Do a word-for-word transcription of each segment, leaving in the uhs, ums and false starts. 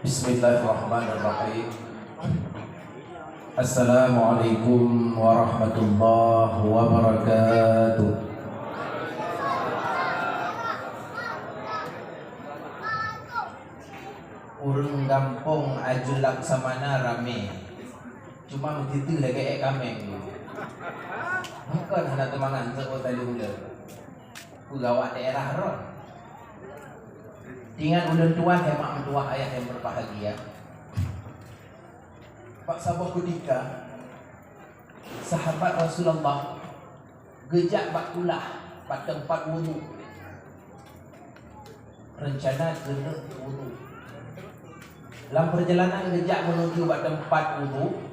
Bismillahirrahmanirrahim. Assalamualaikum warahmatullahi wabarakatuh. Ureuëng gampông Ajun Laksamana ramé, cuma meukeuteu lagée ék kaméng. Bukon hana teumangat untuk talu ulée. Peugawat daerah rot. Ingat ulôn tuan, hai mak meutuah, ayah yang berbahagia. Bak saboh keutika, sahabat Rasulullah geujak bak kulah, bak teumpat wudhu. Rencana keuneuk wudhu. Lam perjalanan geujak menuju bak teumpat wudhu,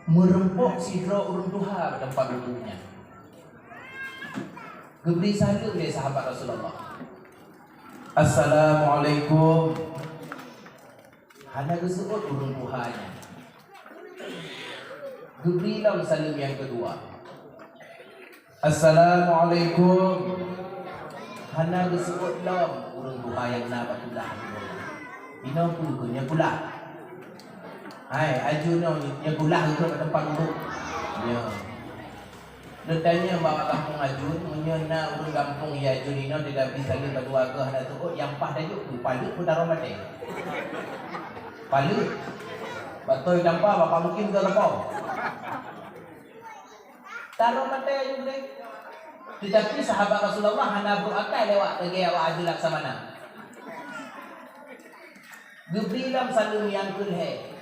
meureumpok sidroe ureuëng tuha bak teumpat wudhu nyan. Geubri saleuem lé sahabat Rasulullah. "Assalamualaikum." Hana geuseuôt ureuëng tuha nyan. Geubri lom saleuem nyang keudua. "Assalamualaikum." Hana geuseuôt lom ureuëng tuha nyang na bak kulah. Inoe peue keuh nyoe kulah? Hai, Ajun nyoe, nyoe kulah untuk bak teumpat wudhu. Nyoe. Lôn tanyong bak gampông Ajun, meunyoe na ureuëng gampông di Ajun inoe, teudabi saleuem bak dua keuh hana teuôt, nyang paih tajok peue, paleuet peue taroe maté? Paleuet. Bak toe tampa, bak mungkin keu lapor. Taroe maté Ajun deh. Tetapi sahabat Rasulullah hana brok akai lewat lagée awak Ajun Laksamana. Geubri lom saleuem nyang keulhée.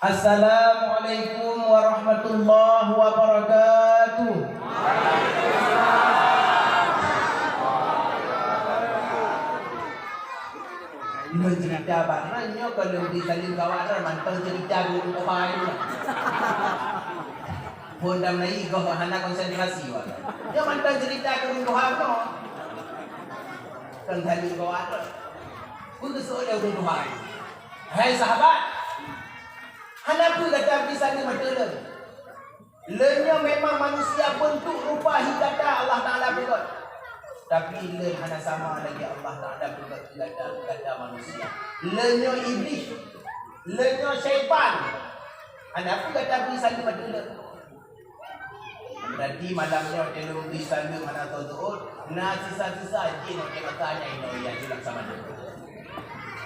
"Assalamualaikum warahmatullahi wabarakatuh." Nyoe cerita bak nyoe, kalau di saleuem kawan mantong cerita dulu keuhai. Phon dam nai goh hana konsentrasi wala. Nyoe mantong cerita keu ureuëng tuha nyoe. Kan saleuem kawan. Peue geuseuôt lé ureuëng tuha? Hai sahabat, hana peue gata bri saleuem ateueh lôn. Lôn nyoe memang manusia, beuntuk rupa hi gata Allah Taala peugét. Tapi lôn hana sama lagée Allah Taala peugét keu gata, gata manusia. Lôn nyoe Iblih. Lôn nyoe syaitan. Hana peue gata bri saleuem ateueh lôn. Berarti malam nyoe lôn bri saleuem hana teuôt, na sisa-sisa jih nyoe masa nyan inoe Ajun Laksamana.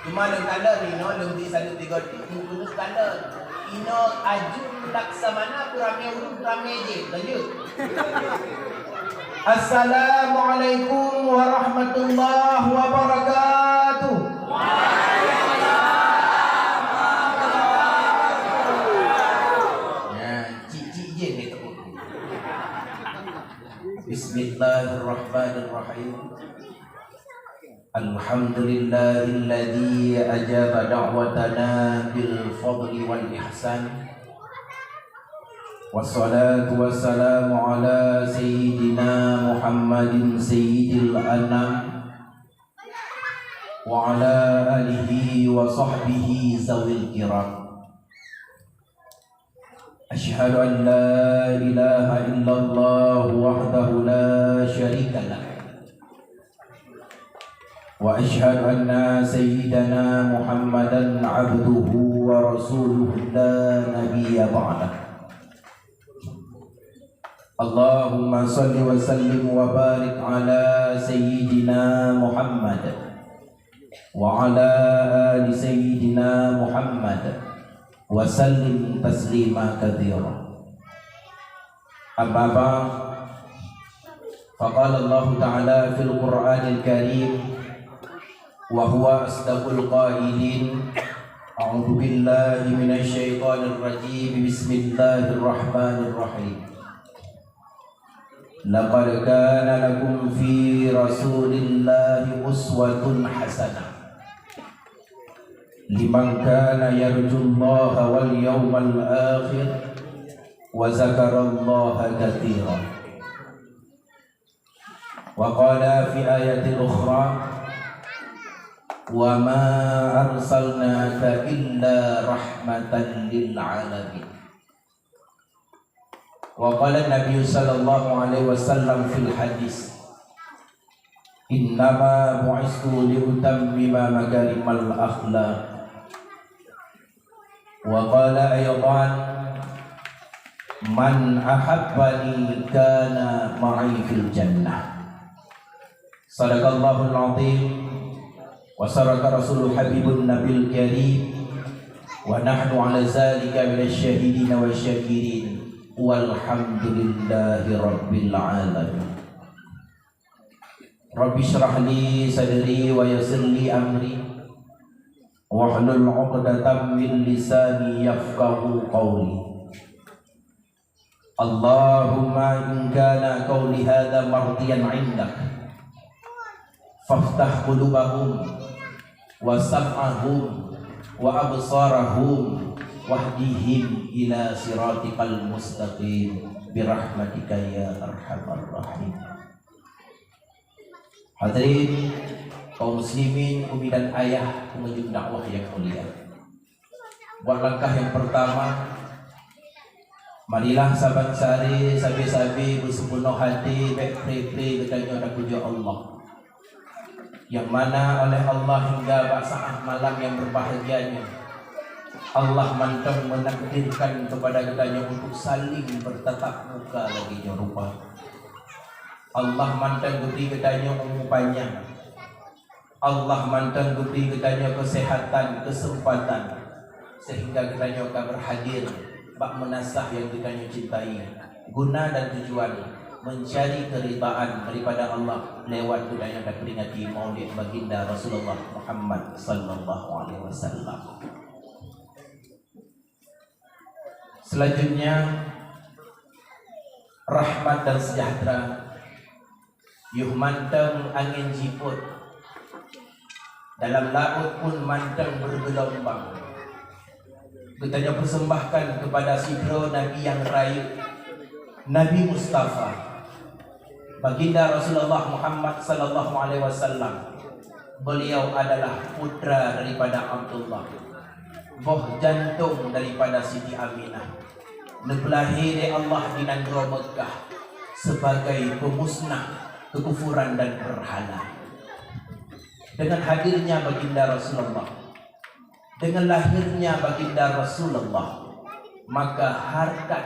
Cuma lôn kalon inoe lôn bri saleuem tiga teuk, meukeuneuh kalon. Inoe Ajun Laksamana peuramé ureuëng peuramé jih. Lanjut. Assalamualaikum warahmatullahi wabarakatuh. Nyan, cik-cik jih ni teuôt. Bismillahirrahmanirrahim. Alhamdulillahilladzi ajaba da'watana bil fadli wal ihsan. Wassalatu wassalamu ala sayyidina Muhammadin sayyidil anam, wa ala alihi wa sahbihi zawil kiram. Asyhadu an la ilaha illallah wahdahu la syarika lah. Wa asyhadu anna sayyidana Muhammadan abduhu wa rasuluhu la nabiyya ba'dah. Allahumma salli wa sallim wa barik ala sayyidina Muhammad wa ala ali sayyidina Muhammad wa sallim taslima katsira. Amma ba'd, faqala Allahu ta'ala fil Qur'anil Karim, wa huwa asdaqul qailin, a'udzu billahi minasy syaithanir rajim, bismillahirrahmanirrahim. Laqad kana lakum fi Rasulillahi uswatun hasanah liman kana yarjullaha wal yawmal akhir wa dzakarallaha katsira. Wa qala fi ayatin ukhra, wa ma arsalnaka illa rahmatan lil alamin. Wa qala Nabi sallallahu alaihi wasallam fil hadis, Innama bu'istu liutammima makarimal akhlak. Wa qala aydan, man ahabbani kana ma'i fil jannah. Sadaqallahul azim wa sadaqa rasulul habibun nabil karim, wa nahnu ala zalika minasy syahidin wa syakirin, walhamdulillahi rabbil alamin. Rabbi syrah li sadri wa yassir li amri, wahlul 'uqdatam min lisani yafqahu qawli. Allahumma in kana qawli hadza mardiyan 'indak, faftah qulubahum wa sam'ahum wa absarahum wahdihim ila siratikal mustaqim birahmatika ya arhamar rahimin. Hadirin kaum muslimin, umi dan ayah pengunjung dakwah yang mulia. Buat langkah yang pertama, marilah saban sehari sabe-sabe beusipeunoh hati bék pre-pre geutanyoe tapujoe Allah. Yang mana oleh Allah hingga bak saat malam yang berbahagia nyoe, Allah mantong menakdirkan kepada geutanyoe untuk saling bertatap muka lagée nyoe rupa. Allah mantong geubri geutanyoe umu panyang. Allah mantong geubri geutanyoe keuseuhatan, keuseumpatan, seuhingga geutanyoe ka beurhadir bak meunasah nyang geutanyoe cintai. Guna dan tujuan meuncari keuridaan daripada Allah lewat geutanyoe tapeuringati Maulid Baginda Rasulullah Muhammad sallallahu alaihi wasallam. Selanjutnya, rahmat dan sejahtera, yoh mantong angén jipot, dalam laôt pun mantong bergelombang, geutanyoe persembahkan kepada sidroe Nabi nyang rayeuk, Nabi Mustafa, Baginda Rasulullah Muhammad sallallahu alaihi wasallam. Beliau adalah putra daripada Abdullah, boh jantong daripada Siti Aminah, neupeulahé lé Allah di nanggroe Meukah sebagai pemusnah kekufuran dan berhala. Dengan hadirnya Baginda Rasulullah, dengan lahirnya Baginda Rasulullah, maka harkat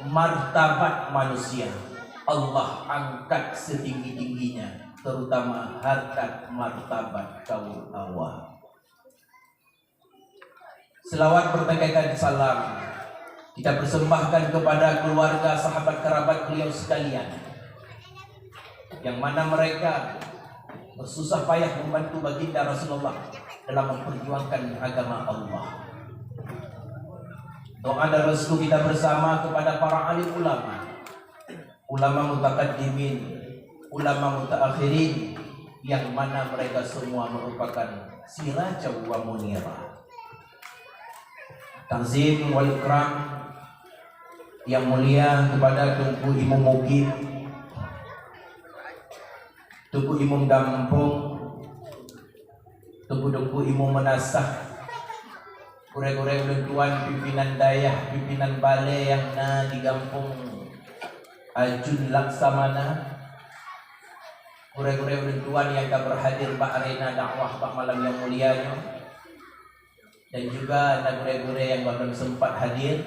martabat manusia Allah angkat setinggi-tingginya, terutama harkat martabat kaum Hawa. Selawat berpakaikan salam kita persembahkan kepada keluarga, sahabat, kerabat beliau sekalian, yang mana mereka bersusah payah membantu Baginda Rasulullah dalam memperjuangkan agama Allah. Doa dan restu kita bersama kepada para alim ulama, ulama mutakaddimin, ulama mutaakhirin, yang mana mereka semua merupakan sirajan wa munira. Takzim wal ikram yang mulia kepada Teungku Imum Mukib, Teungku Imum Gampông, Teungku-teungku Imum Meunasah, gurée-gurée ulôn tuan pimpinan dayah, pimpinan balée nyang na di gampông Ajun Laksamana, gurée-gurée ulôn tuan nyang ka beurhadir bak arena dakwah bak malam nyang mulia nyoe, dan juga na gurée-gurée nyang gohlom sempat hadir,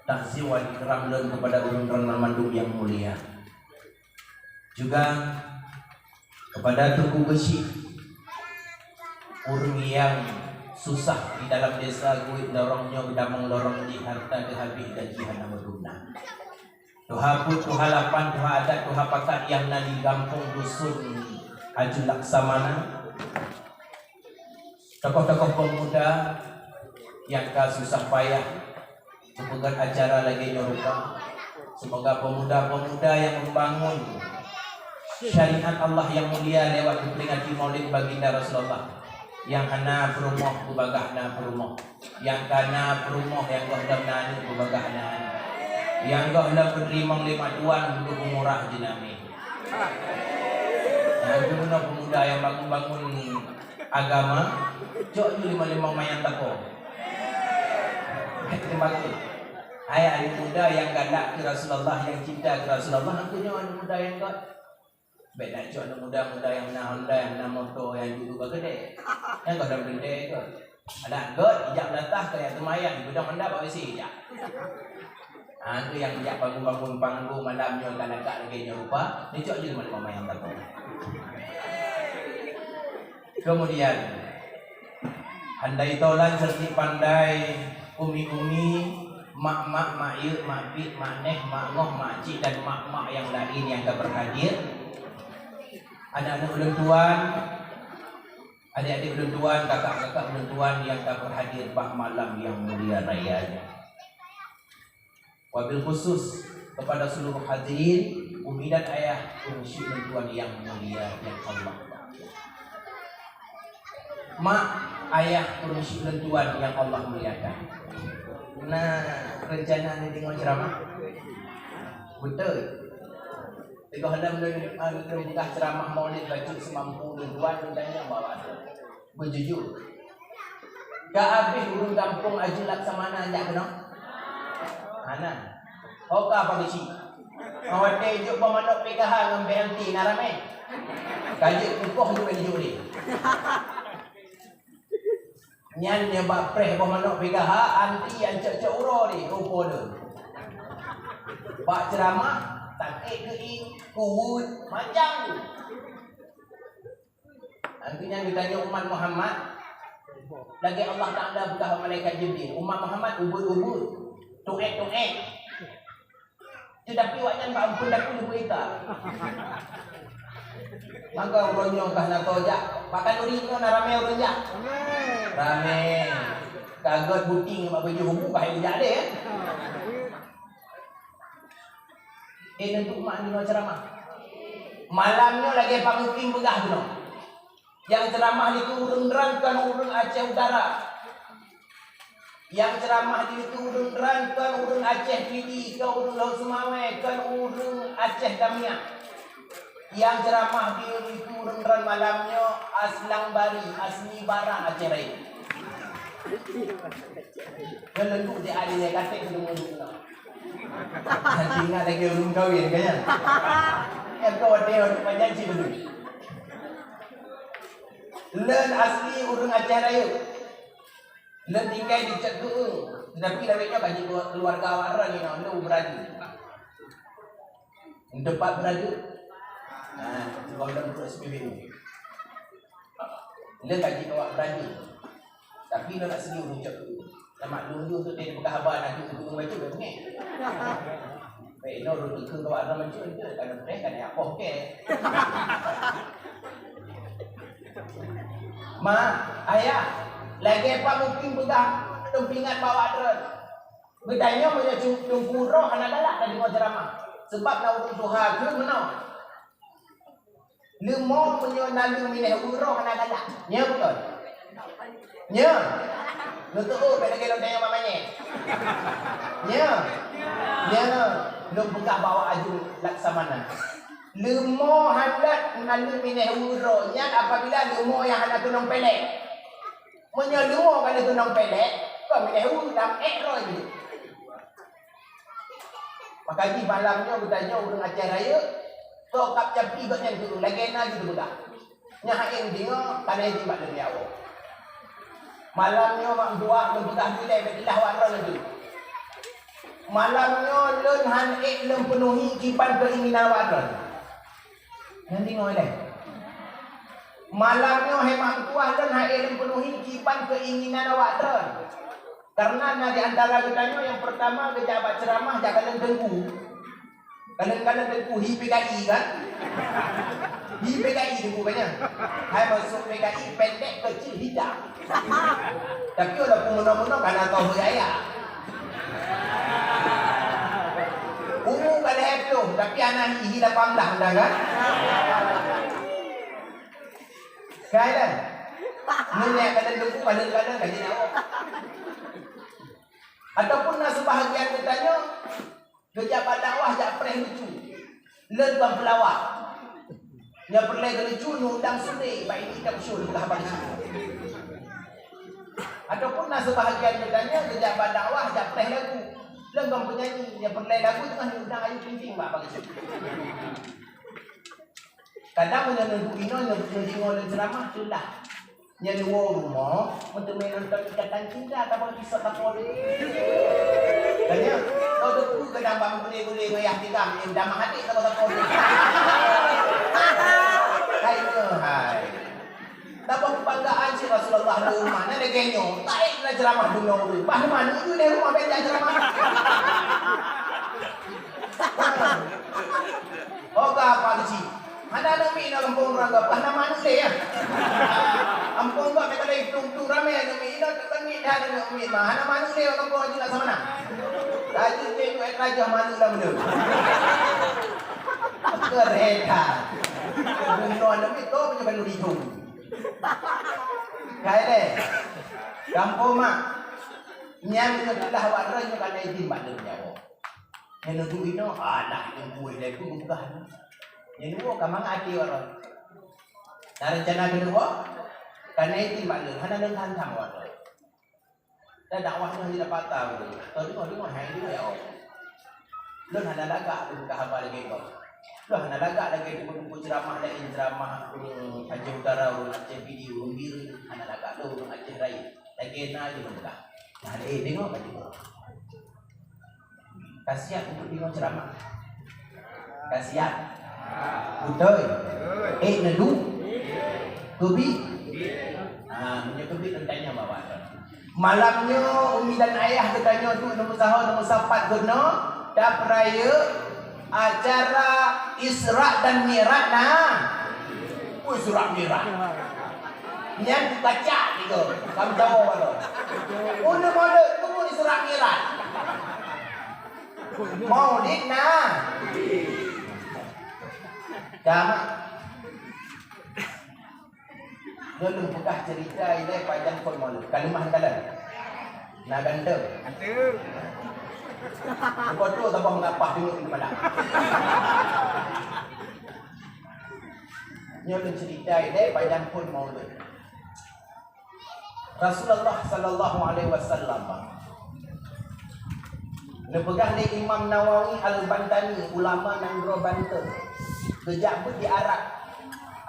takzim wal ikram lôn kepada ureuëng droeneuh mandum nyang mulia. Juga kepada Teungku Geuchik, ureuëng nyang susah di dalam desa Guet Lorong nyoe, geudamong lorong jih, hareuta geuhabéh, gaji hana meuguna. Tuha peuet, tuha lapan, tuha adat, tuha pakat nyang na di gampông dusun Ajun Laksamana, tokoh-tokoh pemuda nyang ka susah payah geupeugét acara lagée nyoe rupa. Seumoga pemuda-pemuda nyang membangun syariat Allah nyang mulia lewat geuperingati Maulid Baginda Rasulullah, nyang hana peurumoh beubagah na peurumoh, nyang ka na peurumoh nyang gohlom na aneuëk beubagah na aneuëk, nyang gohlom geuteurimong lé mak tuan beumurah jeunamé. Nyang geumeunyoe pemuda nyang bangun-bangun agama, cok ju limong-limong manyang tako. Hai, teumakot. Hai, aneuk muda nyang galak keu Rasulullah, nyang cinta keu Rasulullah, aku nyoe aneuk muda nyang got. Bèk na cok aneuk muda-muda nyang na Honda, nyang na moto, nyang julu ka keudè. Nyang ka dam keudè ke. Adak göt, ijak beulatah ka, nyang teumayang, gudong Honda bak W C ijak. Ha, tu nyang ijak bangun-bangun panggung malam nyoe ka lagak lagèe nyoe rupa, neucok jih limong limong mayang takong. Kemudian, andai tolan seureuti pandai umi-umi, mak-mak, mak yek, mak bit, mak neh, mak ngoh, mak cik, dan mak-mak nyang laén nyang ka berhadir, aneuk-aneuk ulôn tuan, adik-adik ulôn tuan, kakak-kakak ulôn tuan nyang ka berhadir bak malam nyang mulia raya nyoe. Wabil khusus kepada seluruh hadirin, umi dan ayah, ureueng syik lôn tuan nyang mulia nyang Allah. Mak, ayah, ureueng syik lôn tuan nyang Allah muliakan. Na rencana neudeungoe ceuramah? Beutôi. Teungoh lom lôn, ah, lôn peugah ceuramah Maulid bacut seumampu lôn tuan, lôn tanyong bak awak. Beujujur. Ka abéh ureueng gampông Ajeuk Laksamana jak keunoe? Hana. Ho ka Pak Geuchik? Watèe jok boh manok P K H ngon B M T na ramè. Ka jeuet kukoh jeuet jok lé. Nyan nyang bak preh boh manok P K H, antri nyang cok-cok uroe lé, rupa lé. Bak ceuramah, sakét geuieng, kuweuet, macam tu. Artinya, geutanyoe umat Muhammad, lagèe Allah Taala peugah bak malaikat Jibril, umat Muhammad ubeuet-ubeuet, tuék-tuék. Teutapi awak nyan bak amphon daku leubeh ika. Maka uroe nyoe ka na toh jak, bak khanduri nyoe na ramè ureueng jak. Ramè. Ka göt buting bak bajèe hubu ka hai jak lé, eh. Eh, neuntu mak nyoe ceuramah. Malam nyoe lagèe Pak Mukim peugah keunoe. Nyang ceuramah dikeue ureueng nyan kon ureueng Aceh Utara. Nyang ceuramah dikeue ureueng nyan kon ureueng Aceh Pidie, kon ureueng Lhokseumawe, kon ureueng Aceh Damiet. Nyang ceuramah dikeue ureueng nyan malam nyoe Aslang Bari, asli Barak Aceh Rayeuk. Nyoe lôn duek di alèh katek deungon. Hana ingat lagèe ulôn kawin, kan, nyan? Nyan ka watèe, watèe panjang cit ulôn. Lôn asli ureueng Aceh Rayeuk. Lôn tinggai di Cot Keueung, teutapi lawét nyoe ka jeuet keuluwarga awak droe nyoe, lôn beuradu. Teumpat beuradu. Nah, sebab lôn untuk S P B U. Lôn ka jeuet awak beuradu. Tapi lôn asli ureueng Cot Keueung. Nama lôn tu, tu dia peugah haba na tu, tu bacut dah bungéh. Baik, lôn ureueng Cot Keueung, awak droe bacut tu, kalau boleh, kan ya, poh ke. Mak, ayah, lagèe Pak Mukim peugah, lôn peuingat bak awak droe. Geutanyoe meunyoe cu-, teungku uroe hana galak tadeungoe ceuramah. Sabab na ureueng tuha kheun meunoe. Leumo meunyoe na leueng minèh uroe hana galak. Nyo beutôi? Nyo. Neuteuôt bèk lagèe lôn tanyong mak manyét. Nyo. Nyo. Lôn peugah bak awak Ajeuk Laksamana. Leumo hana na leueng minèh uroe nyan apabila leumo nyang hana keunong pèlèk. Meunyoe leumo ka lheueh keunong pèlèk, kon minèh uroe lam ék roh jih. Maka jih malam nyoe geutanyoe ureueng Aceh Rayeuk, toh kab japi gobnyan keu lagèe na jih geupeugah. Nyan hai deungoe, ka lheueh jimat lé awak. Malam nyoe mak meutuah lôn peugah dilèe bèk teulah awak droe laju. Malam nyoe lôn han ék lôn peunuhi kiban keuinginan awak droe. Nyan deungoe lé. Malam nyoe hai mak meutuah lôn han ék lôn peunuhi kiban keuinginan awak droe. Karena na di antara geutanyoe nyang peurtama geujak bak ceuramah jak kalon teungku. Kalon-kalon teungku hi P K I kan? Hi P K I teungku kan nyan. Hai masuk P K I pendek kecil hitam. Tapi walaupun meunoe-meunoe ka na toh beuraya. Umu ka lhèe ploh, tapi aneuk hi, hi lapan blah undang kan? Kai dah. Nyan kadang-kadang, kadang-kadang ka jeuet awak. Ataupun na seubahagian geutanyoe, geujak bak dakwah jak preh lucu. Lôn kon peulawak. Nyang peureulèe geulucu, neuundang Sule, bak ini tak usul, peugah bak ini. Ataupun na seubahagian geutanyoe geujak bak dakwah jak preh lagu. Lôn kon peunyanyi, nyang peureulèe lagu teungoh neuundang Ayu Ting Ting, bak bak ini. Kadang meunyoe neuduek inoe, neudeungoe lé ceuramah, teulah. Nyan woe rumoh, meuteumé nonton Ikatan Cinta, tabang kisah tapon. Tanya, kau tu peue kadang bang gulé-gulé ngon yah tigam, eh, damah adik tabang tapon. Hai, hai. Tabang kebanggaan cit Rasulullah di rumah, na lagèe nyoe, taék na ceuramah deungoe ureueng. Bah, mana tu di rumah beda ceuramah. Oh, ka apa keuci? Hana aneuk miet inoe gampông ureueng gop, bah na manok lé, ya. Gampông gop, kata lé, tung-tung ramé aneuk miet inoe, teuk kan miet dah aneuk miet mah. Hana manok lé gampông Haji Laksamana. Laju lé duet raja manok lam deu. Kereta. Bunoe aneuk miet tu punya baru ditung. Kai lé. Gampông mak. Nyang nyoe teulah awak droe nyoe ka na izin bak lôn nyawa. Nyang neuduek inoe, alah, nyang kueh lé tu gugah nyoe. Nyang dua ka mangat até awak droe. Dan rencana keudua, ka na izin bak lôn, hana lôn hantam awak droe. Dan dakwah nyoe hana dapat tahu. Tahu deungoe, deungoe, hai deungoe, ya Allah. Lôn hana lagak lôn buka haba lagèe nyoe. Lôn hana lagak lagèe teungku-teungku ceuramah laén, ceuramah ureueng Aceh Utara, ureueng Aceh Pidie, ureueng Bireuen, hana lagak lôn, ureueng Aceh Rayeuk. Lagèe na lôn peugah. Nah, eh, deungoe ka deungoe. Ka siap untuk deungoe ceuramah? Ka siap? Beutôi? Eh, neudu? Keubiet? Ah, meunyoe keubiet, lôn tanyong bak awak. Malam nyoe, umi dan ayah geutanyoe tu neumeusaho, neumeusapat geunoe, tapeurayeuk acara Isra dan Mi'raj na. Ui, Isra Mi'raj. Nyan kacak tiga. Kamu jawab apa? Unda Maulid, tunggu Isra Mi'raj. Maulid na. Gamak. Lôn peugah cerita ilèe pajan phôn Maulid. Kalimah kalon. Na ganteng. Ganteng. Bukan tu tambah mengapah dulu di kepala. Nyoe lôn cerita ilèe pajan phôn Maulid. Rasulullah sallallahu alaihi wasallam neupeugah lé Imam Nawawi Al-Bantani, ulama nanggroe Banten, geujak beuet di Arab.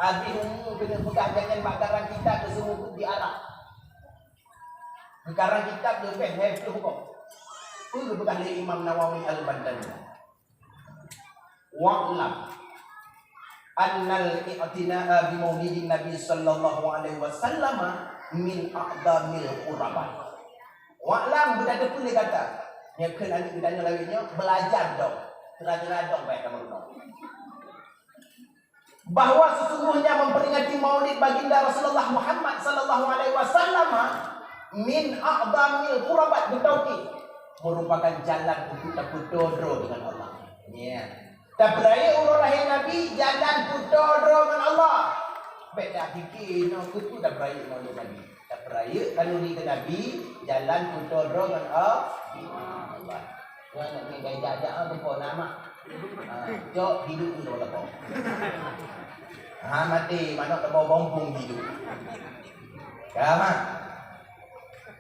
Abéh umu geuneuk peugah jangan bak karang kitab geuseumeubeuet di Arab. Geukarang kitab leubeh lhèe ploh boh. Peue geupeugah lé Imam Nawawi Al-Bantani? Wa'lam annal i'tina'a bi maulidin Nabi sallallahu alaihi wasallam min a'zamil qurbat. Wa'lam, beutateupeue lé gata, nyang kheun aneuk geutanyoe lagèe nyoe, beulajar dong, sira-sira dong bèk tameurunoe. Bahwa sesungguhnya memperingati Maulid Baginda Rasulullah Muhammad sallallahu alaihi wasallam min a'zamil qurbat, beutôi merupakan jalan untuk tapeutoe droe dengan Allah. Ya. Tapeurayeuk uroe lahé Nabi, jalan peutoe droe ngon Allah. Bèk tapike nyoe keupeue tapeurayeuk Maulid Nabi. Tapeurayeuk khanuri keu Nabi, jalan peutoe droe ngon Allah. Ngon Nabi gaya jak-jak, ah, geupo na mak. Ah, cok hidup dulu lakoe. Ha, maté manok teuboh bompong hidup. Ka, mak.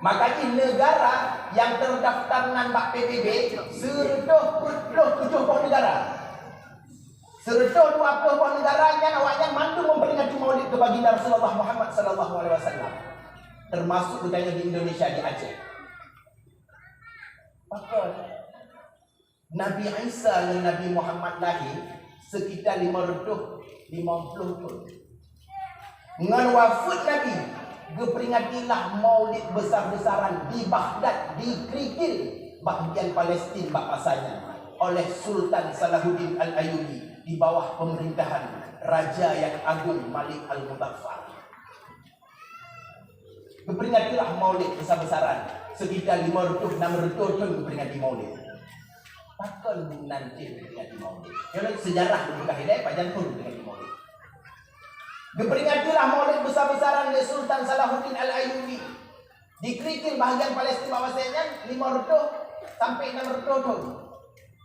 Maka jih negara nyang terdaftar nan bak P B B, sireutôh peuet ploh tujoh boh negara. Sireutôh dua ploh boh negara nyan awaknyan mandum memperingati Maulid keu Baginda Rasulullah Muhammad sallallahu alaihi wasallam. Termasuk geutanyoe di Indonesia, di Aceh. Pakon? Nabi Isa ngon Nabi Muhammad lahé sekitar lima reutôh limong ploh thon. Ngon wafeuet Nabi, geuperingatilah Maulid besar-besaran di Baghdad, di Krikil, bahagian Palestin bak masa nyan, oleh Sultan Salahuddin Al-Ayyubi di bawah pemerintahan Raja yang Agung Malik Al-Muzaffar. Geuperingatilah Maulid besar-besaran, sekitar lima reutôh enam reutôh thon geuperingati Maulid. Pakon nan cit geuperingati Maulid? Nyoe sejarah geupeugah ilèe pajan thon geuperingati Maulid. Geuperingatilah Maulid besar-besaran lé Sultan Salahuddin Al-Ayyubi di Krikil, bahagian Palestin bak masa nyan, lima reutôh sampai enam reutôh thon.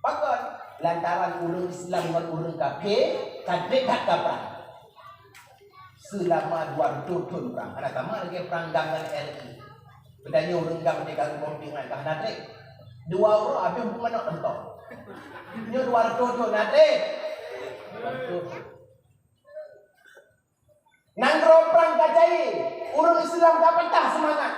Pakon? Lantaran ureueng Islam ngon ureueng kafé ka trép that ka prang. Seulama dua reutôh thon prang, hana sama lagèe prang GAM ngon R I. Geutanyoe ureueng GAM di Garu Bomping nyan ka hana trép. Dua uroe abéh beumanok teuntong. Nyoe dua reutôh thon na trép. Dua reutôh thon. Nanggroe prang ka cair, ureuëng Islam ka patah seumangat.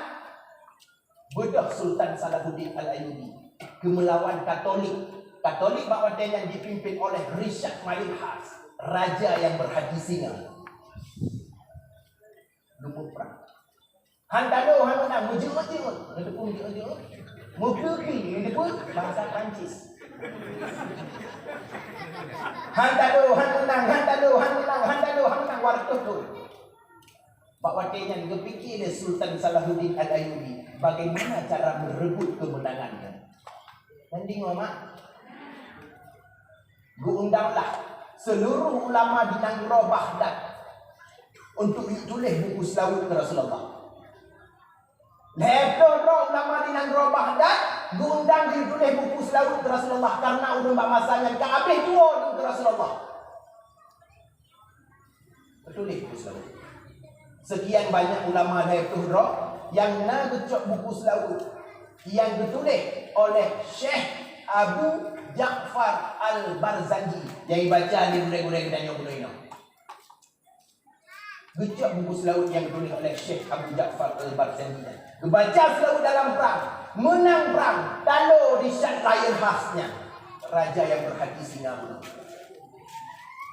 Beudôh Sultan Salahuddin Al-Ayyubi keu meulawan Katolik. Katolik bak watée nyan dipimpin oleh Richard Lionheart, raja nyang beuhati singa. Leumo prang. Han talo, han meunang, meujeuet-jeuet. Neuteupeue meujeuet-jeuet? Meukeue-keue, neuteupeue bahasa Prancis. Han talo, han meunang, han talo, han meunang, han talo, han meunang, dua reutôh thon. Bak watée nyan geupike lé Sultan Salahuddin Al-Ayyubi bagaimana cara meureubot keumeunangan nyan. Nyan deungoe mak. Geuundanglah seuluruh ulama di nanggroe Baghdad untuk jituléh buku seulaweuet keu Rasulullah. Lhée ploh droe ulama di nanggroe Baghdad geuundang jituléh buku seulaweuet keu Rasulullah, karna ureuëng bak masa nyan ka habéh tuwoe keu Rasulullah. Geutuléh buku seulaweuet. Sekian banyak ulama lhée ploh droe nyang na geucok buku seulaweuet nyang geutuléh oleh Syekh Abu Ja'far Al-Barzanji nyang ibaca lé gurée-gurée geutanyoe bunoe inoe. Geucok buku seulaweuet nyang geutuléh oleh Syekh Abu Ja'far Al-Barzanji nyan. Geubaca seulaweuet dalam prang, meunang prang, talo Richard Lionheart nyan, raja nyang beuhati singa bunoe.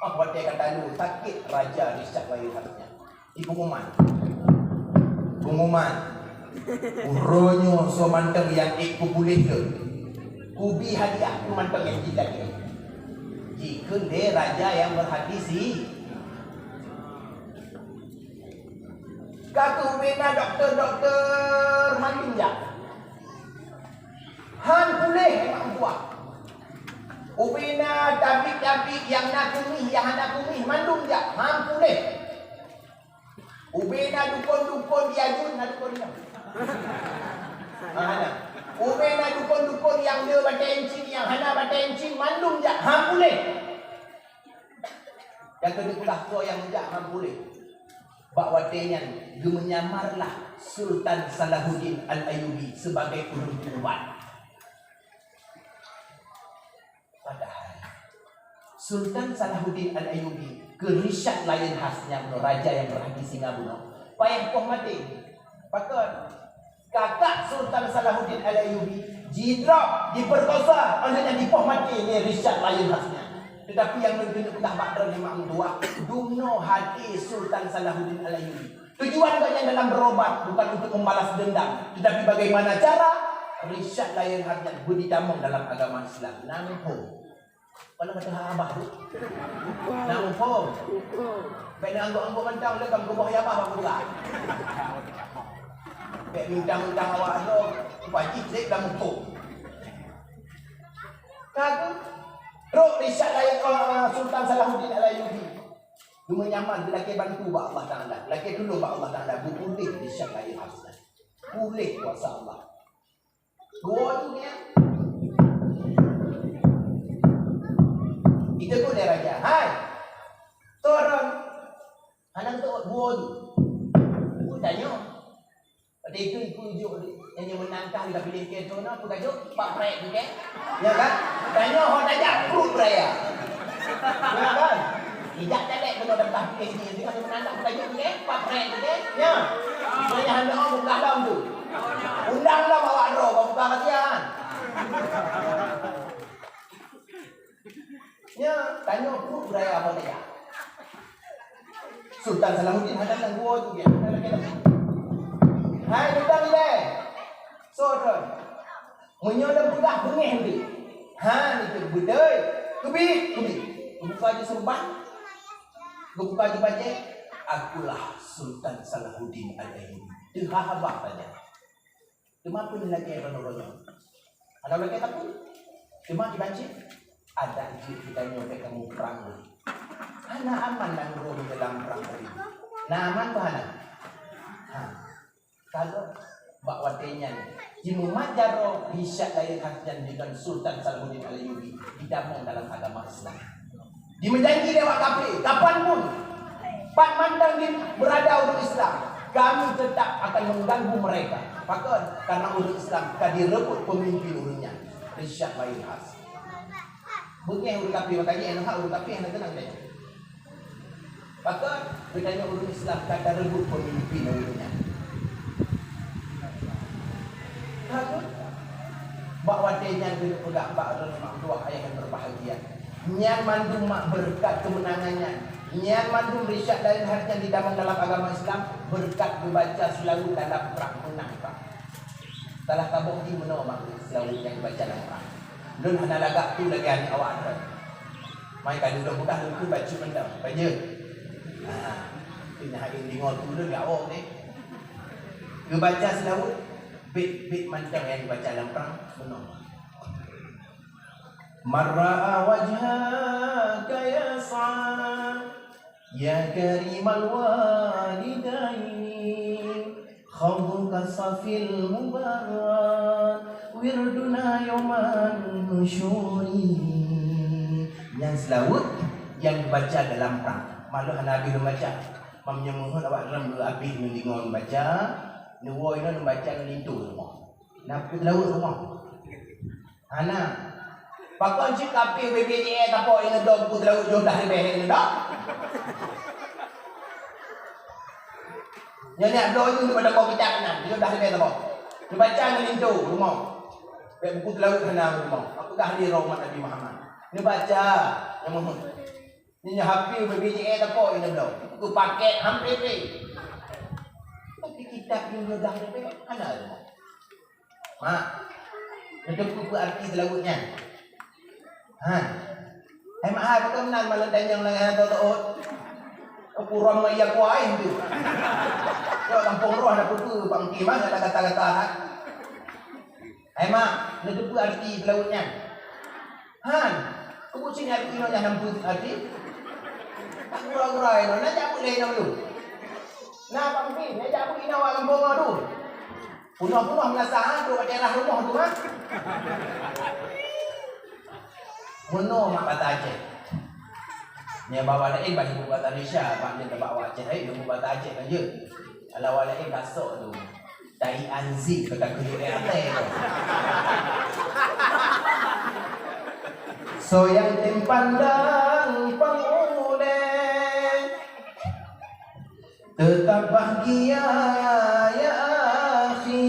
Óh watée ka talo, sakét raja Richard Lionheart nyan. Di pengumuman. Pengumuman. Uroe nyoe soe mantong nyang ék kupuléh keu, kubi hadiah keu mantong nyang jih lagée. Jikheun lé raja nyang beuhati si. Ka keuh ubena dokto-dokto mandum jak. Han puléh memang buah. Ubena tabib-tabib nyang na kumieng, nyang hana kumieng, mandum jak, han puléh. Ubena dukon-dukon di ajun, na dukon di ajun. Ha, hana. Ubena dukon-dukon nyang le batée incin, nyang hana batée incin, mandum jak, han puléh. Nyang keuneuk peugah soe nyang jak han puléh. Bak watée nyan, geumeunyamarlah Sultan Salahuddin Al-Ayyubi sebagai ureuëng tuan. Padahai Sultan Salahuddin Al-Ayyubi keu Richard Lionheart nyang raja nyang beuhati singa bunoe payah poh maté. Pakon? Kakak Sultan Salahuddin Al-Ayyubi jidrop, dipeurkosa, óh lheueh nyan dipoh maté lé Richard Lionheart nyan. Teutapi nyang lôn keuneuk peugah bak droeneuh mak meutuah, dumnoe hati Sultan Salahuddin Al-Ayyubi. Tujuan gobnyan dalam berobat bukan untuk membalas dendam, tetapi bagaimana cara Richard Lionheart nyan beuditamong dalam agama Islam. Na muphom? Kalau kata hak abah tu. Na muphom? Bèk na anggok-anggok mantong lé, kamoe geuboh yah abah bak kuburan. Bèk mintang-mintang awak droe, upajih lé lam muphom. Ka tu, trok Richard Lionheart, eh, Sultan Salahuddin Al-Ayyubi. Geumeunyamar geulakèe bantu bak Allah Taala, geulakèe tulông bak Allah Taala, geupuléh Richard Lionheart. Puléh kuasa Allah. Dua tu dia. Itu pun dia raja. Hai. Turun. Anak tu dua tu. Aku tanya. Pada itu ibu ujuk dia. Yang menangkah dia pilih ke tu, nak, aku tajuk, pak prek tu, kan? Ya kan? Tanya, orang tajak, perut beraya. Ya kan? Ijak cakap kena daftar P H D. Jadi, kalau menantang tajuk ni, eh, pak prek tu, eh? Ya. Sebenarnya hanya orang buka dalam tu. Undang dalam awak roh, kau buka kajian. Ya, tanya perut beraya apa dia. Sultan Salahuddin hana ganggu tu dia. Hai, undang dia. Sorot. Meunyoe lôn peugah beungéh lé. Ha, nyan beutôi. Keubiet, keubiet. Geubuka jih seureuban. Geubuka jih bajèe. Akulah Sultan Salahuddin Al-Ayyubi. Teuhah babah saja. Teuma peue lagèe droeneuh nyoe? Hana lagèe takot. Teuma iban cit, adak jih geutanyoe bèk kamoe prang lé. Hana aman nanggroe dalam prang tadi. Na aman peu hana? Ha. Kalau bak watèe nyan, jimumat jaroe Richard Lionheart nyan deungon Sultan Salahuddin Al-Ayyubi didamong dalam agama Islam. Dimeujanji lé awak kafé, kapan pun, pat mantong jih beurada ureueng Islam, kami tetap akan mengganggu mereka. Pakon? Karena ureueng Islam ka direubot peumimpin ureueng nyan, Richard Lionheart. Beungéh ureueng kafé, makajih hana hak ureueng kafé hana teunang lé. Maka, geutanyoe ureuëng Islam ka tareubot peumimpin ureuëng nyan. Ka kheueh. Bak watée nyan keuneuk peugah bak droeneuh mak dua ayah nyang berbahagia. Nyan mandum mak beureukat keumeunangan nyan. Nyan mandum risyad laén hal nyang jitamong dalam agama Islam, beureukat geubaca seulaweuet dalam prang meunang prang. Salah saboh jih meunoe mak seulaweuet nyang geubaca lam prang. Lôn hana lagak tu lagée aneuk awak droe. Mai ka dudoe peugah lôn keu bacut mantong. Pajeut. Ha. Pih na hai deungoe tu lôn gak wong deh. Geubaca seulaweuet, bit-bit mantong nyang geubaca lam prang meunoe. Marra'a wajhaka yas'a, ya karimal walidaini, khadduka safil mubarak, wirduna yauman nusyuri. Nyang seulaweuet nyang baca dalam prang. Malah hana habéh lôn baca. Mam nyang meuheuet awak ram abéh ngon deungoe lôn baca, neuwoe inoe lôn baca ngon linto rumoh. Na peue teulaweuet rumoh? Hana. Pakon cit kapi B B J S tapok ingat dong buku teulaweuet joh dah leubeh ingat dong. Nyoe nyak bloe nyoe pada kau kitab nyan, joh dah leubeh tapok. Neubaca ngon linto rumoh. Bèk buku teulaweuet hana rumoh. Aku dah di rahmat Nabi Muhammad. Neubaca nyang meuheuet. Nyoe H P B B J S tapok ingat dong. Buku paket hampir. Tapi kitab nyoe joh dah leubeh hana rumoh. Mak, neuteupeue peue arti teulaweuet nyan? Ha. Hai mak hai, pakon meunan malam tanyong nang hana teuôt? Aku rom ngon iya kuai tu. Kok gampông roh na peue-peue bang Kim ah, gata-gata ha. Hai mak, neuteupeue arti teulaweuet nyan? Han, keubu sini arti inoe nyan nam peue arti? Tak gura-gura inoe, na jak buet lé inoe dulu. Na bang Kim, na jak buet inoe awak gampông tu. Peunoh-peunoh meunasah, ha, duek bak daerah rumoh tu, ha. Meunoe mak bata Aceh. Nyan bak awak laén bak ibu bata Malaysia, bak nyan bak awak Aceh, hai, ibu bata Aceh kan jeuet. Kalau awak laén basok tu. Tai anjing kata kuyuk eh atai tu. Soe nyang tem pandang pangulée. Teutap bahgia, ya akhi,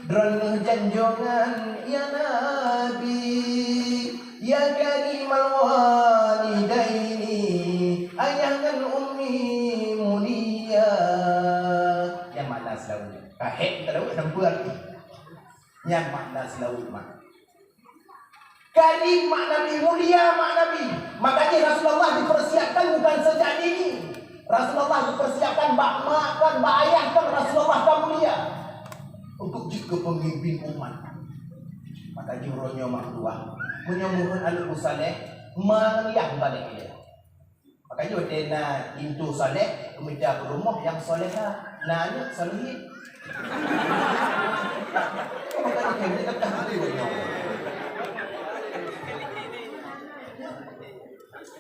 droeneuh janjongan, ya Nabi, ya karimal walidaini, ayah ngon ummi mulia. Nyan makna seulaweuet. Ka hék seulaweuet, nyan peue arti? Nyan makna seulaweuet, mak. Karim mak Nabi, mulia mak Nabi. Makanya Rasulullah dipersiapkan bukan sejak dini. Rasulullah dipersiapkan bak mak kan, bak ayah kan Rasulullah ka mulia. Untuk jeuet keu pemimpin umat. Maka jih uroe nyoe mak dua. Meunyoe meuheuet aneuk saleh, ma ngon yah saleh ilée. Makanya watée na linto saleh, geumita keu rumoh nyang salehah, na aneuk salehin.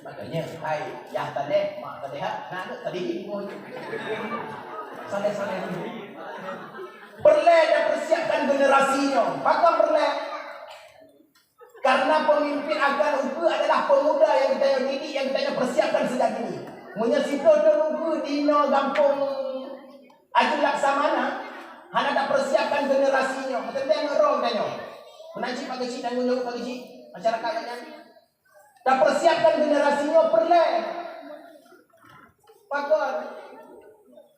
Makanya hai yah saleh, mak salehah, na aneuk salehin pun. Saleh-saleh. Peureulée tapersiapkan generasi nyoe. Pakon peureulée? Karena pemimpin akan ukeue adalah pemuda nyang geutanyoe didik, nyang geutanyoe persiapkan sejak dini. Meunyoe siploh thon ukeue di inoe gampông Aju Laksamana, hana tapersiapkan generasi nyoe, meuteumé ngon droe geutanyoe. Meunan cit bak keuchik tanggung jaweueb bak keuchik masyarakat nyan. Tapersiapkan generasi nyoe peureulée. Pakon?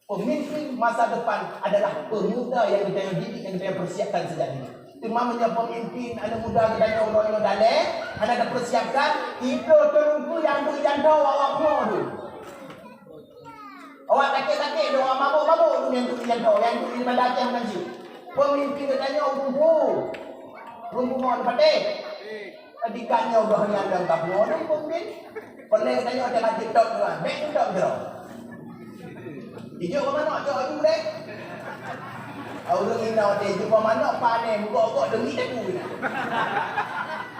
Pemimpin masa depan adalah pemuda nyang geutanyoe didik, nyang geutanyoe persiapkan sejak dini. Teuma meunyoe pemimpin aneuk muda geutanyoe uroe nyoe dalé, hana tapersiapkan, siploh thon ukeue nyang duek janto awak bunoe tu. Awak sakét-sakét tu, awak mabök-mabök tu nyang duek janto, nyang duek di Banda Aceh meunan cit. Pemimpin geutanyoe ureueng bu, ureueng bumoe teupatéh. Tadi ka nyoe udah nyan lam kamoe ni pun bin. Pernah tanya tengah TikTok tu kan. Baik TikTok tu. Ijok ke manok, cok aju deh. Urang ina teh jumpa manok panen, gok-gok demi tebu.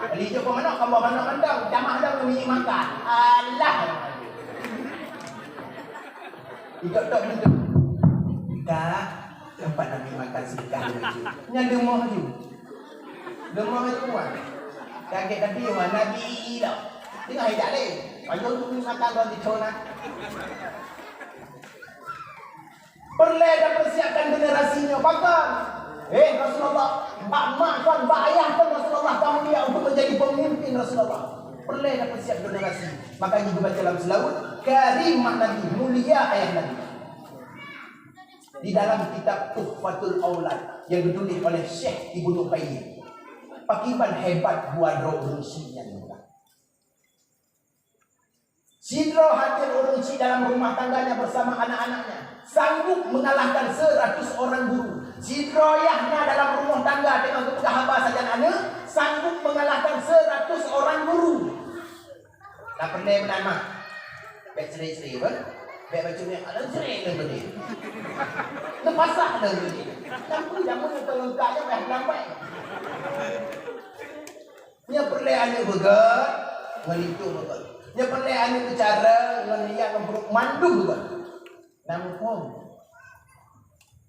Jadi ijok ke manok, kamu manok kentang, jamah dong demi makan. Alah. Ijok tok tu. Kak, tempat Nabi makan sedekah dulu. Nyan demoh tu. Demoh tu wan. Kaget tapi wan Nabi ilo. Tengah ijak deh. Payung tu makan dong di chona. Peureulée tapeusiapkan generasi nyoe. Pakon? Eh, Rasulullah, bak mak kon, bak ayah kon Rasulullah ka mulia untuk menjadi pemimpin Rasulullah. Peureulée tapeusiap generasi. Makanya dibaca dalam selawat, karim mak Nabi, mulia ayah Nabi. Di dalam kitab Tuhfatul Aulad yang ditulis oleh Syekh Ibnu Qayyim, pakiban hebat dua droe ureuëng syik nyan. Sidroe hadir ureuëng syik dalam rumah tangganya bersama anak-anaknya, sanggup mengalahkan seratus orang guru. Sidroe yah na dalam rumah tangga teungoh geupeugah haba sajan aneuk, sanggup mengalahkan seratus orang guru. Dak peureulée meunan mah. Bék seri-seri, bah. Bék bacut nyan, ada seri le beudé. Leupasah le beudé. Tapi jameun nyang teuleungkap nyan bah lambai. Nyoe peureulée aneuk beugét, ngon linto beugét. Nyoe peureulée aneuk beucara, ngon liak, ngon pruet, mandum beugét. Nang muphom.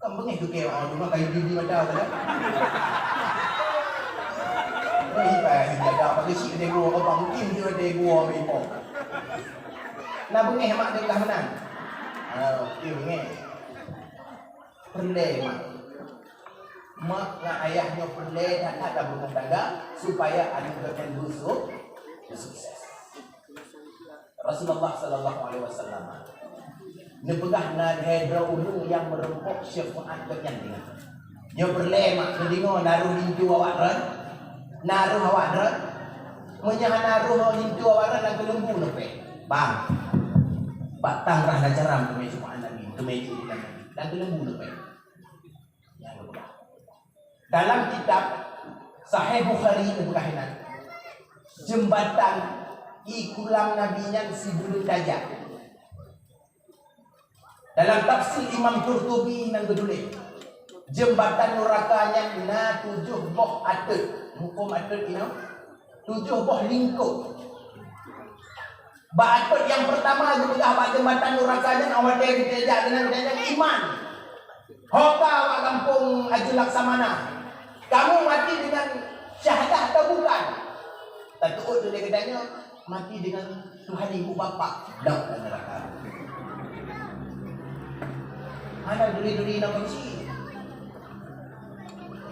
Kan beungéh teuke awak nyoe kayu gigi mata teuka. Wah, ibai jaga bagi si dego apa mungkin dia dego apa ipo. Nah, beungéh mak dia lah menang. Ha, okey beungéh. Peureulée mak. Mak ngon ayah nyoe peureulée that-that dalam rumah tangga supaya aneuk geutanyoe beusuk-, beusukses. Rasulullah sallallahu alaihi wasallam neupeugah na lhée droe ureuëng nyang meureumpok syafaat gobnyan deungon. Nyoe peureulée mak neudeungoe na roh linto awak droe, na roh awak droe. Meunyoe hana roh linto awak droe, lam keuleumbu neupéh. Bang, bak tang rah na caram teumé syafaat Nabi, teumé jeuet Nabi. Lam keuleumbu neupéh. Nyang keubah. Dalam kitab Sahih Bukhari neupeugah inan, jeumbatan i kulam Nabi nyan sibuleuen tajak. Dalam tafsir Imam Qurtubi nyang geutuléh, jeumbatan nuraka nyan na tujoh boh ateuet. Huköm ateuet inoe, tujoh boh lingkôp. Bak ateuet nyang peurtama geupeugah bak jeumbatan nuraka nyan, awai watée geutanyoe jak deungon geutanyoe iman. Ho ka awak gampông Aju Laksamana. Kamu mati dengan syahadah atau bukan? Tateuôt lé geutanyoe mati dengan Tuhan ibu bapak. Blok lam neuraka. Hana duri-duri na kunci.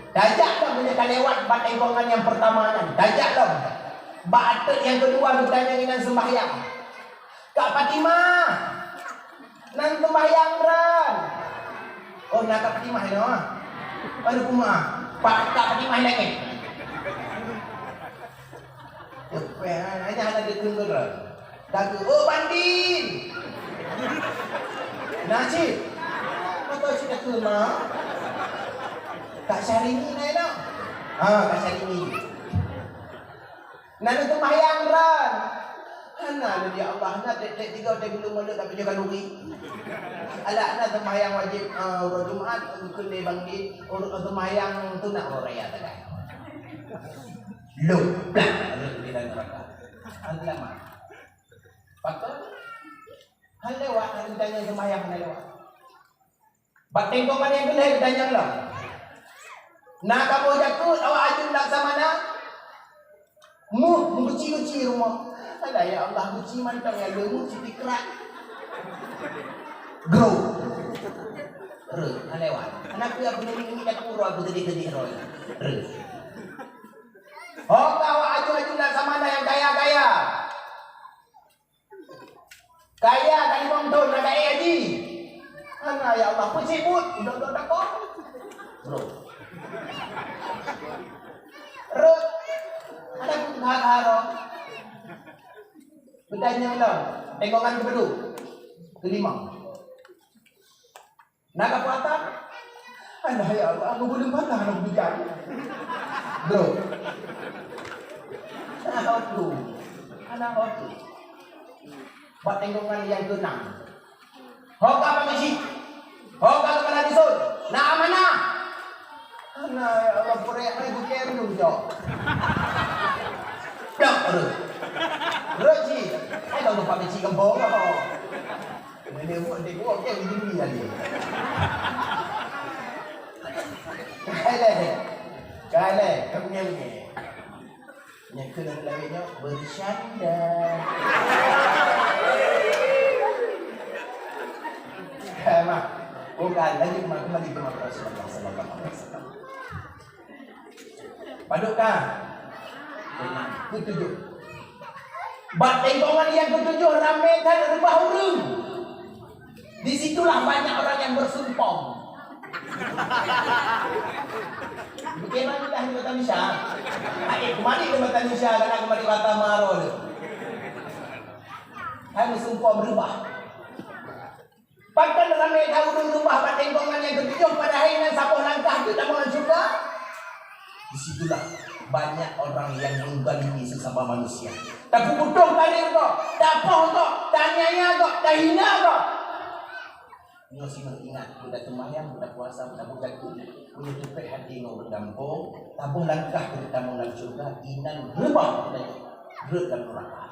Tajak lom meunyoe ka lewat bak tengkongan nyang peurtama nyan. Tajak lom. Bak ateuet nyang keudua geutanyong inan seumbahyang. Kak Fatimah, nan seumbahyang droen. Oh, na Kak Fatimah inoe. Aduh, kumaha? Pak Kak Fatimah lagée. Cepet, hanya hana deukeue droen. Lagu, "Oh, Bandin!" Na cit. Mata cit dah kena. Kak Syahrini na inoe. Ha, Kak Syahrini. Na neuseumbahyang droen. Hana lé, ya Allah, na treb-treb tiga watée bulu mulod ka tujoh kalori. Alah na seumbahyang wajéb, eh, uroe Jumat, geukheun lé Bang Din, ur-, seumbahyang sunat uroe raya sagai. Lom, plak, rhot di dalam neuraka. Alamak. Pakon? Han lewat, han tanyong seumbahyang hana lewat. Bak tengkongan nyang keulhèe geutanyong lom. Na kamoe jakeuet awak Aju Laksamana? Muh, meuguci-guci rumoh. Alah, ya Allah, guci mantong ya, leumoh siti krak. Gro. Re, alewat. Anak kuya aku nengok-nengok dah kurang, aku sedih-sedih roh. Re. Oh, kau Aju-Aju Laksamana yang kaya-kaya. Kaya ka limong thon na kaya haji. Hana, ya Allah, peue sibut, udok-udok takong. Bro. Rot. Ada pun hak haram. Beutanyong lom, tenggongan keubeudôh. Keulimong. Na ka puasa? Alah, ya Allah, aku belum patah anak bujang. Bro. Anak aku. Anak aku. Bak tenggongan yang keenam. Ho ka pemisi. Ho ka kepala dusun. Na amanah. Alah, ya Allah, purek ai bukan dulu, Cok. Blok, bro. Bro, Ji. Ai, kamu pemisi kembang, oh. Nenek buat dek buat kan gini lagi. Kalah. Kalah. Kamu ni. Nyang kena lagi nyo bercanda. Eh, mak. Bukan, lanjut, mak, kembali ke mak Rasulullah sallallahu alaihi wasallam. Padum ka? Lima. Ketujuh. Bak tengkongan nyang ketujuh ramé that reubah ureuëng. Di situlah banyak orang yang bersumpong. Bagaimana dah di Batanisha? Hai, kemari ke Batanisha, karena kemari Batam Maro tu. Hai, bersumpong berubah. Pakon ramé that ureuëng reubah bak tengkongan nyang ketujoh, padahai nyan saboh langkah keu tamong lam syeuruga? Di situlah banyak orang yang menzalimi sesama manusia. Tapeuputoh karir gob, tapoh gob, taniaya gob, tahina gob. Nyoe singoh ingat, beuda seumayang, beuda puasa, beuda beujaku, meunyoe tupéh hati ngon ureuëng gampông, saboh langkah keu tamong lam syeuruga, inan reubah geutanyoe, rhot lam neuraka.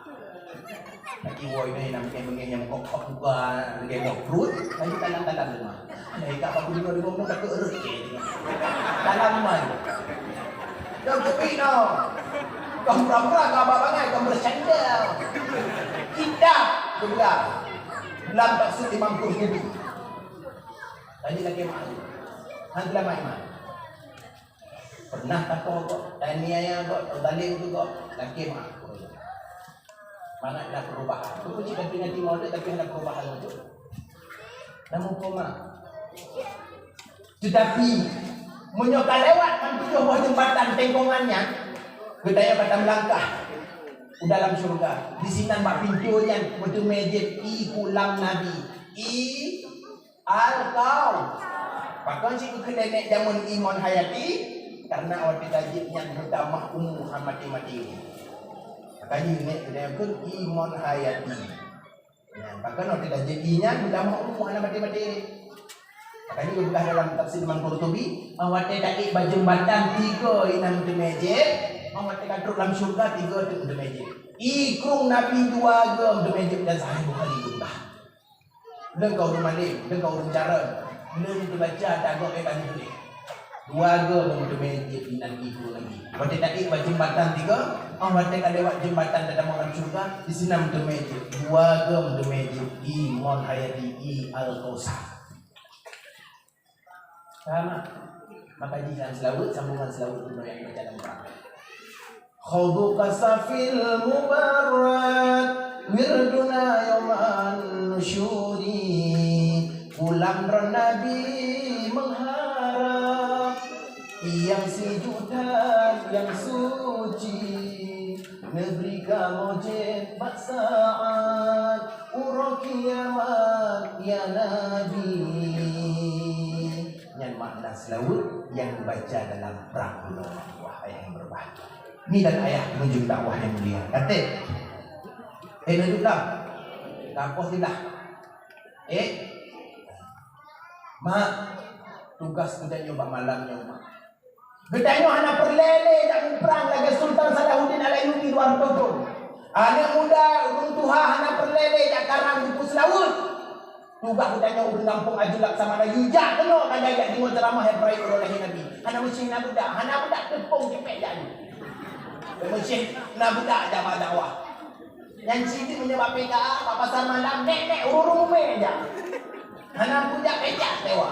Lagi woe deh, nam keu beungéh nyang kok-kok buka, lagèe boh pruet, laju talam-talam leumah. Lagi ka baku deungoe-deungoe takut rhot je. Talam leumah. Dah kupi no. Kau pura-pura kau abang bangai, kau bersandar. Kita juga dalam tafsir Imam Qurtubi. Tadi lagi malu. Nanti lama iman. Pernah takoh gob, taniaya gob, teuzalim keu gob, lakèe meu'ah. Mangat na perubahan. Bukan cit tapi nanti maulid, tapi hana perubahan betul. Namun koma. Tetapi, meunyoe ka lewat lam tujoh boh jeumbatan tengkongan nyan, geutanyoe ka tameulangkah u dalam syeuruga. Di sinan bak pintoe nyan meuteumé jeuet ie kulam Nabi. Ie Al-Kaus. Pakon cit geukheun lé nèk jameun Imon Hayati? Karena watèe tajeuet nyan meutamah umu hana maté-maté. Maka jih nèk geukheun Imon Hayati. Nyan, pakon watèe tajeuet ie nyan meutamah umu hana maté-maté. Maka jih geupeugah dalam tafsir Imam Qurtubi, watèe taék bak jeumbatan tiga inan meuteumé jeuet, watèe ka trok lam syeuruga tiga teuk meuteumé jeuet. Ie krueng Nabi dua goe meuteumé jeuet, dan Sahih Bukhari geupeugah. Lôn ka ureueng malém, lôn ka ureueng carông, lôn teubaca tagoe bak tuléh. Dua goe meuteumé jeuet inan ie krueng Nabi. Watèe taék bak jeumbatan tiga, 'oh watèe ka lewat jeumbatan tatamong lam syeuruga, di sinan meuteumé jeuet. Dua goe meuteumé jeuet, Imon Hayati, ie Al-Kausar. Paham tak? Maka jih lam seulaweuet, sambongan seulaweuet bunoe nyang baca lam Quran. Khudhu kasafil mubarrat, wirduna yauman nusyuri. Kulam droe Nabi meuharab, nyang sijuta nyang suci. Neubri kamoe jeuet bak saát uroe kiamat, ya Nabi. Nyan makna seulaweuet nyang geubaca dalam prang bunoe, wahai ayah nyang berbahagia. Ni dan ayah pengunjung dakwah yang mulia. Katé. Eh, na duduk dah. Kapoh sudah. Eh. Mak, tugas geutanyoe bak malam nyoe, Mak. Geutanyoe hana peureulée lé jak muprang lagée Sultan Salahuddin Al-Ayyubi dua ratus thon. Aneuk muda, ureuëng tuha hana peureulée lé jak karang buku seulaweuet. Tugaih geutanyoe ureuëng gampông aju laksamana, yue jak keunoe ka jak deungoe ceuramah nyang peuraya uroe lahé Nabi. Hana meusyeh na beudak, hana beudak teupông cipék jak. Meusyeh na beudak jak bak dakwah. Nyan cit meunyoe bak P K A, bak pasar malam, nek-nek ureuëng-ureuëng mumé jak. Hana peue jak, bék jak teuma.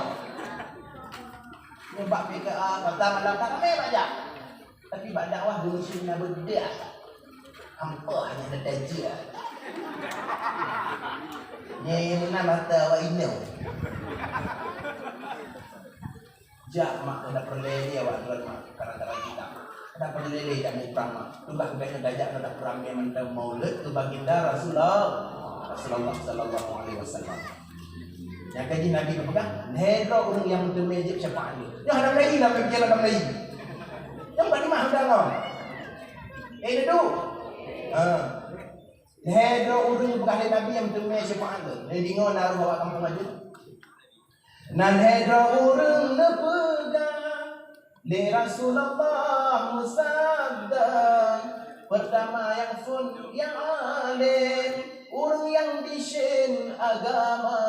Nyoe bak P K A, pasar malam, tak ramé bak jak. Tapi bak dakwah geuneuseuh na beudak. Hampa hana teutajak. Nyoe meunan mata awak inong. Jak mak, hana peureulée lé awak droe mak, kadang-kadang kita. Hana peureulée lé jak muprang mak. Tugaih geutanyoe tajak keu muprang mantong maulud keu baginda Rasulullah, Rasulullah sallallahu alaihi wasallam. Nyang ka jih Nabi geupeugah, lhée droe ureuëng nyang meuteumé jieb syafaat lé. Nyoe hana meulayi lam pikeran, hana meulayi. Nyang bak dimah hana ngon. Eh, dudoe. Ha. Lhée droe ureuëng geupeugah lé Nabi nyang meuteumé syafaat lé. Lhée deungoe na roh awak kampung aju. Na lhée droe ureuëng neupeugah, lé Rasulullah meusabda, peurtama nyang phon nyang além, ureuëng nyang dicen agama.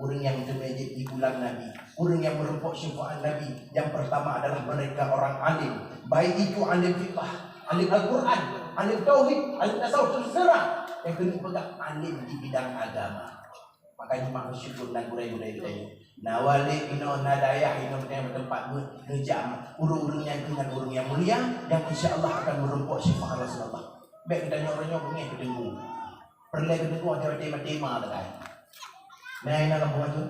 Ureuëng nyang meuteumé jieb di kulam Nabi, ureuëng nyang meurumpok syafaat Nabi, nyang peurtama adalah mereka orang alim, baik itu alim fiqah, alim Al-Quran, alim tauhid, alim tasawuf, terserah. Nyang keunong peugah alim di bidang agama. Makanya maka syukur dan gurée-gurée geutanyoe. Na wali inoe, na dayah inoe, geutanyoe bak teumpat beuet neujak ureuëng-ureuëng nyang keu ngon ureuëng nyang mulia, nyang insya Allah akan meurumpok syafaat Rasulullah. Bék geutanyoe uroe nyoe beungéh keu teungku. Peureulée keu teungku watée-watée maté ma lagée. Na inoe kampung aja.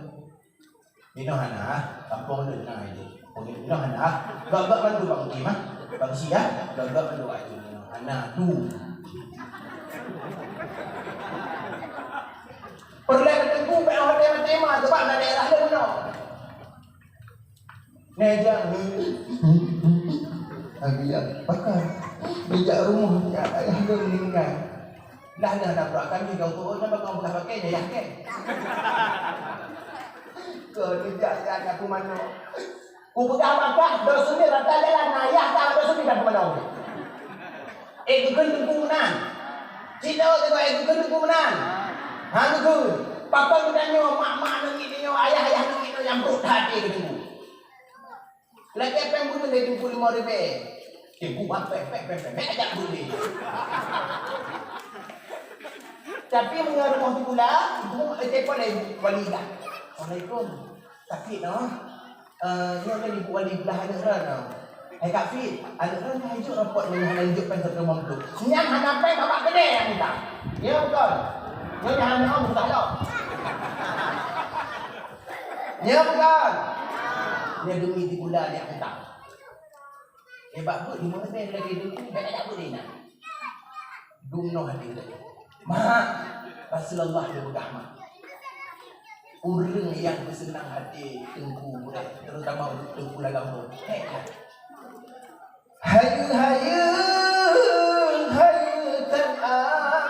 Inoe hana, kampung lôn na itu. Inoe hana. Gak-gak bantu Bang Uki mah. Bang Sia, gak-gak bantu Bang Uki. Hana tu. Peureulée keu teungku bék watée maté ma, sebab na daerah lôn inoe. Meja. Agian pakai. Meja rumah ya ayah dia meninggal. Dah dah dah berak kami kau turun nama kau belah pakai dia yakin. Kau tidak ya aku mana. Ku pegang bakah dosun ni rata jalan ayah tak dosun ni dah mana. Eh, geukheun teungku meunan. Cit teuka, eh, geukheun teungku meunan. Ha, geukheun. Pakon geutanyoe mak-mak neungiek nyoe, ayah-ayah neungiek nyoe nyang brok that até keu teungku. Lagée péng buleuen lé teungku limong ribée. Teungku wah péng, péng, péng, péng, péng, ajak buleuen. Tapi meunyoe rumoh sikula, ibu, eh, telepon lé wali dah. Assalamualaikum. Sakét noh. Eh, nyoe kan ibu wali blah aneuk droeneuh. Hai Kak Fit, aneuk droeneuh hai jok rapot nyoe hana jok péng sireutoh limong ploh. Nyan hana péng babah keudè nyang mita. Ya, beutôi. Nyoe hana musah lom. Ya, beutôi. Nyoe demi sikula nyang mita. Eh, bak buet di mana lagi dulu, dah tak buet dah. Dumnoe hati geutanyoe. Mak, Rasulullah geupeugah, mak. Ureuëng nyang peuseunang hati teungku gurée, terutama untuk teungku lam gampông. Hei, hei. Hayeue, hayeue, hayeue kan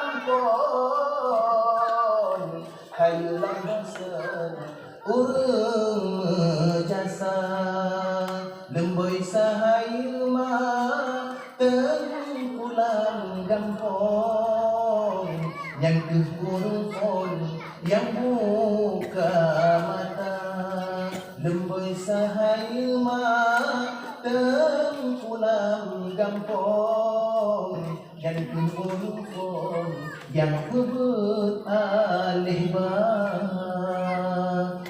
ampôn. Hayeue lam basa ureuëng meujasa, leumboi sahayeue ma teungku lam gampông, nyan keuh ureuëng phon nyang buka mata, leumboi sahayeue ma teungku lam gampông. Nyan keuh ureuëng phon nyang peubuet aléh ba.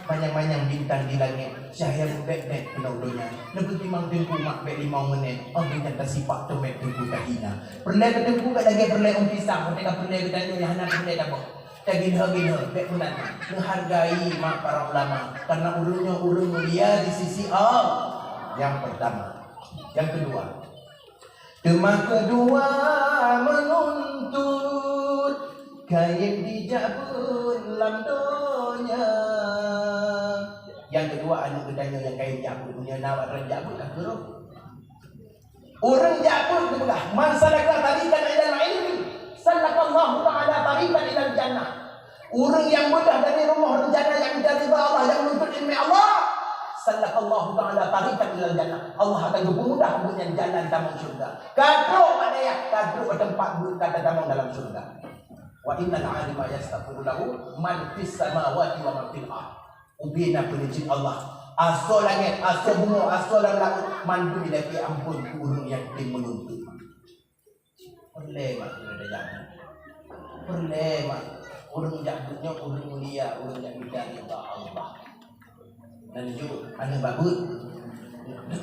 Manyang-manyang bintang di langét, cahya meubék-bék keunoe donya. Neupeutimang teungku mak bék limong meunet, oh bintang tasipak teumé teungku tahina. Peureulée keu teungku bék lagée peureulée ôn pisang, watée ka peureulée geutanyoe nyang hana peureulée taboh. Tagilhö-gilhö, bék meunan. Neuhargai mak para ulama, karena ureuëng nyoe ureuëng mulia di sisi Allah. Nyang pertama. Nyang keudua, Teuma keudua meununtut kayém dijak beuet lam donya. Nyang keudua, aneuk geutanyoe nyang kayém jak beuet, meunyoe na awak droe jak beuet ka keureuh. Ureuëng jak beuet geupeugah, "Man salaka tariqan ilal ilmi, salakallahu ta'ala tariqan ilal jannah." Ureuëng nyang beudôh dari rumoh rencana nyang mita ridha Allah, nyang nuntut ileumèe Allah, salakallahu ta'ala tariqan ilal jannah. Allah akan geupeumudah keu gobnyan jalan tamong syeuruga. Ka trok bak dayah, ka trok bak teumpat beuet ka tatamong dalam syeuruga. Wa innal alima yastaghfiru lahu man fis samawati wa man fil ardh. Ubé na peuneujeut Allah. Asoe langét, asoe bumoe, asoe lam laôt, mandum ilakée amphon keu ureuëng nyang tem meununtut. Peureulée mak keu gata jak beuet. Peureulée mak. Ureuëng jak beuet nyoe ureuëng mulia, ureuëng jak mita ridha Allah. Dan jok aneuk bak beuet.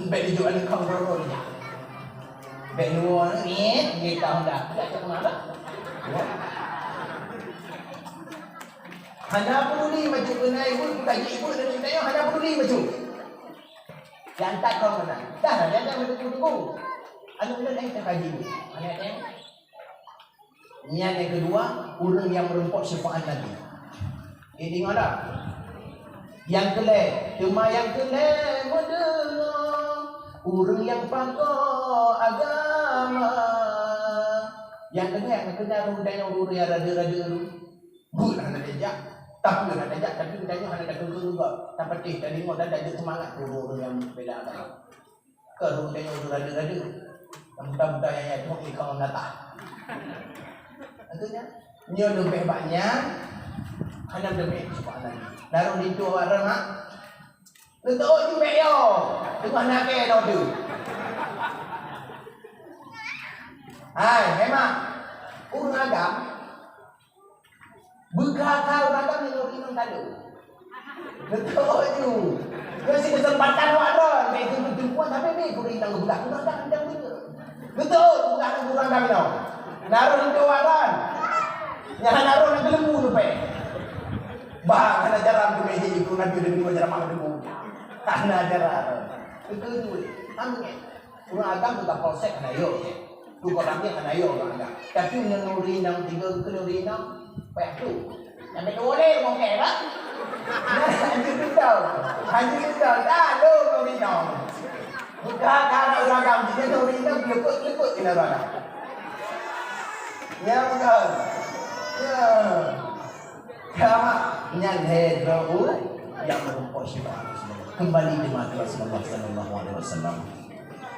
Bék jok aneuk kau roro nyan. Bék luwa ngiet, ngiet tahun dah. Tidak cok mana? Ya. Hana peduli maju kenai pun bukan jibeuet dan kita hana peduli maju. Nyang that kong meunan. Dah lah, jangan tunggu-tunggu. Aneuk lôn laén teuh kaji. Aneuk lôn. Nyan nyang keudua, ureuëng nyang meurumpok syafaat Nabi. Ingat dah. Nyang keulhèe, teuma nyang keulhèe meudeungoe ureuëng nyang pakoe agama. Nyang keulhèe, nyang keulhèe ureuëng nyang ureuëng nyang radeue-radeue. Beuet hana tajak, tapi hana tajak, tapi geutanyoe hana takheun-kheun juga. Tapatéh, tadeungoe dan tajak seumangat keu ureuëng-ureuëng nyang bela agama. Keu ureuëng tanyoe ureuëng radeue-radeue. Nyang muda-muda nyang nyan cuma ikong natah. Artinya, nyoe leubeh bak nyan, hana leubeh subhanallah. Lalu linto awak mak. Leutôk jubek yo. Teungoh nakée lom tu. Hai, memang. Ureuëng agam. Beukha-kha ureueng agam nyang ureueng inong talo. Beutôi ju. Nyoe si keuseumpatan awak droe, bèk teumpat-teumpat, tapi bèk ureueng inong geubeugah, ureueng agam nyang beutôi. Beutôi, geubeugah ureueng agam inong. Na roh leumpah awak droe. Nyan na roh nyang geuleumbu leupah. Bah, hana jaram tu meh, itu Nabi udah dua jaram aku dulu. Hana jaram. Beutôi ju. Amin. Ureueng agam tu kapolsek hana yo. Tu kolam ni hana yo ureueng agam. Tapi ngon ureueng inong tiga keu ureueng inong, payah tu. Sampai tu boleh mungkin lah. Hanya tu tau. Hanya tu tau. Dah lu ureueng inong. Bukan anak ureueng agam, tiga ureueng inong, lekut-lekut kena ureueng agam. Ya, bukan. Ya. Kama nyan he droe nyang meureumpok syifaat Rasulullah. Kembali di mata Rasulullah sallallahu alaihi wasallam.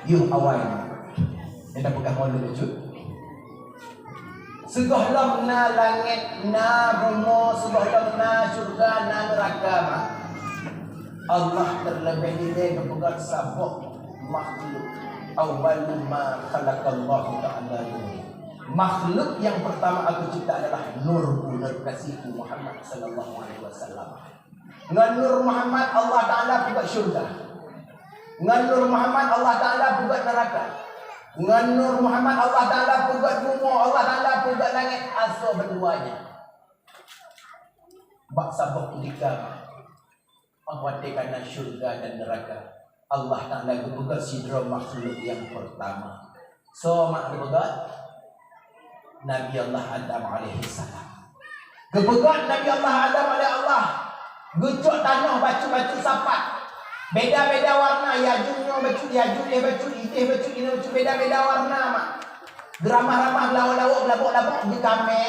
Yuh awai. Nyang tapeugah malu bacut. Sigohlom na langét, na bumoe, sigohlom na syurga, na neuraka, ma. Allah terlebih dilée geupeugah saboh makhluk. Awwalu ma khalaqallahu ta'ala nur. Makhluk yang pertama aku cipta adalah nur, nur kasihku Muhammad sallallahu alaihi wasallam. Ngon nur Muhammad Allah Taala peugöt syurga. Ngon nur Muhammad Allah Taala peugöt neraka. Ngon nur Muhammad Allah Taala peugöt bumoe, Allah Taala peugöt langét, asoe bandua nyan. Bak saboh kutika, bak watée ka na syurga dan neraka, Allah Taala geupeugöt sidroe makhluk nyang pertama. Soe mak geupeugöt? Nabi Allah Adam alaihissalam. Geupeugöt Nabi Allah Adam oleh Allah, geucok tanoh bacut-bacut sapat. Beda-beda warna, Yajuj nyoe bacut, Yajuj lé bacut, idéh bacut, inong bacut, beda-beda warna mak. Geuramah-ramah, geulawok-lawok, geulabok-labok, geutamé,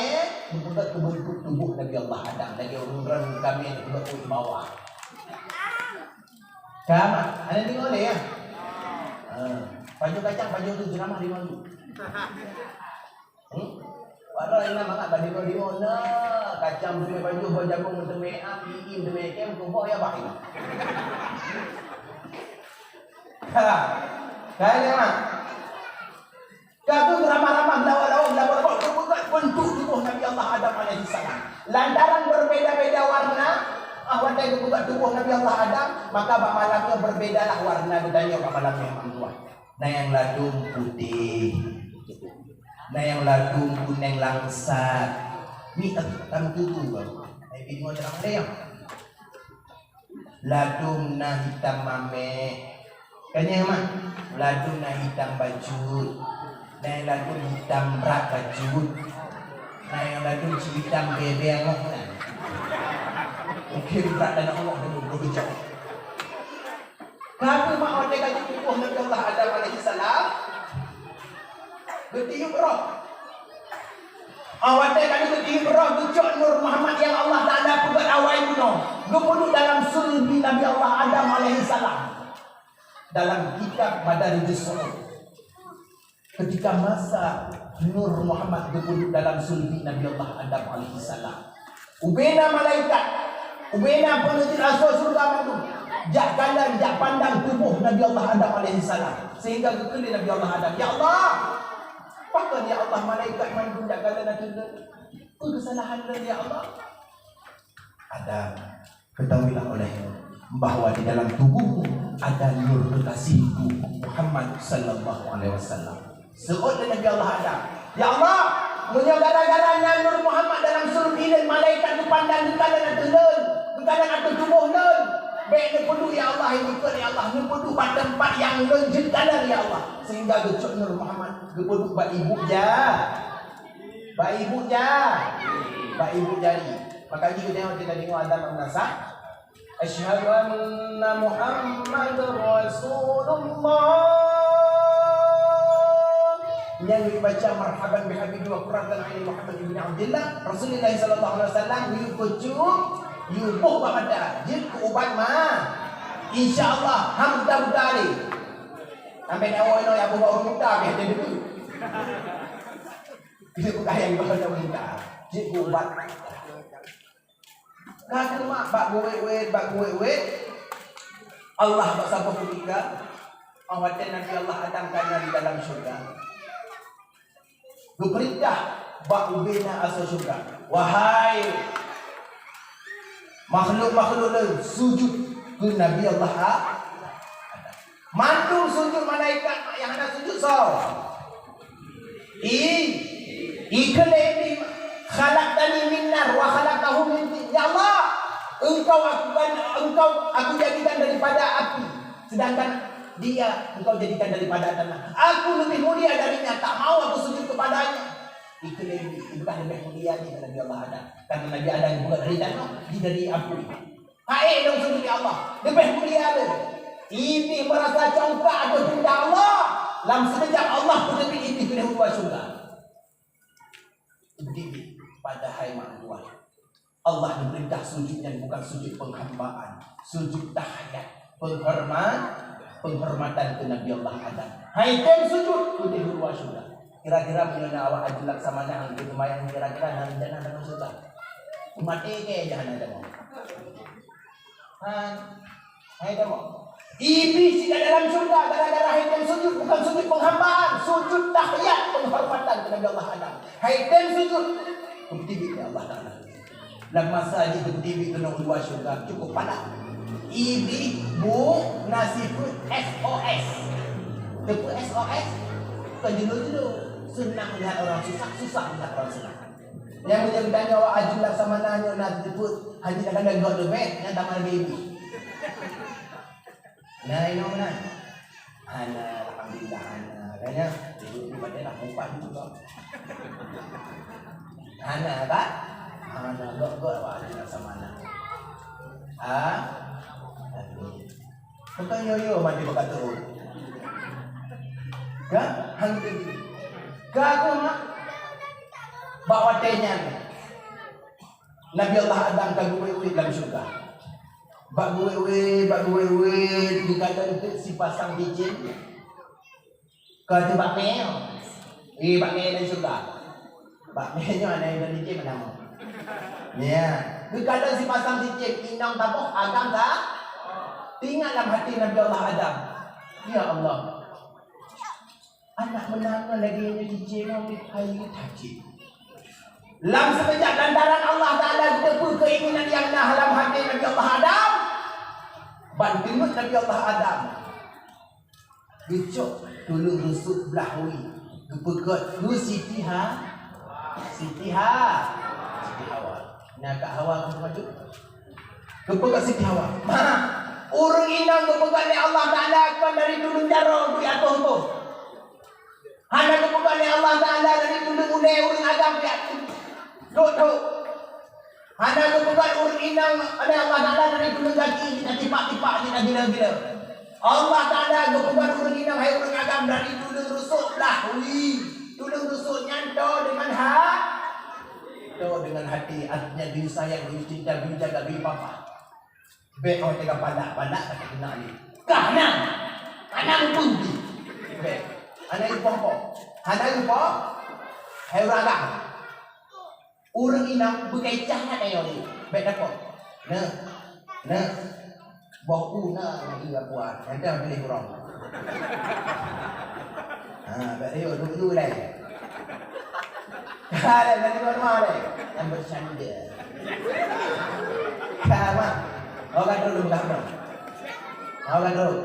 geupeugöt keu beuntuk tuboh Nabi Allah Adam. Lagée ureueng droe geutamé, geupeugöt keu bawah. Ka mak, hana deungoe lé, ya? Ha. Pajoh kacang, pajoh tu, geuramah di malu. Hmm? Padahai na mangat bak deungoe-deungoe na, kacang teumé pajoh, boh jabông teumé am, ié teumé kem, kuboh ya bah. Ha. Ka nyan mak. Ka geuramah-ramah, geulawok-lawok, geulabok-labok, geupeugöt beuntuk tuboh Nabi Allah Adam alaihissalam. Lantaran berbeda-beda warna, ah, watée geupeugöt tuboh Nabi Allah Adam, maka bak malam nyoe berbedalah warna geutanyoe bak malam nyoe, Mak Tuan. Na nyang ladôm putéh, na nyang ladôm kunéng langsat. Ni tam tutu ka. Ai bingung jalan dia. Ladôm na hitam maméh. Ka nyan mak, ladôm na hitam bacut. Na nyang ladôm hitam brat bacut. Na nyang ladôm cit hitam bebeng nyoe na. Mungkin brat dan Allah dulu beujak. Ka geuh mak watée ka jeuet tuboh Nabi Allah Adam alaihissalam, geutiyeub roh. Ah, watée ka jeuet geutiyeub roh, geucok Nur Muhammad nyang Allah Taala peugöt awai bunoe, geupeuduek dalam sulbi Nabi Allah Adam alaihissalam. Dalam kitab Madarijus Su'ud. Ketika masa Nur Muhammad geupeuduek dalam sulbi Nabi Allah Adam alaihissalam, ubena malaikat, ubena peungeujeuet asoe syeuruga mandum jak kalon, jak pandang tuboh Nabi Allah Adam alaihissalam, sehingga geukheun lé Nabi Allah Adam, "Ya Allah, pakon ya Allah malaikat mandum jak kalon ateueh lôn? Peue keusalahan lôn ya Allah?" Adam, ketahuilah olehmu bahwa di dalam tubuhmu ada nur kekasihku Muhammad sallallahu alaihi wasallam. Seuôt lé Nabi Allah Adam, "Ya Allah, meunyoe gara-gara na Nur Muhammad dalam sulbi lôn, malaikat geupandang geukalon ateueh lôn, geukalon ateueh tuboh lôn, bék neupeuduek ya Allah, neupeuduek ya Allah, neupeuduek bak teumpat nyang lôn jeuet kalon ya Allah." Sehingga geucok Nur Muhammad geupeuduek bak ibu ja. Bak ibu ja. Bak ibu jari. Maka jih geutanyoe teuka deungoe azan meunasah, "Asyhadu anna Muhammadar Rasulullah." Nyan geubaca, "Marhaban bihabibina wa qurrati aini Muhammad ibn Abdillah, Rasulillah sallallahu alaihi wasallam," yue kucuk, yue boh bak mata, jeuet keu ubat ma. Insya Allah, ham buta-buta lé. Sampai nyawa inoe ya boh bak ureueng buta, biar dia dulu. Keuneuk peugah nyang ibarat undang-undang. Jeuet keu ubat. Ka geumat bak geuwét-wét, bak geuwét-wét. Allah bak saboh kutika, watée Nabi Allah Adam ka na di dalam syeuruga, geupeurintah Bak ubena asoe syeuruga. Wahai makhluk-makhluk lôn, sujud keu Nabi Allah Adam. Mandum sujud malaikat, nyang hana sujud soe? I, ikheun lé Iblih, "Khalaqtani min nar wa khalaqtahu min tin." Ya Allah, engkau aku kan, engkau aku jadikan daripada api, sedangkan dia engkau jadikan daripada tanah. Aku lebih mulia darinya, tak mau aku sujud kepadanya. Ikheun lé Iblih, "Iblih leubeh mulia ni Nabi Allah Adam. Karena Nabi Adam bukan dari tanah, dia dari api." Hai lôn sujud, ya Allah, leubeh mulia lôn. Iblih merasa congkak ateueh peurintah Allah. Lam seukejap Allah peuteubiet Iblih keudeh u luwa syeuruga. Iblih, padahai mak Allah, Allah neupeurintah sujud nyan bukan sujud penghambaan, sujud tahiyat, penghormat, penghormatan keu Nabi Allah Adam. Hai tem sujud, keudeh u luwa syeuruga. Kira-kira meunyoe na awak Haji Laksamana nyang geuseumayang, kira-kira na rencana dalam syeuruga? Maté keu jahanam. Han, hai kamoe. Iblih cit ka dalam syeuruga gara-gara hai tem sujud, bukan sujud penghambaan, sujud tahiyat penghormatan keu Nabi Allah Adam. Hai tem sujud, geupeubiet lé Allah Taala. Lam masa jih geupeubiet keunoe u luwa syeuruga cukup padat. Iblih bu na sifeuet S O S. Teupeue S O S? Bukan judul-judul. Senang lihat orang susah, susah lihat orang senang. Nyang meunyoe geutanyoe awak Haji Laksamana nyoe na teupeu, Haji Laksamana gok leubeh, nyan tamah lagèe ibu. Nah, inoe meunan. Hana, alhamdulillah, hana. Kan nyan, ibu tu pada nak mumpat tu kok. Hana, kan? Hana, gok-gok awak Haji Laksamana. Ha? Aduh. Bukan yo-yo mati bak kata ureueng. Ka? Hang jadi. Ka aku mak? Bak watèe nyan, Nabi Allah Adam ka geuwèt-wèt lam syeuruga. Bak geuwèt-wèt, bak geuwèt-wèt, geukalon teuk sipasang cicém. Ka teuh bak mè. Eh, bak mè lam syeuruga. Bak mè nyoe hana inong cicém nama. Ya. Geukalon sipasang cicém, inong taboh, agam ka. Teuingat lam até Nabi Allah Adam. Ya Allah. Anak meunan lagèe nyoe cicém nyoe hai that cit. Lam seukejap lantaran Allah Taala geuteupeue keuinginan nyang na lam até Nabi Allah Adam. Ban teungeut Nabi Allah Adam. Geucok tuleueng rusok blah wie, geupeugöt keu Siti Ha-, Siti Ha-, Siti Hawa. Na ka Hawa keu maju? Geupeugöt Siti Hawa. Ma, ureueng inong geupeugöt lé Allah Taala kon dari tuleueng jaroe bri ateueh boh. Hana geupeugöt lé Allah Taala dari tuleueng ulèe ureueng agam bri ateueh. Dok-dok. Hana geupeugöt ureueng inong lé Allah Taala dari tuleueng gaki, jeuet tipak-tipak, jeuet gila-gila. Allah Taala geupeugöt ureueng inong hai ureueng agam dari tuleueng rusok blah wie. Tuleueng rusok nyan toe deungon ha-, toe deungon até, artinya diri sayang, diri cinta, diri jaga, diri papa. Bèk oh teuka palak-palak ka teukeuna lé. Kah nyan! Hana mupeue. Bèk. Hana ipoh-poh. Hana ipoh. Hai ureueng agam. Ureueng inong beukai cah that ayo ni. Bèk dapat. Nah. Nah. Boh u na lagi buat. Ada pilih urang. Ha, bèk ayo dulu-dulu lai. Ka lé, ka lé, ka lé. Yang bercanda. Ka, Mak. Oh, ka dulu, ka dulu. Oh, ka dulu.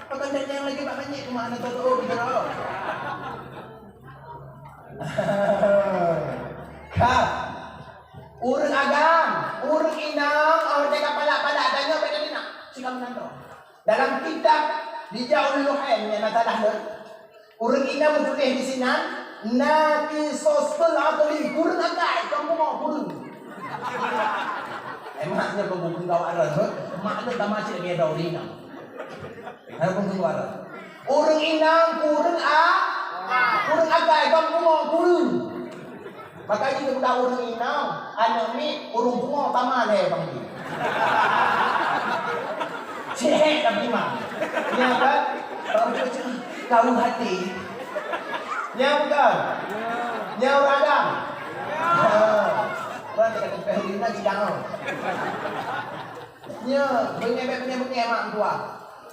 Bukan tanya yang lagi Pak Manyik, cuma anak tu, oh, gitu loh. Ka. Ureueng agam, ureueng inong, oh, teuka palak-palak, tanyoe beda ni nak. Cik kamu nanti. Dalam kitab Diyaul Luhaim nyang na salah lôn, ureueng inong meutuléh disinan, naqisatul aqli, kureueng akai, kon pungo, kureueng. Eh, mak nyoe kon buku kau arah, mak lôn tamah cit lagèe ureueng inong. Hai buku kau arah. Ureueng inong kureueng a-, kureueng akai, kon pungo, kureueng. Maka jih keu budak ureueng inong, aneuk miet, ureueng pungo, tamah lé bang jih. Cék tapi mah. Nya kan? Kau tu cakap, kau hati. Nya bukan? Nya ureueng agam? Ha. Ureueng cakap, "Teupeue ureueng inong sidang." Nya, beungéh-beungéh mak tuah.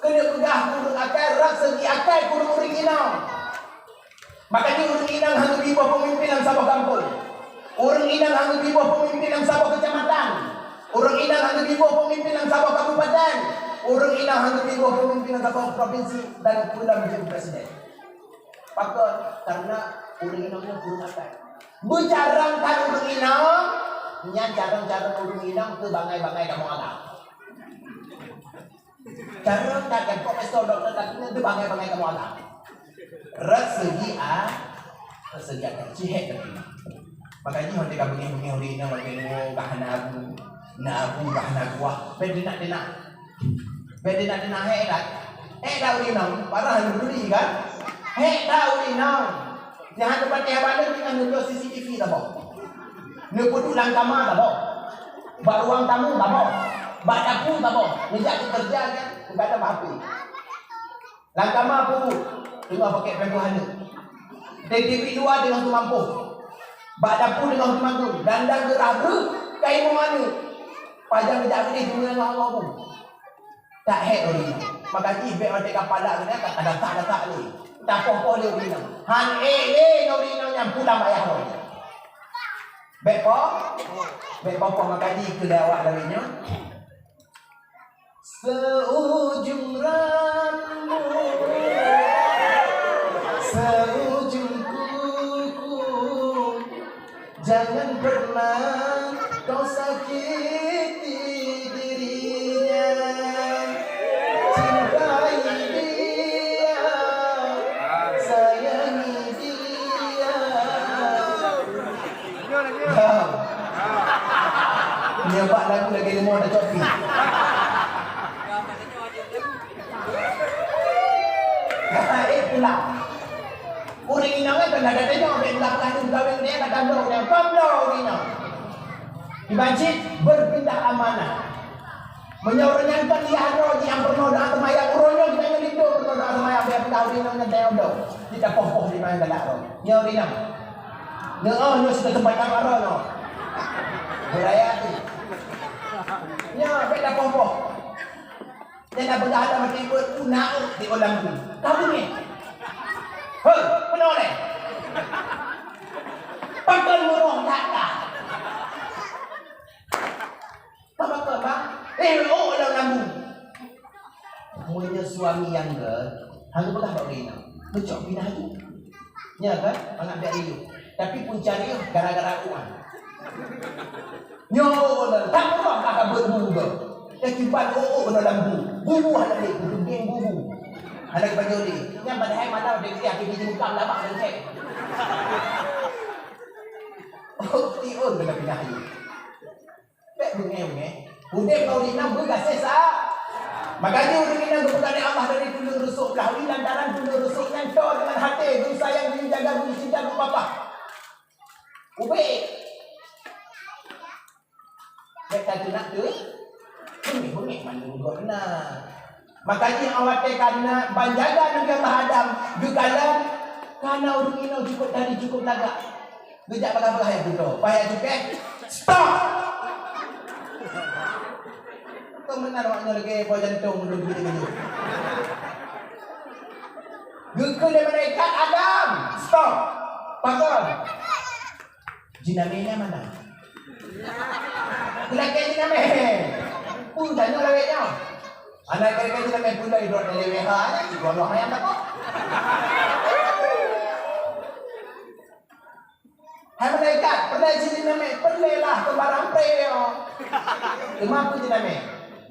Keuneuk peugah kureueng akai, rab seugi akai kureueng ureueng inong. Makajih ureuëng inong hana geubi boh peumimpin lam saboh gampông. Ureuëng inong hana geubi boh peumimpin lam saboh keucamatan. Ureuëng inong hana geubi boh peumimpin lam saboh kabupaten. Ureuëng inong hana geubi boh peumimpin lam saboh provinsi dan pulan jeuet presiden. Pakon? Karena ureuëng inong nyan kureueng akai. Beucarông that ureuëng inong, nyan carông-carông ureuëng inong keu bangai-bangai kamoe alam. Carông that profesor, doktor, tapi nyan keu bangai-bangai kamoe alam. Rot seugi a, rot seugi a, cihek tapi. Makajih watée ka beungéh-beungéh ureuëng inong, watée nyoe ka hana abu, na abu ka hana kuah, bék deunak-deunak. Bék deunak-deunak, hék that. Hék that ureuëng inong, parah ureuëng turi kan? Hék that ureuëng inong. Nyang hana patéh balon nyan neubloe C C T V saboh. Neupeuduek lam kama saboh. Bak ruang tamu saboh. Bak dapu saboh. Neujak keu keureuja nyan, kadang bak H P. Lam kama peuduek, teungoh pakèk péng dua hana. Di T V luwa teungoh teumampôh. Bak dapu teungoh teumampôh. Dandang geurah breuh, ka imoe aneuk. Pajan geujak keudeh teungoh ngon Allah. Tak hék ureuëng inong. Makajih bék watée ka palak ureuëng inong ka dasak-dasak lé. Tapoh-poh lé ureuëng inong. Han ék lé ngon ureuëng inong nyang pulang bak ayah droe. Bék poh, bék poh-poh makajih keu lé awak lawét nyoe. Seujung rambut, seujung kuku, jangan pernah kau sakiti dirinya. Cintai dia, sayangi dia. Ha. Nyoe bak lagu lagèe leumo tacok pi. Eh, pulang. Ureueng inong kan ada tengok, bèk ulah peugah lôn kawin dia, kata bro, dia, "Kon bro ureueng inong." Iban cit berpindah amanah. Meunyoe ureueng nyan kon yah droe jih nyang peurunoe doa seumayang, uroe nyoe geutanyoe linto peurunoe doa seumayang, bèk peugah ureueng inong nyan tanyoe dong. Cit tapoh-poh di manyang galak droe. Nyoe ureueng inong. Nyoe, oh, nyoe sudah tempat nyang aro nyoe. Beraya tu. Nyoe, bèk tapoh-poh. Nyang na peugah lam até buet, "Una di ulam tu." Ka beungéh. Hei, peunoh lé. Pakon meuroh that ka. Ka pakon, Bang? Eh, oh, lam lambu. Meunyoe suami nyang gèt, hana peugah bak ureueng inong. Beucok pinah laju. Nya kan? Mangat bèk riuh. Tapi punca riuh gara-gara uang. Nyoe, tak pernah ka beuet bu gob. Teukiban ôk-ôk keunoe lam bu. Bubu hana lé, geupeugeng bubu. Hana geupajoh lé. Nyan padahai malam dek dia pergi jengukam labak dan cek. Oh, tiun kena pinah ayu. Bèk beungéh-beungéh. Udép ngon ureueng inong beugaséh sa. Makajih ureueng inong geupeugah lé Allah dari tuleueng rusuk blah ueh lantaran tuleueng rusuk nyan toe deungon até, geuh sayang, geuh jaga, geuh cinta, geuh papah. Ubé. Bèk tateunak teuh, beungéh-beungéh mandum gobnyan. Makajih watèe ka na ban jaga Nabi Allah Adam geukalon, ka na ureueng inong cukôp tari, cukôp lagak. Geujak peugah-peugah ayah putôh, "Payah cukéh, stop!" Kok meunan awak nyoe lagèe boh jantông meudong begitu-begitu. Geukheun lé malaikat, "Adam, stop!" Pakon? Jinamé nyan mana? Peulakèe jinamé. Peue tanyoe lawét nyoe? Aneuk kira-kira jinamé peue lawét, rot dari W H nyan, ibu Allah ayam takut. Hai malaikat, peureulèe cit jinamé, peureulèe lah keu barang pré nyoe. Teuma peue jinamé?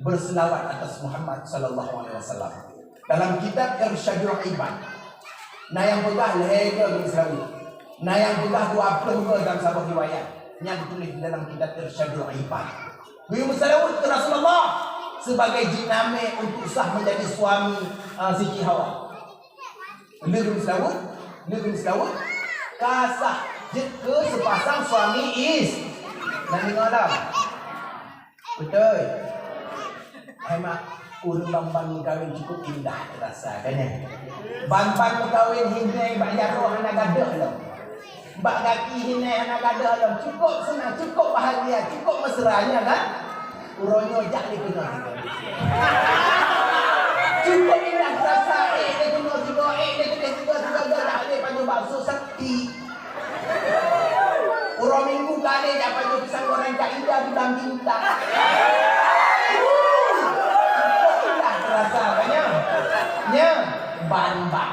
Berselawat atas Muhammad sallallahu alaihi wasallam. Dalam kitab Irsyadul Ibad, na nyang peugah lhèe goe geuseulaweuet, na nyang peugah dua ploh goe dalam saboh riwayat. Nyan teutuléh di dalam kitab Irsyadul Ibad. Geuyue meuseulaweuet keu Rasulullah sebagai jinamé untuk sah menjadi suami, ah, Siti Hawa. Lheueh geuseulaweuet, lheueh geuseulaweuet, ka sah jeuet keu seupasang suami is-, na deungö lom. Beutôi. Hai mak, ureueng ban-ban meukawen cukup indah teurasa, kan, ya? Ban-ban meukawen hindai bak jaroe hana gadôh lom. Bak gaki hindai hana gadôh lom. Cukup seunang, cukup bahagia, cukup mesra, nya kan? Uroe nyoe jak lé keunoe sigoe. Cukup indah teurasa, ék lé keunoe sigoe, ék lé keudéh sigoe, sigoe jak lé pajoh bakso. Bintang-bintang. Indah terasa kan, nyan? Nyan, ban-ban.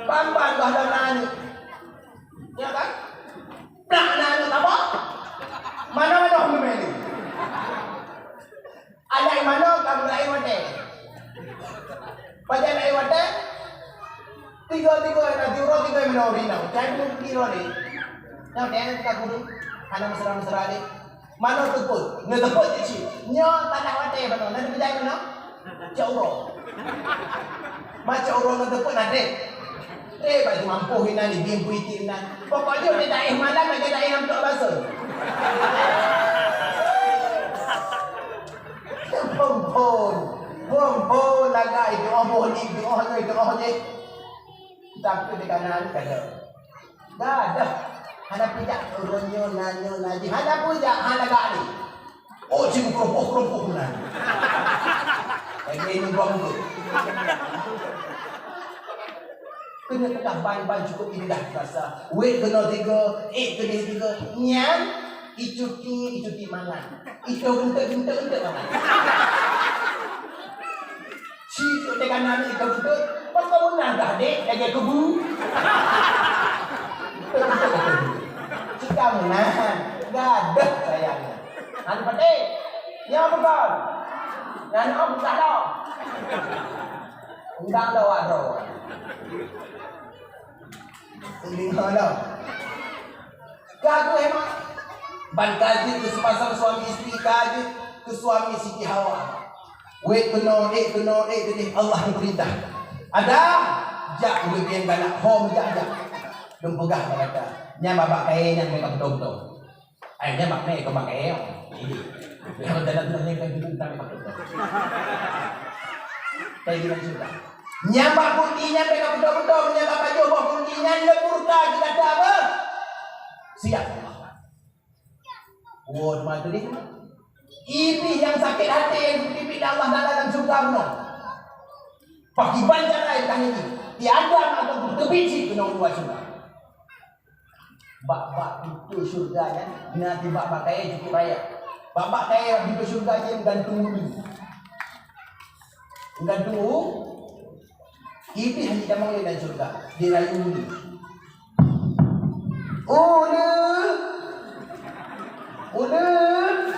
Ban-ban bah dah na aneuk. Ya kan? Nak na aneuk apa? Mana-mana hom ni. Aneuk manoe ka meulaén watèe. Pajan laén watèe? Tiga-tiga na juro tiga manoe rinau. Cai pun tiga ni. Nyoe tengok ka guru. Hana mesra-mesra ni. Manoe teupot. Nyoe teupot cit cit. Nyoe tanah watèe manoe. Na teupijak manoe? Cok uroe. Ba cok uroe ngon teupot na trép. Trép bak mampu inan, ibi pui itim nan. Pokok jih di daéh malam lagèe daéh lam tok basa. Phon-phon. Phon-phon lagak itu oh boh ni, itu oh ni, itu oh ni. Tapi di kanan kada. Gadoh. Hana peujak ureueng nyoe na nyoe na jih. Hana peujak, hana gak ni. Oh, cuma keropoh-keropoh meunan. Lagèe nyoe bang tu. Keuneuk peugah ban-ban cukup indah rasa. Wet keunoe tiga, ék keudeh tiga. Nyan, icuti, icuti mangat. Itu bentuk-bentuk-bentuk mangat. Si tu tengah nani ke betul. Kau menang dah, dek, lagi aku bu. Cika menang. Gadoh sayangnya. Anu petik. Ya, bukan. Anu, bukan dah. Enggak lo, aduh. Ini mana? Gadoh emang. Ban ka jeuet keu seupasang suami istri, ka jeuet keu suami Siti Hawa. Wet keunoe, ék keunoe, ék keudeh, Allah geupeurintah. Adam, jak ulôn pian galak, hom jak, jak. Lôn peugah bak gata, nyan babah kayèe nyan meuka beutôi-beutôi. Ai, nyan bak mè, kon bak kayèe. Nyang dalam dunia nyan kan kita tak betul. Kayak gimana juga? Nyan bak putih nyan meuka beutôi-beutôi, nyan bak pajoh boh putih nyan lé murka gata apa? Siap. Woe teuma teurimong. Iblih nyang sakét até nyang geuteubiet lé Allah Taala lam syeuruga bunoe. Pakiban cara nyang ka nyan jih, di Adam akan geuteubiet cit keunoe luwa syeuruga. Bak-bak pintoe syeuruga nyan na di bak-bak kayèe cukup raya. Bak-bak kayèe pintoe syeuruga jih meugantung ulu. Meugantung u-, Iblih hana jitamong lé lam syeuruga, dirayu ulu. Uleue! Uleue!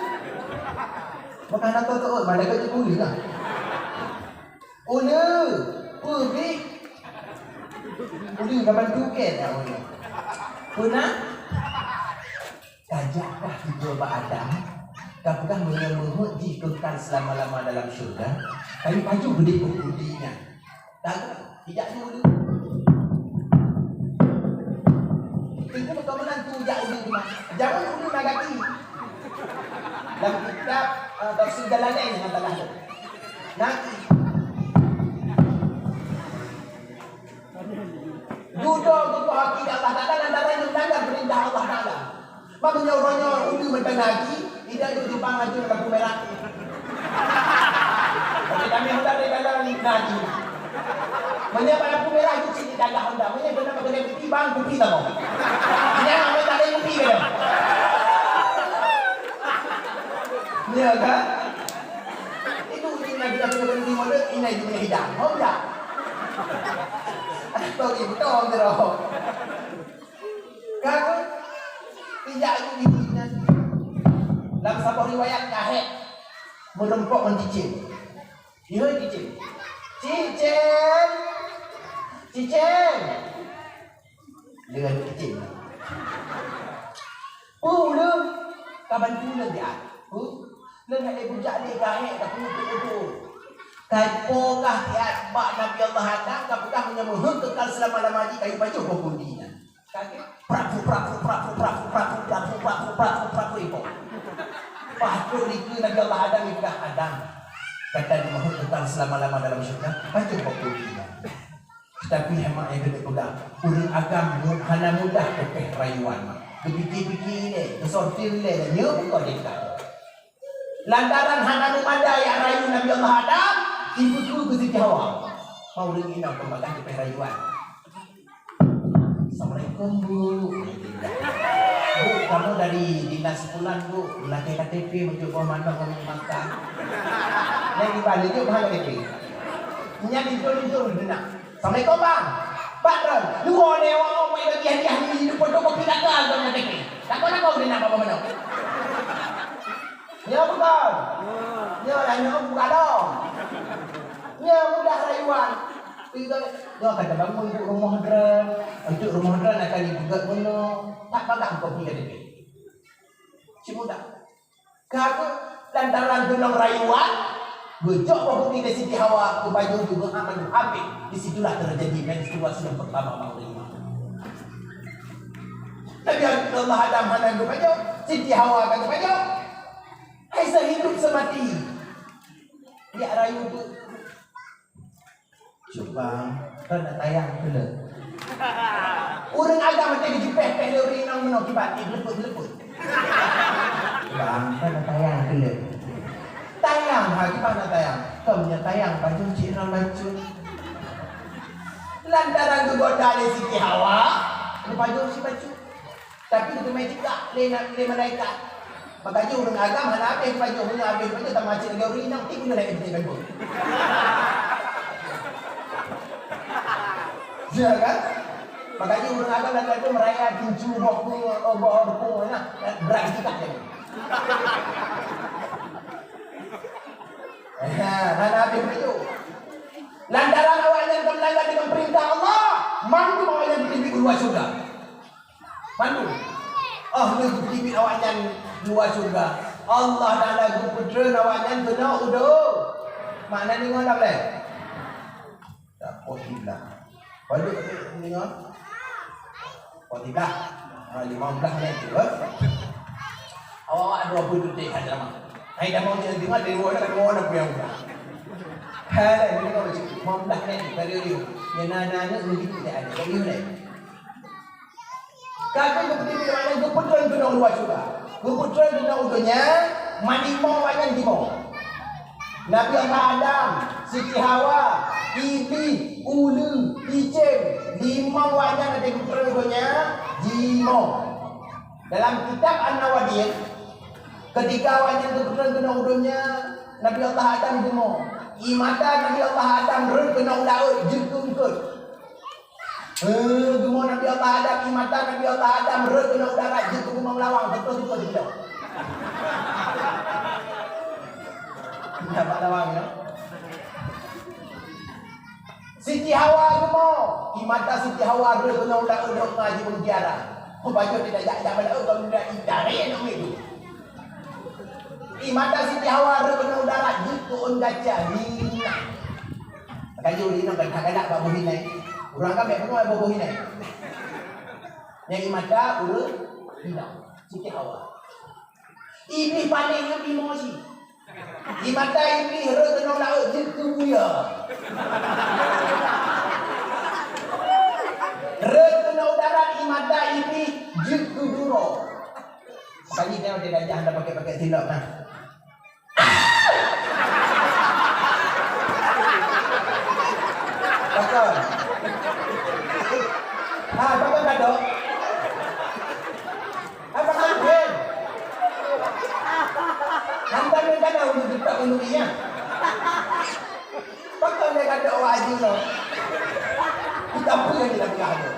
Maka hana teuôt, mana ka jeuet uleue lah. Uleue! Peue bri? Uleue ka bantu kèe dak uleue? Peue na? Ka jak kah tiba bak Adam, ka peugah meunyoe meuheuét jih keukai seulama-lama dalam syeuruga, kayu pajoh geudeh bak putih nyan. Taga, ijak dulu. Itu betul menantu jak dulu. Jangan dulu nagati. Dalam kitab, eh, tafsir Jalalain yang telah tu. Nanti. Dudoe geupoh akidah Allah Taala lantaran geumelanggar peurintah Allah Taala. Maka nyoe uroe nyoe udu meuteunagi, tidak duduk di pang aju lampu merah. Tapi kami hendak di dalam ni lagi. Meunyoe lampu merah itu cit di tangga Honda. Meunyoe beuna bak kupi bang, kupi tamo. Nyan awak tak ada kupi ke? Ya kan? Itu ina kita punya berhenti model, ina itu punya hidang. Honda. Atau ibu tahu dia. Ka kheueh, ijak geuh nyan. Lam saboh riwayat ka hék meurumpok ngon cicém. Ihôi cicém. Cicém! Cicém! Deungon cicém. Peue ulôn? Ka bantu lôn jak. Peue? Lôn hana bujak lé ka hék ka peue peue. Ka ipoh ka hék bak Nabi Allah Adam ka peugah meunyoe meuheuét kekal seulama-lama jih kayu pajoh boh kundi nyan. Ka geuprap, prap, prap, prap, prap, ipoh. Paih trok dikeue Nabi Allah Adam, ipeugah, "Adam, gata meuheuét kekal seulama-lama dalam syeuruga, pajoh boh kundi nyan." Tapi hana nyang keuneuk peugah, ureueng agam hana mudah teupéh rayuan. Geupike-pike ilèe, geusortir ilèe, nyoe bukon lé ka. Lantaran hana meumada jak rayu Nabi Allah Adam, ipeukeu keu Siti Hawa. Mau ureueng inong peumakan teupéh rayuan. Assalamualaikum, Bu. Bu, kamoe dari dinas pulan, Bu. Lakèe K T P meunyoe boh manok ngon makan. Nyan di balik jeuet bah K T P. Nyan di jol-jol beuna. Assalamualaikum, Bang. Bang, Bang. Dua lewat, oh, mai bagi hadiah ni, di fotokopi kakak, Bang, K T P. Takut apa udah nak bawa manok? Nyoe bukon. Nyoe lah, nyoe buka lom. Nyoe mudah rayuan. Tiga, nyoe ka tabangun untuk rumoh droen. Untuk rumoh droen akan dipeugöt bunoe. Tak bagah kopi K T P. Cit mudah. Ka geuh lantaran keunong rayuan, geujok boh kopi lé Siti Hawa keu pajoh jeumaah mandum habéh. Di situlah terjadi menstruasi yang pertama bang Rima. Nabi Allah Adam hana geupajoh, Siti Hawa ka geupajoh. Hai sehidup semati. Liak rayu tu. Cubang, kan nak tayang tu le. Ureueng agam até jipéh-péh lé ureueng inong meunoe kiban, eh, beuleupeuet-beuleupeuet. Cubang, kan nak tayang tu le. Tayang, ha, kiban nak tayang. Kau punya tayang, baju cik ram bacut. Lantaran geugoda lé Siti Hawa, geupajoh si bacut. Tapi geuteumé cegah lé na-, lé malaikat. Maka jih ureueng agam hana habéh pajoh, meunyoe habéh pajoh tamacet lagèe ureueng inong, tiep nyoe lagèe beuté bandum. Ya kan? Maka jih ureueng agam lagèe tu meuraya tincu boh ku, oh, boh ku, nah, berat sikit kan. Ha, hana habéh pajoh. Lantaran awaknyan ka meulanggar deungon peurintah Allah, mandum awaknyan geuteubiet u luwa syeuruga. Mandum. Oh, lheueh geuteubiet awaknyan luwa syeuruga, Allah Taala geupeutreun awaknyan keunoe u do-, makna deungoe lam lé? Tak, poh siblah. Padub deungoe? Poh siblah. Ha, limong blah lé tu, eh. Awak-awak dua puluh detik hana lama. Hai dah mau jadi dengar dari luar dah, dari luar dah puyang. Hai, dah dengar macam limong blah lé tu, dari dia. Yang nana-nana mungkin tidak ada. Dari mana? Ka geuh geupeutimé awaknyan geupeutreun keunoe luwa syeuruga. Geupeutreun keunoe u donya, manimong awaknyan timoh. Nabi Allah Adam, Siti Hawa, Iblih, uleue, cicém, limong awaknyan até geupeutreun u donya, jimoh. Dalam kitab An-Nawadir, ketika awaknyan geupeutreun keunoe u donya, Nabi Allah Adam jimoh. Ie mata Nabi Allah Adam rhot keunoe u laôt jeuet keu eungkôt. Eh, geumoe Nabi Allah Adam, ie mata Nabi Allah Adam rhot keunoe u darat jeuet keu gumong lawang, beutôi-beutôi jeuet. Nyan bak lawang nyoe. Siti Hawa geumoe, ie mata Siti Hawa rhot keunoe u laôt, dok na jimutiara. Pajoh tidak jak-jak bak laôt, kalau tidak idaré aneuk miet tu. Ie mata Siti Hawa rhot keunoe u darat jeuet keu ôn gaca, hina. Maka jih ureueng inong galak-galak bak boh hina. Ureueng agam bèk peunoh bak boh hina. Nyang ie mata ureueng inong, Siti Hawa. Iblih paléng ngon timoh cit. Ie mata Iblih rhot keunoe laôt jeuet keu buya. Rhot keunoe u darat ie mata Iblih jeuet keu duro. Makajih nyoe di dayah anda pakai-pakai silop nah. Pakon? Ha, pakon gadok? Ha, pakon gadok? Hantam yang kana ulu detak ulu iya. Pakon dia gadok awak haji lo? Kita pun yang tidak pernah ada.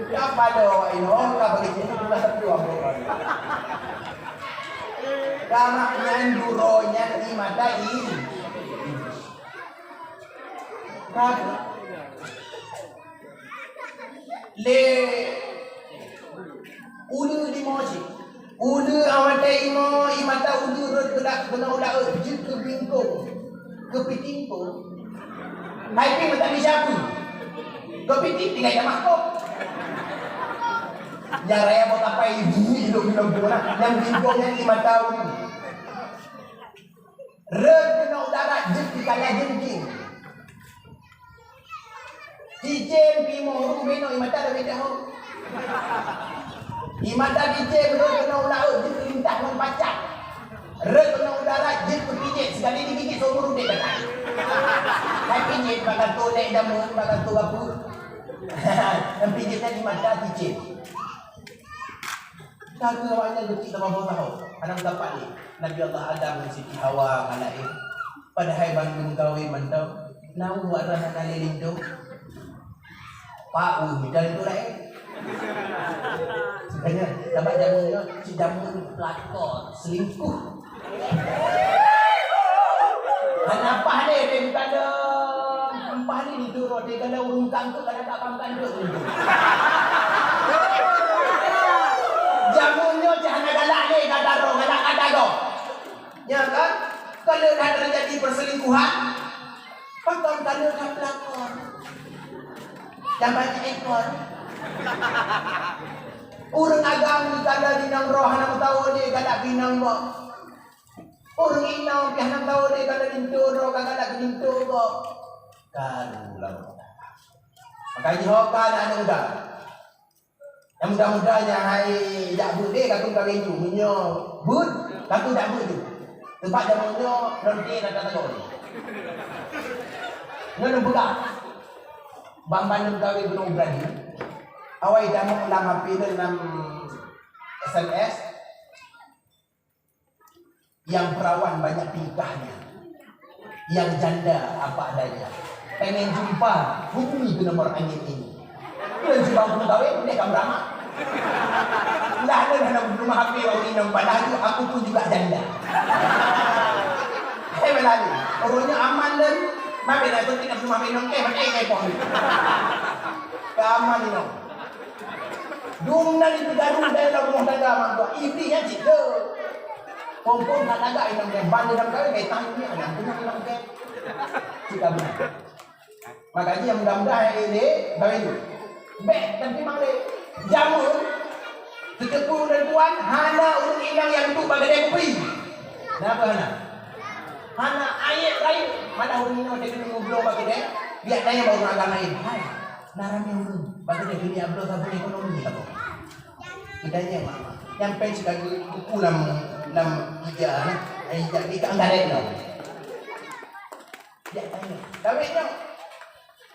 Ka pado awak inong, ka bagi sini, ka seupluh ambo. Ka mak nyan duro nyan ie mata ie. Ka lé uleue limoe cit. Uleue awai teuh imoe, ie mata uleue rhot keudak keunoe u laôt jeuet keu bingkong, keu pitingkong. Hai pih meutan di siapa? Keu piting tinggai dah makok. Nyang raya boh tapai ibu ilok-ilok boh na, nyang bingkong nyan ie mata uleue. Rhot keunoe u darat jeuet keu kaya jeungking. Cicém pih imoe, ureueng binoe ie mata leubeh jauh. Ie mata cicém rhot keunoe u laôt jeuet keu lintah ngon pacak. Rhot keunoe u darat jeuet keu pijét, sekali digigit seumur udép gata. Hai pijét bak kantô lé jameun, bak kantô gapur. Nyang pih jeuet nyan di mata cicém. Ka keuh awaknyan geucit saboh-boh tahun. Hana meusapat lé. Nabi Allah Adam ngon Siti Hawa ka lahé. Padahai ban geumeukawen mantong. Na ureueng hana lé linto. Pak, uh, dan tu laén. Sebenarnya, sabab jameun nyoe, cit jameun pelakor, selingkuh. Hana paih lé, deh, bukan dong. Hana paih lé, tidur, deh, kalau ureueng kangkut, kadang tak paham kandut, tidur. Jameun nyoe, cit hana galak lé, gata droe, galak gata gob. Ya kan? Kalau dah terjadi perselingkuhan, pakon kalau dah pelakor. Yang banyak ekor. Ureueng agam di kala di nanggroe hana meukawen lé galak keu inong gob. Ureueng inong pih hana meukawen lé galak linto droe ka galak keu linto gob. Karu lawan. Maka jihoe ka aneuk muda. Nyang muda-muda nyang hai jak beuet deh, ka keuh kawen ju. Meunyoe beuet, ka keuh jak beuet ju. Teumpat jameun nyoe, lonte na tatagon. Nyoe lôn peugah. Ban-ban lôn kawen bunoe Ibrahim. Awai tamong lam H P lôn lam S M S. Yang perawan banyak tingkahnya. Yang janda apa adanya. Pengen jumpa, hubungi ke nomor angin ini. Lôn sibang peukawen, deh ka meuramak. Lah lôn hana rumah H P awak inong, padahai aku pun juga janda. Hei, balali. Ureueng nyoe aman lôn. Mabe na tu tinggal rumah inong, eh, makai kai poh ni. Ka aman inong. Dum na di Tegaru daerah rumah tangga mak tuan. Iblih ya cit tu. Kompon tak tagak inong dia. Ban dia dalam kawin, eh, tanya ni anak tu nak inong dia. Cik Abang. Makanya yang mudah-mudah yang ini, kawin tu. Bek, tapi mang deh. Jameun, teuteupeu ulôn tuan, hana ureueng inong nyang duek bak keudè kupi. Kenapa hana? Hana ayat lain, mana ureueng inong dia kena ngobrol bak keudè, biar tanya bak ureueng agama lain. Hai, na ramé ureueng, bak keudè dunia bloe saboh ekonomi apa? Kita nyang mak, nyang pen sibagai buku lam, lam ija, eh, ija, di anggaran tau. Jak tanyong. Kawét nyoe.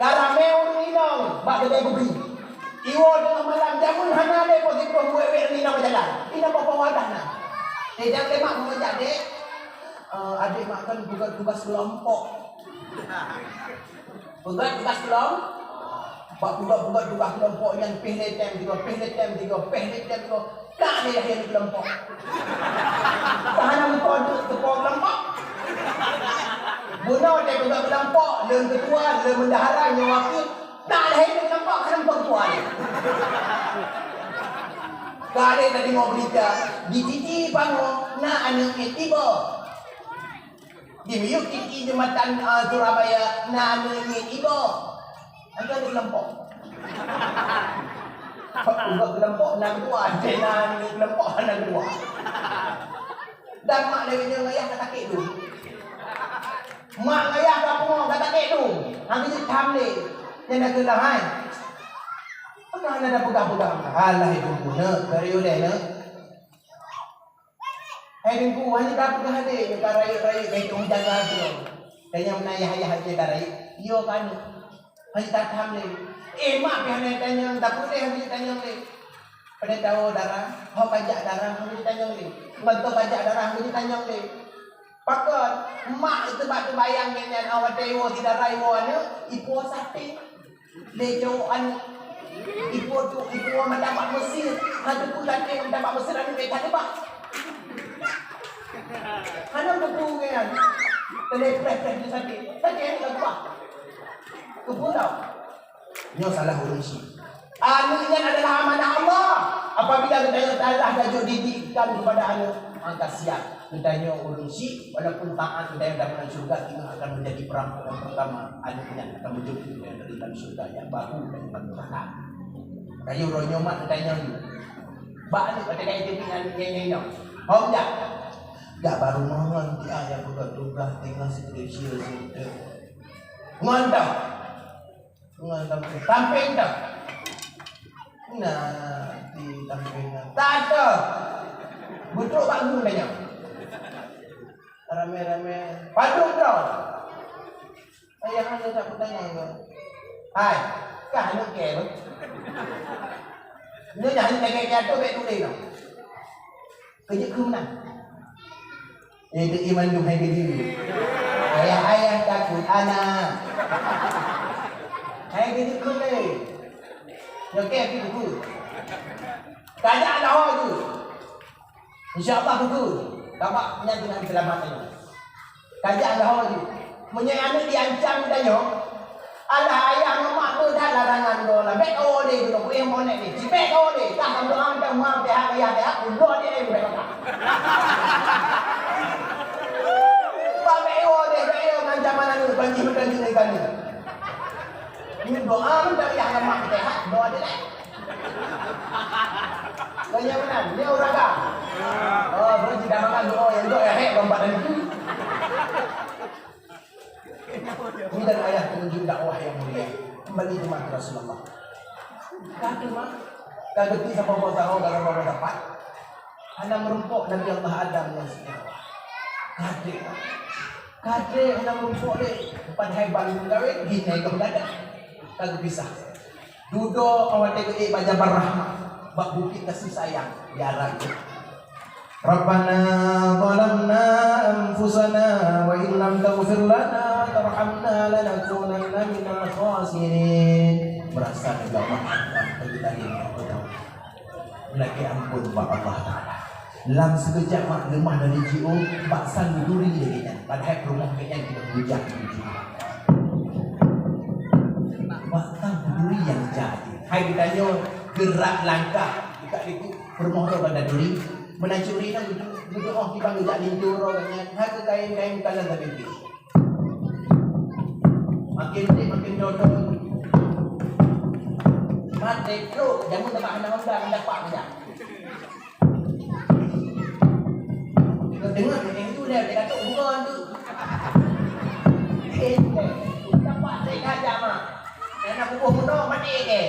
Ka ramé ureueng inong bak keudè kupi. Iwoe teungoh malam jameun hana lé po siplôh wék-wék ureueng inong jalan. Inong po-po wadah na. Eh, jak lé mak, meunyoe jak dek. Eh, adék mak kan tugas, tugas keulompok. Peugöt tugas keulom-, bak peugöt-peugöt tugas keulompok nyan pih lé tem tiga, pih lé tem tiga, pih lé tem tiga. Ka lé lahé keulompok. Ka hana meupo, meupo keulompok. Bunoe teupeugah keulompok, lôn keutua, lôn bendahara, nyoe wakil. Ka lahé keulompok, hana meupo keutua lé. Ka lé tadeungoe beurita, di Titi Pango na aneuk miet iba. Di miyueb Titi jeumatan, ah, Surabaya na aneuk miet iba. Hana keulompok. Ubat keulompok na keudua, na kelompok hana keudua. Dan mak lewat nyoe ngayah ka sakét tu. Mak ngayah ka pungo ka sakét tu. Hana jeuet tham lé. Nyan na keulah hai. Apa hana ada peugah-peugah? Alah, ibu guna, dari uleh na. Hai Teungku, hana ka peugah hadé, ka rayeuk-rayeuk ka itong jaga droe. Tanyong meunan yah-yah até ka rayeuk, yo ka aneuk. Hana ka tham lé. Eh, mak pih hana tanyong, takot lé hana tanyong lé. Pada tahu dara, ho kajak dara, hana tanyong lé. Ngon to kajak dara, hana tanyong lé. Pakon, mak teuba teubayang nyan, awai watèe iwoe si dara iwoe aneuk, ipuwoe saté. Lé cowok aneuk. Ipo tu, ipo mata bak Mesir. Hana teupeu saté mata bak Mesir aneuk bèk that teubak. Hana teupeu nyan. Teulepreh-preh di saté. Saté aneuk ka keubah. Keupeue tau? Nyoe salah ureueng syiek. Aneuk nyan adalah amanah Allah. Apabila geutanyoe salah tajok didikkan kepada aneuk, maka siap. Geutanyoe ureueng syiek, walaupun taat, geutanyoe dalam syurga, geutanyoe akan menjadi perampok yang pertama. Aneuk nyan akan menjemput geutanyoe dari dalam syurga yang baru daripada neraka. Kayu roh nyomat geutanyoe ni. Bak aneuk kata kai teubiet aneuk nyan nyan nyoe. Hom jak. Jak baru mohon dia yang buka tugas tengah skripsi situ. Ngon dah. Ngon tampéng. Tampéng dah. Nah, di tampéng dah. Tak ada. Betul bak guru tanya. Ramai-ramai. Padum dah. Ayah anda tak bertanya ke? Hai. Kah aneuk kèe tu. Nyoe nyang aneuk kèe-kèe tu bèk tuléh noh. Keujeuet keu meunan. Eh, tu iman tu hai keujeuet. Ayah-ayah takut anak. Hai keujeuet keu lé. Nyoe kèe pih buku. Tajak dah ho tu. Insya Allah beutôi. Bapak nyan teungoh seulamat nyoe. Tajak dah ho jih. Meunyoe aneuk diancam tanyoe, alah ayah ngon mak beuh that larangan droe lah. Bèk kawoe lé keunoe, beuh monek lé. Cibèk kawoe lé. Kah meudoa mantong ma pihak ayah pihak, udah dia lé bèk kakak. Bak bèk woe lé, bèk yo ngon ancaman aneuk, banjih meudan jeuneuh kami. Nyoe doa mantong ayah ngon mak pihak, doa dia lé. Banyak meunan, nyoe ureueng agam. Oh, boleh tidak makan doa yang doa yang hek lompat dari itu. Ini dan ayah penunjuk dakwah yang mulia. Kembali ke mata Rasulullah. Kata mak, kata ti sama bawa tahu kalau bawa dapat. Hana meurumpok Nabi Allah Adam dan Siti Hawa. Kata, kata hana meurumpok deh. Padahai baru kawin, gini kau kata. Kata pisah. Dudoe watèe geuék bak Jabal Rahmah, bak bukét kasih sayang, ya Rabbi. Rabbana zalamna anfusana wa illam taghfir lana wa tarhamna lanakunanna minal khasirin. Berasa juga maaf bagi tadi. Lakèe ampôn bak Allah Taala. Lam sikeujap mak leumah dari jiôh, bak sang duri lagèe nyan. Padahai peurumoh geuh nyan keuneuk bujang duri. Bak sang duri nyang jak jih. Hai geutanyoe geurak langkah, buka pintoe peurumoh droe banda duri. Meunan cit ureueng inong geuduek, geuduek 'oh kibang geujak linto droe geuh nyan. Hai keu kain-kain bukan lam tabé pih. Makin deh, makin jodoh. Maté trok, jameun teuma hana honda, hana dapat saja. Tengok, eh, itu dia, dia kata, "Bukan tu." Eh, itu dia. Dapat saya saja, mak. Dan aku buh bunuh, mati ke?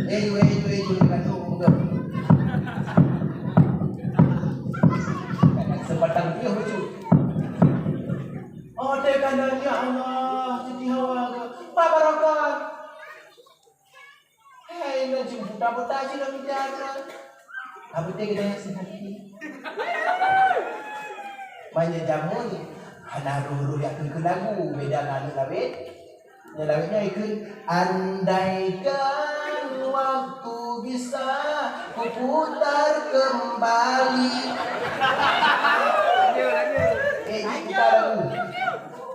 Eh, itu, eh, itu, itu, dia kata, "Bukan." Kesempatan dia lucu. Oh, teuka nyan, ya Allah, Siti Hawa, Pak Barokah. Hai, nan cuma buta-buta cit lam ija tu. Apa teh kena sihati? Banyak jamun, hana roh-roh yak keu lagu, beda ngan aneuk lawét. Nyan lawét nyan ikheun, "Andaikan waktu bisa kuputar kembali." Eh, jih putar lagu.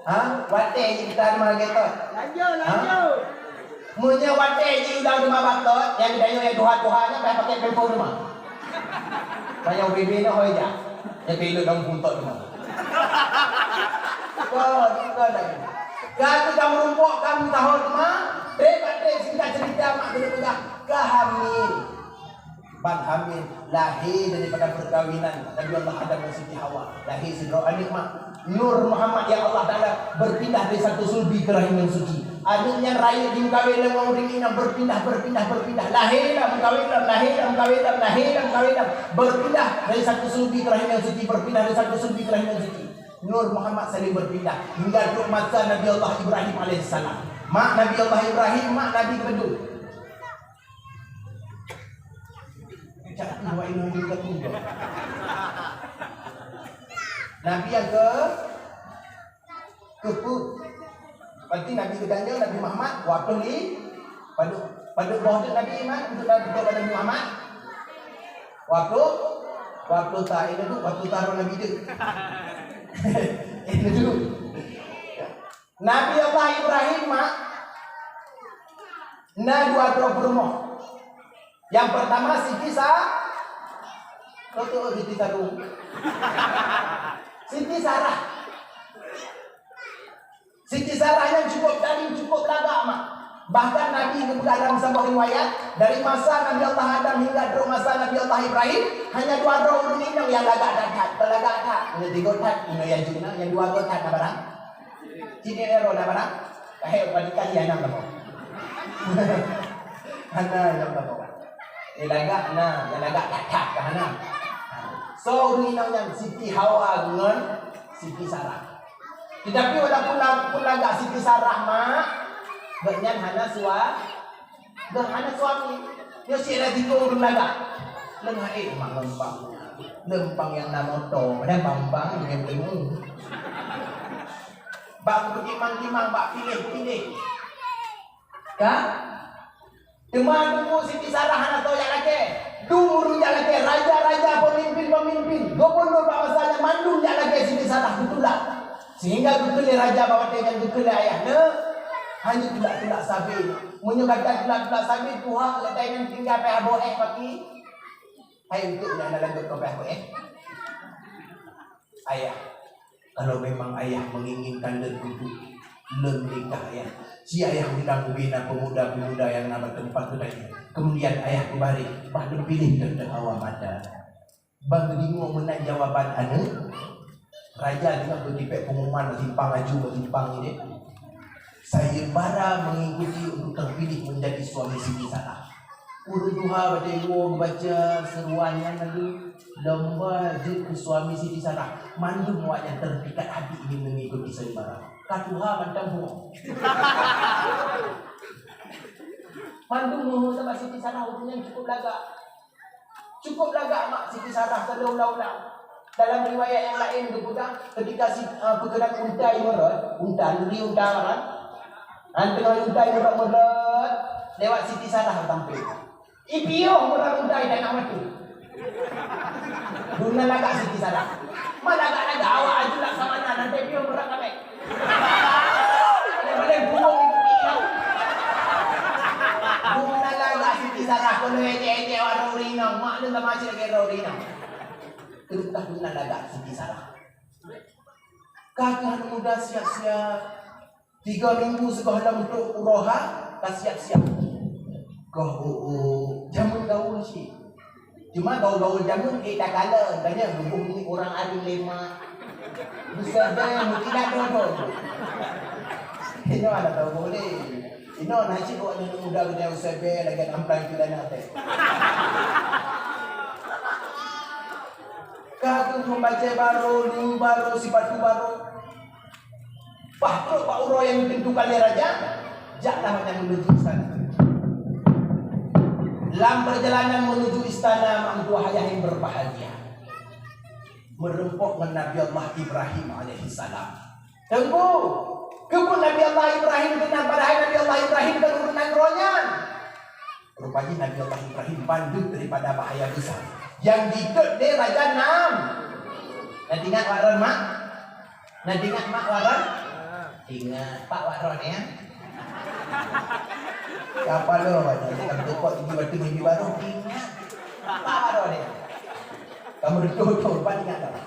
Ha? Watèe jih putar lagèe tu. Lanjut, ha? Lanjut. Meunyoe watèe jih ulang teuma batot, nyang geutanyoe nyang tuha-tuha nyan payah pakai pempom teuma. Payah U B B nyoe hôi jak. Nyang keuileuk dalam puntok teuma. Kon, kon lagèe. Ka teuka meurumpok ka meusaho teuma, trép bak trép singkat cerita mak keuneuk peugah, ka hamil. Ban hamil lahé daripada perkawinan Nabi Allah Adam dan Siti Hawa. Lahé sidroe aneuk mak. Nur Muhammad yang Allah Taala berpindah dari satu sulbi ke rahim yang suci. Aneuk nyan rayeuk jimeukawen lom ngon ureueng inong berpindah, berpindah, berpindah. Lahé lah meukawen lom, lahé lah meukawen lom, lahé lah meukawen lom. Berpindah dari satu sulbi ke rahim yang suci, berpindah dari satu sulbi ke rahim yang suci. Nur Muhammad saling berpindah hingga trok masa Nabi Allah Ibrahim alaihissalam. Mak Nabi Allah Ibrahim, mak Nabi keudua. Cak tu awak inong jeuet ka tunggu. Nabi nyang ke, keupeuet. Berarti Nabi geutanyoe Nabi Muhammad, dua ploh li-, padub, padub boh teuk Nabi Iman, untuk Nabi, untuk Nabi Muhammad? Dua ploh, dua ploh ta, eh, dua ploh ta droe Nabi teuk. Eh, dua. Nabi Allah Ibrahim, mak, na dua droe peurumoh. Yang pertama Siti Sa-, betul, Siti Sarung. Siti Sarah. Siti Sarah yang cukup tadi, cukup lagak, mak. Bahkan Nabi geupeugah dalam saboh riwayat, dari masa Nabi Allah Adam hingga trok masa Nabi Allah Ibrahim, hanya dua droe ureueng inong nyang lagak that-that, peulagak that, inong tigo that, inong nyang juna, nyang dua go that na barang. Cit nyoe ero na barang? Kahé badi kali anak lama. Hana nyang lama. Ni lagak na, nyang lagak that-that ka hana. So, ureueng inong nyan Siti Hawa ngon Siti Sarah. Tetapi walaupun la-, pun lagak Siti Sarah, mak, Gobnyan hana sua-, gobnyan hana suami. Nyoe sira tiga ureueng lagak. Leueng hai mak leumpang. Leumpang nyang na moto, padahai bang-bang nyang temu. Bak beukimang-kimang, bak piléh-piléh. Ka? Teuma teungku Siti Sarah hana tao jak lakée. Dum ureueng jak lakée, raja-raja, pemimpin-pemimpin, gubunur bak masa nyan mandum jak lakée Siti Sarah geutulak. Sehingga geukheun lé raja bak watée nyan geukheun lé ayah, "Neuk, hana tulak-tulak sabe. Meunyoe gata tulak-tulak sabe, tuha gata nyan tinggai payah boh éh paki." Hai untuk nyan na lagot keu payah boh éh. Ayah, kalau memang ayah menginginkan lôn dudoe, lôn menikah ayah. Si ayah undang ubé na pemuda-pemuda nyang na bak teumpat geutanyoe. Kemudian ayah geubareh, bah lôn piléh teuntèe hawa mata. Ban geudeungoe meunan jawaban aneuk, raja teungoh geutipék pengumuman bak simpang laju, bak simpang ini. Sayembara mengikuti untuk terpilih menjadi suami Siti Sarah. Ureueng tuha watée woe geubaca seuruan nyan lalu lomba jeuet keu suami Siti Sarah. Mandum awaknyan terpikat hati ingin mengikuti sayembara. Ka tuha mantong bunoe. Mandum meuhôi sama Siti Sarah ureueng nyan cukup lagak. Cukup lagak mak Siti Sarah ka lheueh ulang-ulang. Dalam riwayat nyang laén geupeugah, ketika si, eh, peukeunan unta meurat, unta, neuri unta kan? An teungoh unta meurat-meurat, lewat Siti Sarah tampé. Ipiôh meurat unta dan nak mati. Dum na lagak Siti Sarah. Ma lagak-lagak awak aju laksamana, nanti piôh meurat kabéh. Paléng-paléng burông itu pih tau. Dum na lagak Siti Sarah, keuneuk ejek-ejek awak droe ureueng inong, mak lôn lama cit lagèe droe ureueng inong. Keuneuk dum na lagak Siti Sarah. Ka keuh aneuk muda siap-siap. Tiga minggu sigohlom trok uroe ha, ka siap-siap. Goh, oh, oh, jameun gaul cit. Cuma gaul-gaul jameun, eh, takalon, tanyong, bubuih ni ureueng alim lé mak. Beusabé, meukilat dodo. Inoe hana tau boleh. Inoe na cit awak aneuk muda geutanyoe beusabé lagèe amplang kilat na teh. Ka keuh meubajèe barô, lu barô, sipatu barô. Bah trok bak uroe nyang ditentukan lé raja, jaklah awaknyan menuju istana. Lam perjalanan menuju istana, mak meutuah ayah nyang berbahagia. Meurumpok ngon Nabi Allah Ibrahim alaihissalam. Teungku, keupeue Nabi Allah Ibrahim keunan, padahai Nabi Allah Ibrahim kon ureueng nanggroe nyan? Rupajih Nabi Allah Ibrahim bandum daripada bahaya besar nyang jitôt lé Raja Nam-, na teuingat wak droe, Mak? Na teuingat, Mak, wak droe? Ingat, Pak, wak droe nyan? Siapa lo, Pak? Jangan tukok tinggi batu mimpi baru. Ingat, Pak, wak droe nyan? Kamu betul-betul, Pak, ingat, Pak?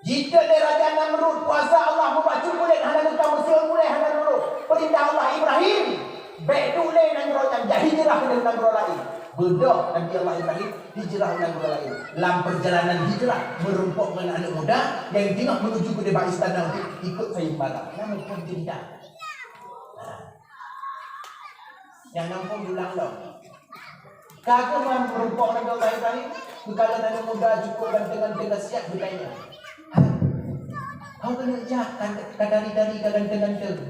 Jiteuntèe Raja Namrud, kuasa Allah mubacut buleuen hana leuka, meusiôn gulèe hana lurôh. Peurintah Allah, Ibrahim, bèk duek lé nanggroe nyan, jak hijrah keunoe nanggroe laén. Beudôh Nabi Allah Ibrahim hijrah u nanggroe laén. Lam peurjalanan hijrah, meurumpok ngon aneuk muda nyang jinoe meunuju keudéh bak istana untuk ikot sayembara. Nyan muphom cinta. Nyang nangkong dulang lom. Ka keuh meurumpok Nabi Allah Ibrahim, geukalon aneuk muda cukôp ganteng-ganteng ka siap geutanyong. Hai, hana keuneuk jak ka, ka dari-dari ka ganteng-ganteng.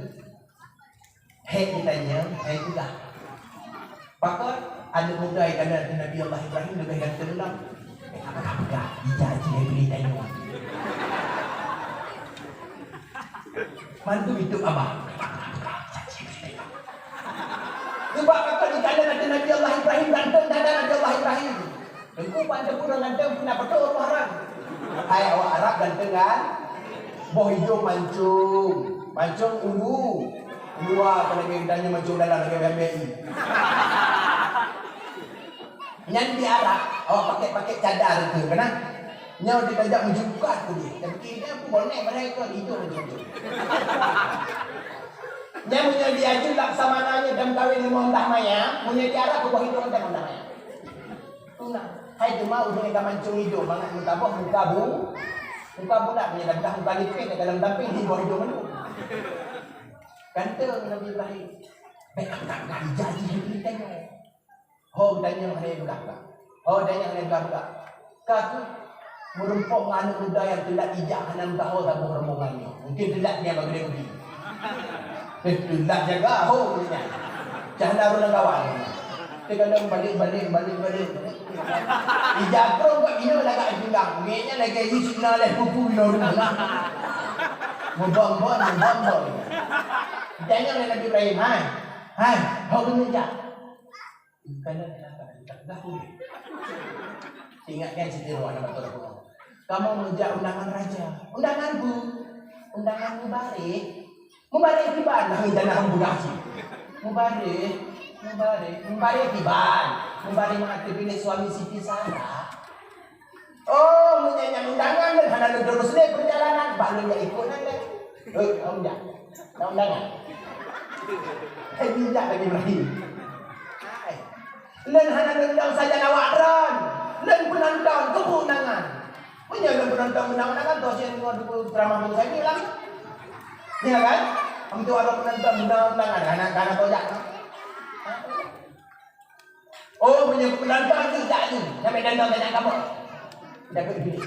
Hék geutanyong, hék peugah. Pakon aneuk muda ikalon Nabi Allah Ibrahim leubeh ganteng lom. Ka peugah-peugah, ija jih hai bri tanyoe. Mandum itu abah. Sebab apa dikala Nabi, Nabi Allah Ibrahim ganteng, dada Nabi Allah Ibrahim. Teungku, pan teungku ureueng ganteng pih na peutoh Allah ran. Hai awak Arab ganteng kan? Boh idong mancung, mancung ulu, luwa keuneuk ganteng mancung dalam lagèe B M B I. Nyan di Arab, awak pakèk-pakèk cadar tu, kan? Nyoe di tajak meujungkat tu dia. Tapi kita pun bonek mereka hidup macam tu. Nyan meunyoe di Aceh laksamana nyoe dam kawin limong blah maya, meunyoe di Arab peubuah hidup dam blah maya. Tu nah. Hai cuma ujong ka mancung hidup bangat muka boh, muka bu, muka bulat punya dah muka nipis dalam damping di bawah hidung tu. Ganteng Nabi Ibrahim. Baik, aku tak pernah dijadi Nabi Ibrahim. Ho geutanyong hana buka-buka. Ho geutanyong hana buka-buka. Ka keuh meurumpok ngon aneuk muda nyang teulat ijak hana meukaho saboh rombongan nyoe. Mungkin teulat nyan bak geude kubi. Eh, lah jaga ho nyan. Cah na ureueng kawan. Dia kadang balik, balik, balik, balik. Ija krong kat bina lagak julang. Ngeknya lagi isi na leh pupu bina rumah. Mubang-bang, mubang-bang. Tanya oleh Nabi Ibrahim, "Hai, hai, ho keuneuk jak?" Bukannya kenapa kita dah boleh. Ingat kan cerita Roh anak Batur Roh. Kamu meujak undangan raja. Undangan bu. Undangan mubarek. Mubarek kiban lah rencana kamu dah sih. Mubarek. Mubarek. Mubarek kiban. Mubarek mengaktifkan suami Siti Sarah. Oh, meunyo nyan undangan dan hana lôn terus lé perjalanan, bah lôn jak ikut nan lé. Eh, kamu jak. Nak undangan. Hai, jak lagi Ibrahim. Hai. Lôn hana lôn undang sajan awak droen. Lôn penonton, keubu undangan. Meunyo lôn penonton undang-undangan, toh sian ngon dua ceramah dua saja lagi. Ya kan? Kamu tu ada penonton undang-undangan, hana, hana tojak. Oh, meunyoe keupeue nonton tu, jak tu. Sampai nonton banyak kamoe. Dapat duit.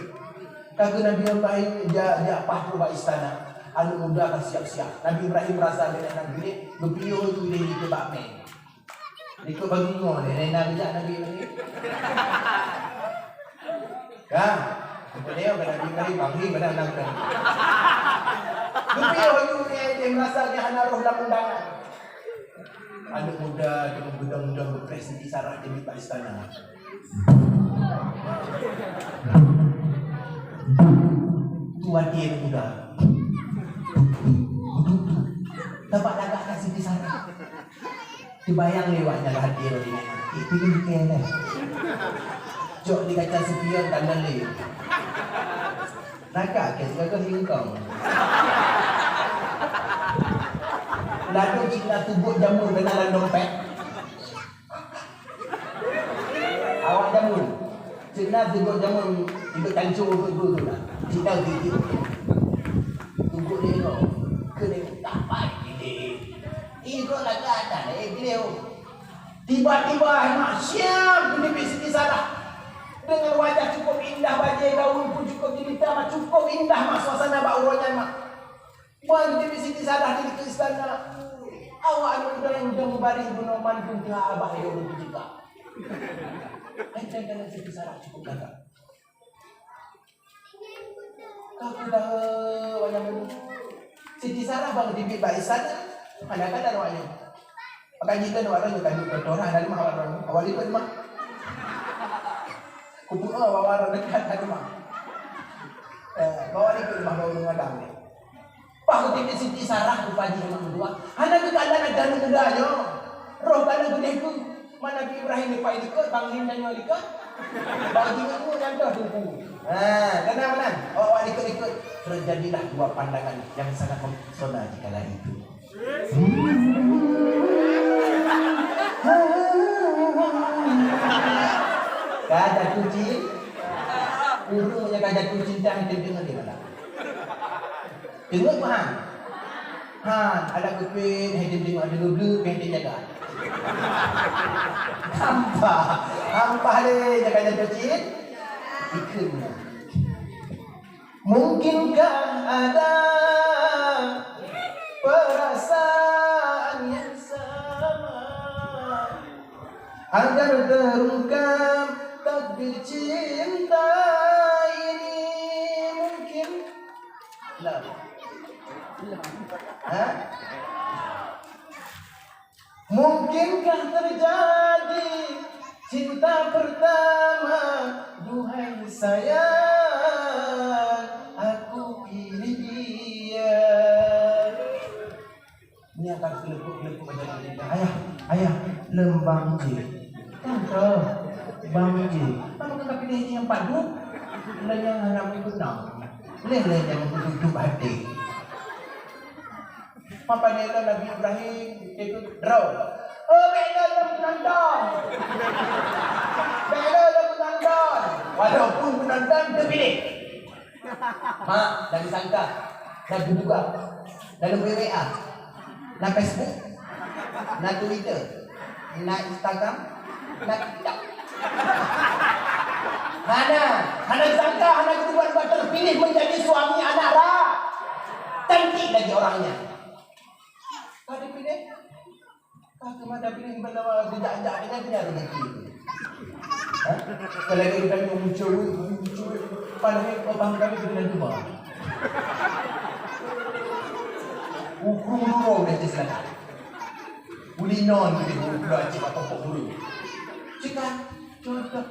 Ka keu Nabi Ibrahim jak, jak paih bak istana. Aneuk muda ka siap-siap. Nabi Ibrahim rasa deungon aneuk duit, geupiôh tu lé likot bak mé. Likot bagi ngo lé, lé na geujak Nabi Ibrahim. Ka, sebenarnya pada Nabi Ibrahim, bagi pada anak muda. Geupiôh tu lé, dia merasa dia hana roh lam undangan. Aneuk muda deungon beudong-beudong geupreh Siti Sarah di bak istana. Tu hati aneuk muda. Tabak lagak kat Siti Sarah. Teubayang lé awak nyan hati aneuk muda. Eh, tu dia kena. Cok di kaca spion tanda lé. Lagak ke sigaga singkong. Lalu cit na tugot jameun keunan lam dompet. Awak jameun. Cit na tugot jameun, idup tanco tu, tu, tu lah. Cit na tugot. Tugot ni kau. Kena tak baik ni. Ih, kau lagak dah, eh, beliau. Tiba-tiba, hai mak, siap geuteubiet Siti Sarah. Dengan wajah cukup indah, bajée gaun pun cukup jelita, mak, cukup indah, mak, suasana bak uroe nyan, mak. Ban geuteubiet Siti Sarah di dikeue istana. Awak aneuk muda nyang udeueng mubarek bunoe mandum teuhah abah lé ureueng teuka. Hai, dan Siti Sarah cukup gagah. Ka keudah, eh, wayang dulu. Siti Sarah bang teubiet bak istana. Hana ka dan wayang. Maka jika dua orang juga duduk berdoa dalam awal orang, awal ikut mah. Kubu awal orang dekat ada mah. Eh, bawa ikut mah bawa mengadang ni. Bah, keutika Siti Sarah rupa jih aneuk meutuah. Hana geukalon aneuk muda nyoe. Roh ka na geudeh keu. Mana Nabi Ibrahim leupah likot, Bang Lin tanyoe likot. Bang Lin nyoe nyang toh teungku. Ha, tenang, tenang. Awak-awak likot-likot. Terjadilah dua pandangan yang sangat mempesona di kala itu. Ka jatuh cinta. Ureueng nyang ka jatuh cinta, hana deungoe di mana. Deungoe paham? Ha, ada kepit, hidin tengok dulu, hidin jaga. Hampa, hampa lé, jaga jatuh cit. Ikut. Mungkinkah ada perasaan yang sama? Agar terungkap takdir cinta ini mungkin. Lah. Ha? Mungkinkah terjadi cinta pertama, duhai sayang, aku pilih dia. Nyan ka keuleupok-keuleupok aja nak cerita. Ayah, ayah, leumbang je. Kan tu, bang je. Apa kau pilih je yang padu? Lah yang anak menggunang. Leh-leh yang menggunang tu hati. Apa dia Nabi Ibrahim itu draw. Oh, beda yang penonton. Beda yang penonton. Walaupun penonton terpilih. Mak, dah disangka. Dah dibuka. Dah ada W A. Na Facebook, na Twitter, na Instagram, na TikTok. Hana, hana sangka, hana kedudukan buat terpilih menjadi suami anak ra. Cantik lagi orangnya. Ka keuh mata piléh bak lawa geujak-jak, ingat nyan rezeki. Ha? Kalau lagèe geutanyoe muncul, muncul, padahai keu bang kami keunan teuma. Ukrung lurong dah cit silakan. Uli non gitu, ukrung dah cit apa pokok dulu. Cit kan? Contoh.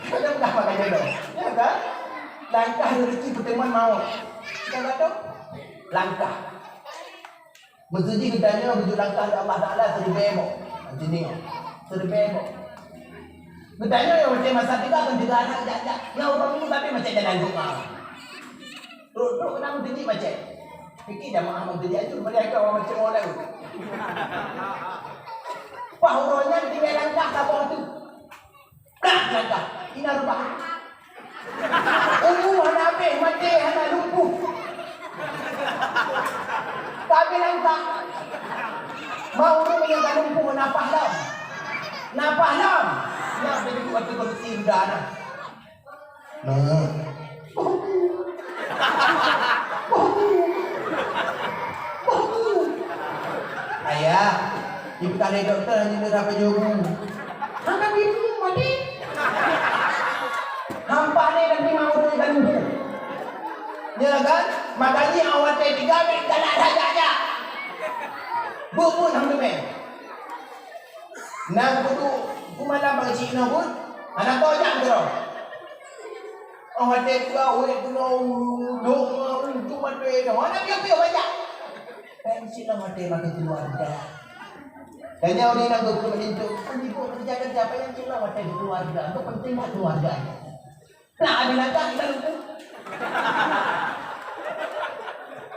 Kadang dah makan jodoh. Ya kan? Langkah rezeki pertemuan maut. Cit kan, Dato'? Langkah. Meuseujih geutanyoe geujok langkah lé Allah Taala siribèe boh. Siribèe boh. Geutanyoe nyang macam masa teuga kan teuga aneuk jak-jak. Nyang ureueng minggu tapi macam jalan gok. Trok-trok keunan meuseujih macam. Pike jamaah meuseujih aju, meuliah ka ureueng macam orang lain. Paih uroe nyan tinggai langkah saboh tu. Blah langkah, inan reubah. Umu hana abéh, maté hana lumpuh. Ka abéh langkah. Ma ureueng nyang ka lumpuh nafah lom. Nafah lom. Nyang teuduek ateueh kursi roda na. Nah. Ayah, ipeugah lé dokto hana lé rapa jobu. Hana bingung mati. Hampa lé dan lima ureueng dan luhu. Ya kan? Makanya awak teh tiga bit galak dah jak-jak. Bubun hang teumé. Nang kudu kumalam bang cik nobut, hana tojak keudroe. Oh, watèe dua ureueng keunoe, dok ngon untung watèe nyoe. Hana piôh-piôh bajak. Kan cit nang watèe makai keluarga. Tanya ureueng nang geupeue meunyoe, kan ibu kerja-kerja apa yang cit nang watèe keluarga. Itu penting lah keluarga. Nah, ada langkah kita lupa.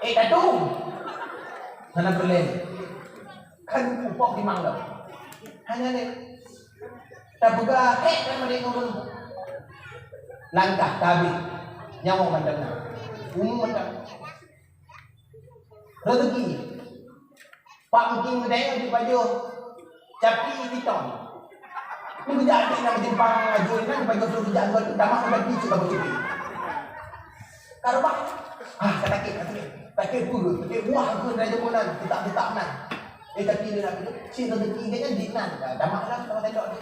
Eh, katu. Hana peureulèe. Kan upok di mangga. Hanya ni. Tapeugah, eh, kan mari ngurun. Langkah tabi. Nyawa mandang. Umu mandang. Rezeki. Pak Mukim Geude di pajoh capi piton. Ni bejak até nyang simpang aju nyan, bagi tu bejak dua tu, tamak udah pi cuba betul. Karubah. Ah, sakit, sakit. Sakit pun, sakit buah ke dari jamunan, tetap-tetap nan. Eh, tapi dia nak tu, si rezeki dia kan di nan. Tamak lah, sama tengok tu.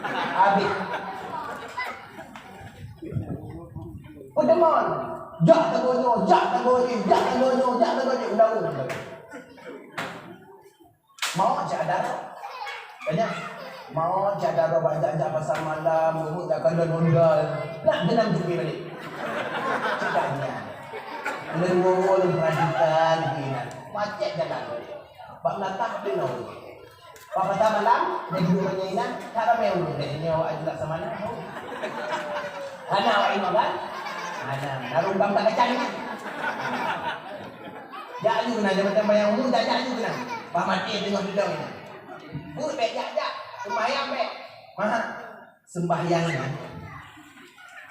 Habis. Peuteumon. Jak tagoe nyoe, jak tagoe jih, jak tagoe nyoe, jak tagoe jih. Udah, udah. Mawöt jak daroe. Tanya. Mawöt jak daroe bak jak-jak pasar malam, rumoh jak kalon Honda. Nak geunang jubé balek. Cit nyan. Lôn woe-woe lôn peuratikan jubé nyan. Macet jalan. Bak meunatah pih nyoe. Bak pasar malam, lagi dua nyan inan, tak ramé ureueng. Lagèe nyoe awak Laksamana. Hana awak inong kan? Hana. Narung bang tak kacang nyan. Jak aju keunan, jangan tambayang umu, jak, jak aju keunan. Bah maté teungoh dudong nyan. Buet bèk jak-jak, seumayang bèk. Maha, seumayang nyan.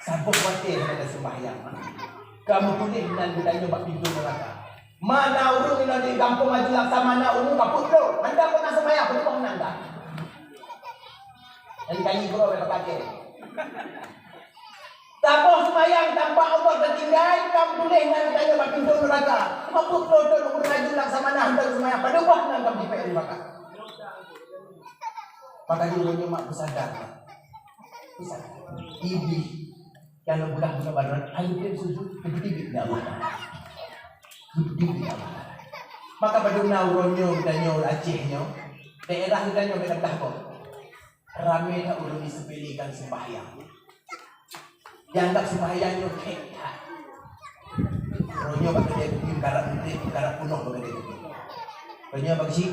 Saboh watèe hana seumayang. Kamoe tuléh nan geutanyoe bak pintoe neuraka. Mana ureueng inong di gampông aju Laksamana umu ka peuet ploh. Hana pernah seumayang, peuet ploh nan ka. Jadi kali guru bèk pakai. Saboh seumayang tanpa Allah teutinggai, kamoe tuléh nan geutanyoe bak pintoe neuraka. Mabuk lodon ureueng aju Laksamana hantom seumayang, padub boh nan kamoe jipék neuraka. Makanya ureueng nyoe mak peusadar. Peusadar. Iblih. Kalau bukan guna badan, ayo dia sujud, begitu dia Allah. Begitu dia Allah. Maka padub na uroe nyoe geutanyoe Aceh nyoe, daerah geutanyoe bèk dah boh. Ramé that ureueng disepelekan sembahyang. Dianggap sembahyang nyoe khék that. Uroe nyoe bak keudè kupi, karab kupi, karab punoh bak keudè kupi. Uroe nyoe bak si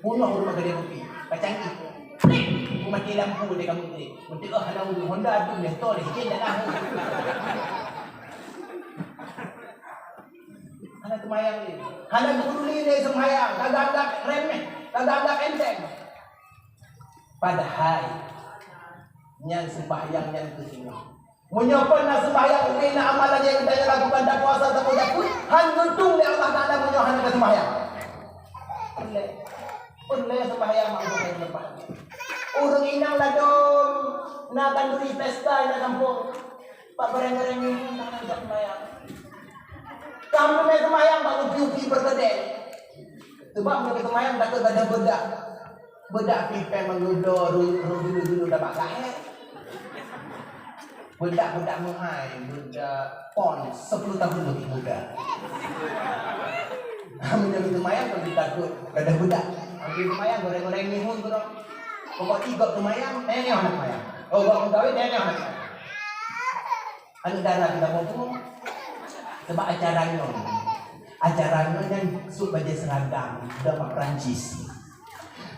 punoh ureueng bak keudè kupi. Pacang jih. Plik! Mati lampu di kampung ni. Meuteuk hana ureueng, honda tu leh, to leh, jen dah lah. Hana seumayang lé. Hana geupeduli lé seumayang, ka geuanggap remeh, ka geuanggap enteng. Padahai nyan seumayang nyan keu singoh. Meunyoe kon na seumayang, ubé na amalan nyang geutanyoe lakukan, tapuasa, tapuasa, hana geutueng lé Allah Taala meunyoe hana taseumayang. Peureulèe, peureulèe seumayang mak ureueng leupah. Ureueng inong ladôm na kanduri pesta inan gampông. Bak bareng-bareng nyoe hana seumayang. Kamoe seumayang bak upi-upi berkedek. Sebab meunyoe seumayang takot gadoh beudak. Beudak pipée meungudo ru-, ru-, julu-julu dabak lahé. Beudak-beudak meuhai, beudak pon sepuluh tahun lebih muda. Meunyoe seumayang kon takot gadoh beudak. Meunyoe seumayang goreng-goreng mihun keudroe. Pokok jih gob seumayang, teuh nyoe hana seumayang. Oh, gob meukawen, teuh nyoe hana seumayang. Aneuk dara kita mumpung. Sebab acara nyoe. Acara nyoe nyan sub bajée seragam, dong bak Perancis.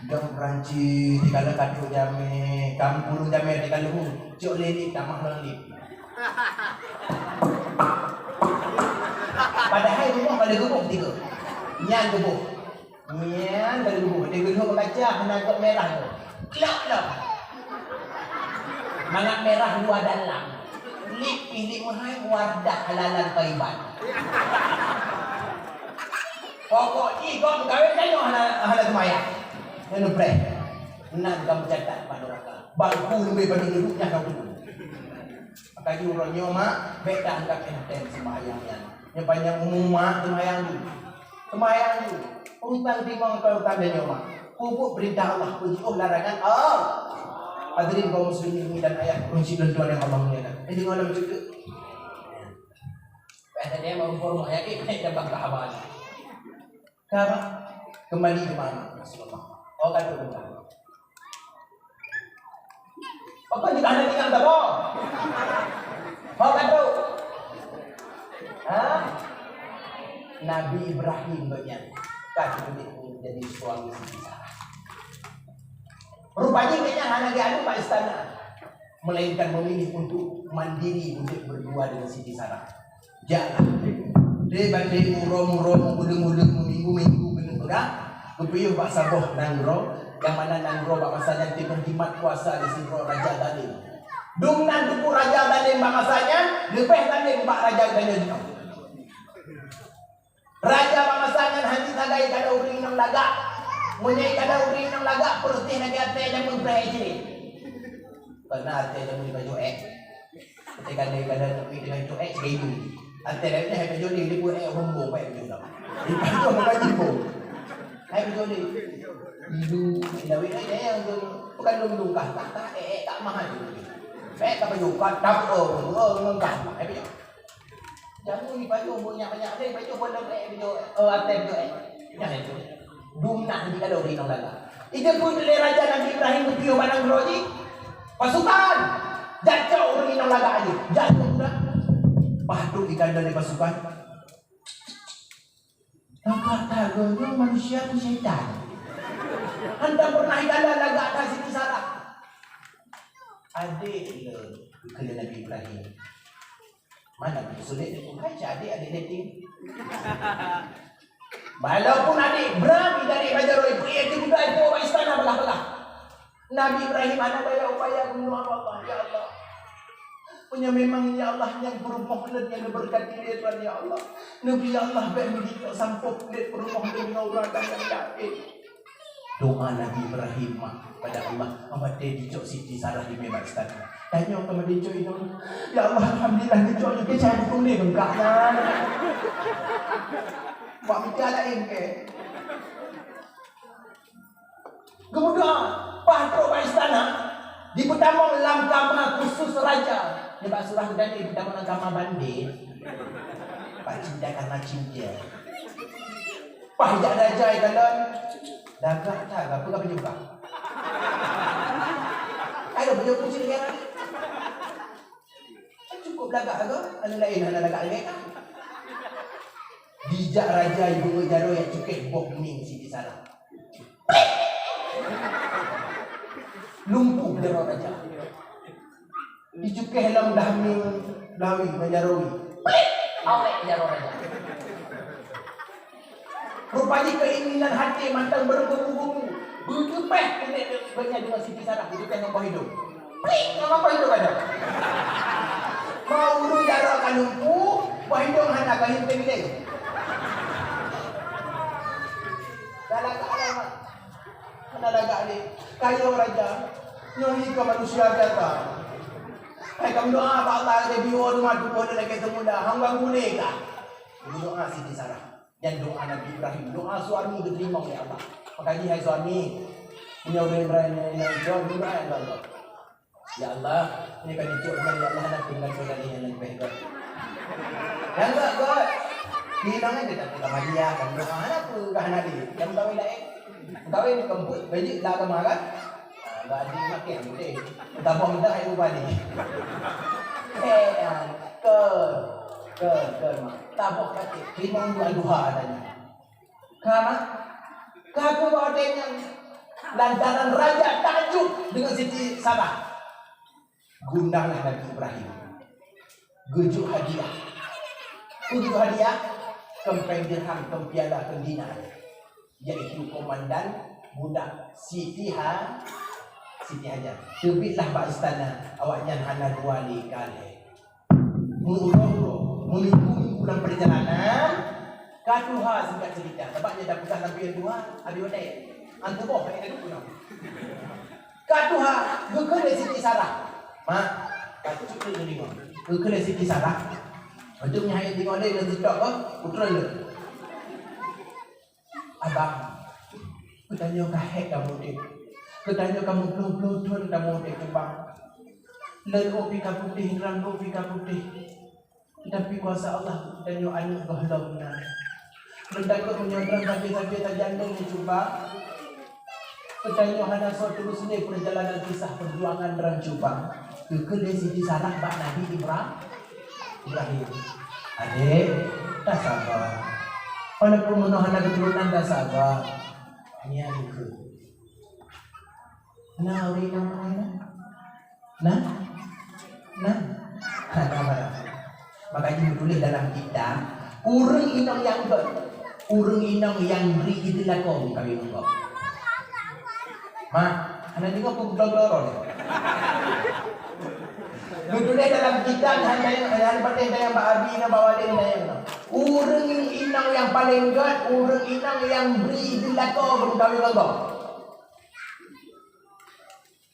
Dong Perancis, di kala ka trok jamé, kampung jamé di kala hu, cok lé lip, tamah lom lip. Padahai rumoh ka lheueh geuboh tiga. Nyan geuboh. Nyan ka lheueh geuboh. Di geuboh kaca hana gob merah tu. Lop, lop. Mangat merah luwa dalam. Lip pih lip meuhai, Wardah halalan Thaiban. Pokok jih gob meukawen tanyoe hana, hana seumayang. Nyan preh. Nan ka meucatat bak nuraka. Bangku leubeh padub dudoe nyan ka peuduek. Maka jih uroe nyoe mak, bék taanggab enteng seumayang nyan. Nyoe panyang umu mak seumayang jih. Seumayang jih. Urusan timong kon urusan tanyoe mak. Peubuet peurintah Allah, peujiôh larangan Allah. Hadirin kaum muslimin dan ayah kunci dan tuan yang Allah muliakan. Jadi ngono cukup. Kata dia mau informa ya, kita bangga abang. Ka, Pak? Kembali ke mana? Rasulullah. Oh, kata Tuhan. Apa ni, hana tinggal tak, Pak? Oh, kata. Ha? Nabi Ibrahim banyak. Kata dia jadi suami Siti Sarah. Rupanya dia hana diadu bak istana, melainkan memilih untuk mandiri, untuk berdua dengan Siti Sarah. Jaklah. Deh bandéng uroe-uroe, meubuleueng-buleueng, meuminggu-minggu keuneuk peugah, geupiôh bak saboh nanggroe, nyang mana nanggroe bak masa nyan teungoh jimat kuasa di sidroe raja zalem. Dum nan teupeu raja zalem bak masa nyan leubeh zalem bak raja geutanyoe jinoe. Raja bak masa nyan hana sagai kada ureueng inong lagak. Meunyoe kada ureueng inong lagak, peureuteh lagèe ateueh jamé preh cit. Pernah ateueh jamé pajoh ék. Ketika dia kada tapi dengan itu ék cit ilu. Ateueh lagèe nyan pajoh lé, dia buet ék hombong baik betul dah. Dipajoh bukan jimbong. Hai pajoh lé. Ilu, lawét ai nyang tu bukan lom lungkah, tak tak ék tak mahal. Baik tak pajoh kat tak oh, oh, lungkah. Hai pajoh. Jamu ni pajoh, banyak-banyak ada pajoh pun dah eh video, eh, atas video eh. Yang itu. Dumnah di kalau di nong lala. Itu pun lé raja Nabi Ibrahim bepiôh barang roh ji. Pasukan. Jacok ureueng inong lagak aja. Jacok budak. Patut dikandang di pasukan. Lagak that geuh nyoe manusia atau syaitan. Hantom pernah ikala lagak that Siti Sarah. Adék le, kheun Nabi Ibrahim. Mana boleh sulit dia bukan cak adék, adék dating. Walaupun adék berani dari Hajar Roy, pergi ke budak itu orang istana belah-belah. Nabi Ibrahim hana baya upaya geumeunyoe Allah, ya Allah. Meunyoe memang ya Allah nyang peurumoh lôn nyang neubeureukat lé Tuhan ya Allah. Nabi ya Allah bèk meujijok sampôh kulét peurumoh lôn ngon ureueng agam nyang jahat. Doa Nabi Ibrahim mah pada Allah, watèe jicok Siti Sarah di mimbak istana. Tanyoe keu Nabi cok inong, ya Allah alhamdulillah jicok nyoe keucai bukon lé beungkah nyan. Mak mita laén keu. Geumeudoa, paih trok bak istana, dipeutamong lam kama khusus raja. Nibak surah Daniel dipeutamong lam kama bandé. Bak cinta karena cinta. Paih jak raja ikalon, lagak that, apa ka peujumpa? Ayo, peujumpa sini ya. Cukup lagak ke? Anu laén hana lagak lagèe kan? Dijak raja ibu jaroe nyang cukéh boh mieng Siti Sarah. Lumpuh jaroe raja. Dicukéh lam dahmi dawi manjaroe. Awek jaroe raja. Rupajih keinginan hati mantong bergemu-gemu. Beutupeh keuneuk gobnyan deungon Siti Sarah, beutupeh ngon boh idong. Plik ngon boh idong ada. Mau ureueng jaroe ka lumpuh, boh idong hana ka hinteng lé. Dah lagak dah, Mak. Hana lagak lé. Kayo raja, nyoe hi ka manusia biasa. Hai kamoe doa bak Allah, lagèe biôh teuma tuboh lagèe semula, hana guna ka. Kamoe doa Siti Sarah. Nyan doa Nabi Ibrahim, doa suami geuteurimong lé Allah. Maka jih hai suami, meunyoe ureueng rai nyan, nyan, nyan, doa, ya Allah. Ya Allah, meunyoe ka jicok nyan, ya Allah, hana peue ngon saudara nyang leubeh göt. Nyang göt, göt. Di inong nyan teutab ka Maria, kan doa, hana peue ka hana di. Nyang meukawen laén. Meukawen keumpeuet, bajik lah agama kan. Ah, bak di makin putih. Tabong dah ayu bali. Eh, ah, ke, ke, ke, mak. Tabong kaki, limong dua duha tanya. Ka, mak? Ka keu watèe nyan lantaran raja takjub deungon Siti Sarah. Gundanglah Nabi Ibrahim. Geujok hadiah. Geujok hadiah, keumpeng dirham, keumpeng piala, keumpeng dinar. Yaitu komandan budak Siti Ha-, Siti Hajar. Teubiet lah bak istana, awaknyan hana dua lé ka lhèe. Meuuroe-uroe, meununggu-nunggu lam peurjalanan, ka tuha singkat ceurita. Sabab nyan tapeugah sampoe tuha, habéh watèe. Antu boh, hai adu keunoe. Ka tuha, geukheun lé Siti Sarah. Mak, ka cukup lé deungoe. Geukheun lé Siti Sarah. Untuk nyan hai deungoe lé, lôn seutôt, oh, putroe lôn. Abang, geutanyoe ka hék tameuudép. Geutanyoe ka meuploh-ploh thon tameuudép, Bang. Lôn ôk pih ka putéh, droeneuh ôk pih ka putéh. Teutapi kuasa Allah, geutanyoe aneuk gohlom na. Lôn takot meunyoe droeneuh sabe-sabe tajak lôn, Cut Bang. Geutanyoe hana soe teurus lé peurjalanan kisah peujuangan droeneuh, Cut Bang. Geukheun lé Siti Sarah bak Nabi Ibra-, Ibrahim. Adék, tasaba. Walaupun meunoe hana keuturonan, tasaba. Nyan keuh. Na ureueng inong meunoe na? Na? Na? Hana barang. Makajih meutuléh dalam kitab, ureueng inong nyang göt, ureueng inong nyang bri idin lakoe meukawen ngon gob. Mak, hana deungoe peue geutuléh dalam kitab, hana, hana patéh tanyong bak abi, na bak walé tanyong. Ureueng inong nyang paleng göt, ureueng inong nyang bri idin lakoe meukawen ngon gob.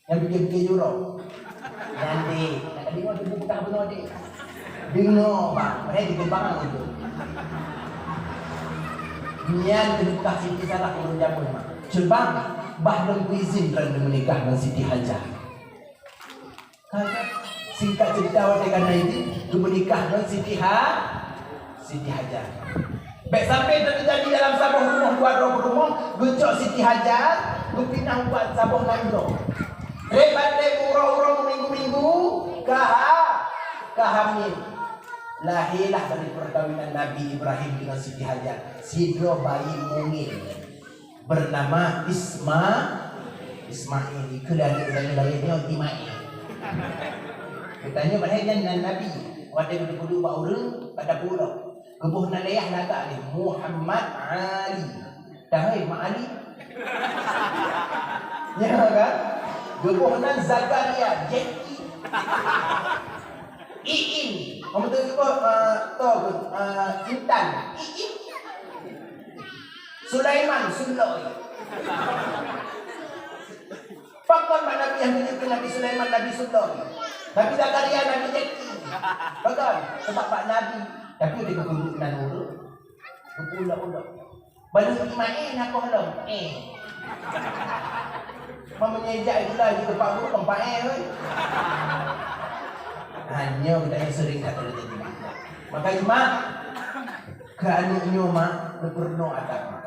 Nyang pikir-pikir jurong. Nyan deh, nak deungoe teupeu peugah bunoe deh. Deungoe, bang, padahai di Kupang itu. Nyan keuneuk peugah Siti Sarah ureueng jameun, mak. Cut Bang, bah lôn kuizin droeneuh meunikah ngon Siti Hajar. Kan? Singkat cerita, watèe ka na izin, geumeunikah ngon Siti Ha-, Siti Hajar. Bèk sampai teujadi dalam saboh rumoh dua droe peurumoh, geucok Siti Hajar, geupinah ubak saboh nanggroe. Trép ban trép, uroe-uroe, minggu-minggu, ka ha-, ka hamil. Lahirlah dari perkawinan Nabi Ibrahim dengan Siti Hajar sidroe bayi mungil bernama Isma-, Ismail. Ikeu lé aneuk geutanyoe lahé nyoe Imail. Geutanyoe padahai nyan nan Nabi. Watèe geuteupeue bak ureueng, bak dapur lom. Geuboh nan lé yah lagak lé Muhammad Ali. Dah, hei, Mak Ali. Ya kan? Geuboh nan Zakaria, Jackie. Iin. Kamu tu geuboh, eh, to, eh, Intan. Iin. Sulaiman, Suloi. Pakon mak Nabi nyang geujok keu Nabi Sulaiman, Nabi Suloi. Nabi Zakaria, Nabi Jaki. Pakon? Sebab bak Nabi. Tapi di keukurunan urut. Keukurunan urut. Baru iman, eh, nak koh lom. Eh. Meunyoe jak itulah di tempat guru, tempat eh, oi. Hanya kita yang sering tak terjadi. Maka cuma ke aneuk nyoe, mak, neupeureunoe adat, mak.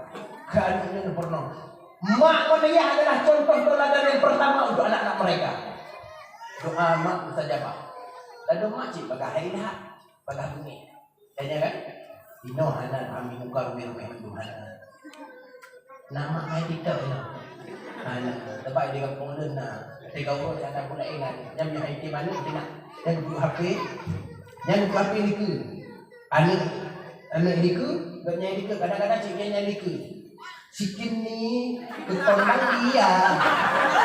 Ke aneuk nyoe neupeureunoe. Mak ngon ayah adalah contoh tauladan yang pertama untuk anak-anak mereka. Doa mak mustajabah. Lalu mak cit bagah hai dah, bagah bungéh. Tanya kan? Inoe hana kami muka rumah-rumah Tuhan. Nama hai kita inoe. Hana. Tempat di kampung lun na. Tiga urut yang tak pula ingat. Yang punya hai ti mana? Tidak. Yang buku H P. Yang buku H P ni ke? Aneuk, aneuk likeu, gobnyan nyang likeu, kadang-kadang cit nyan nyang likeu. Sikini keuton dia,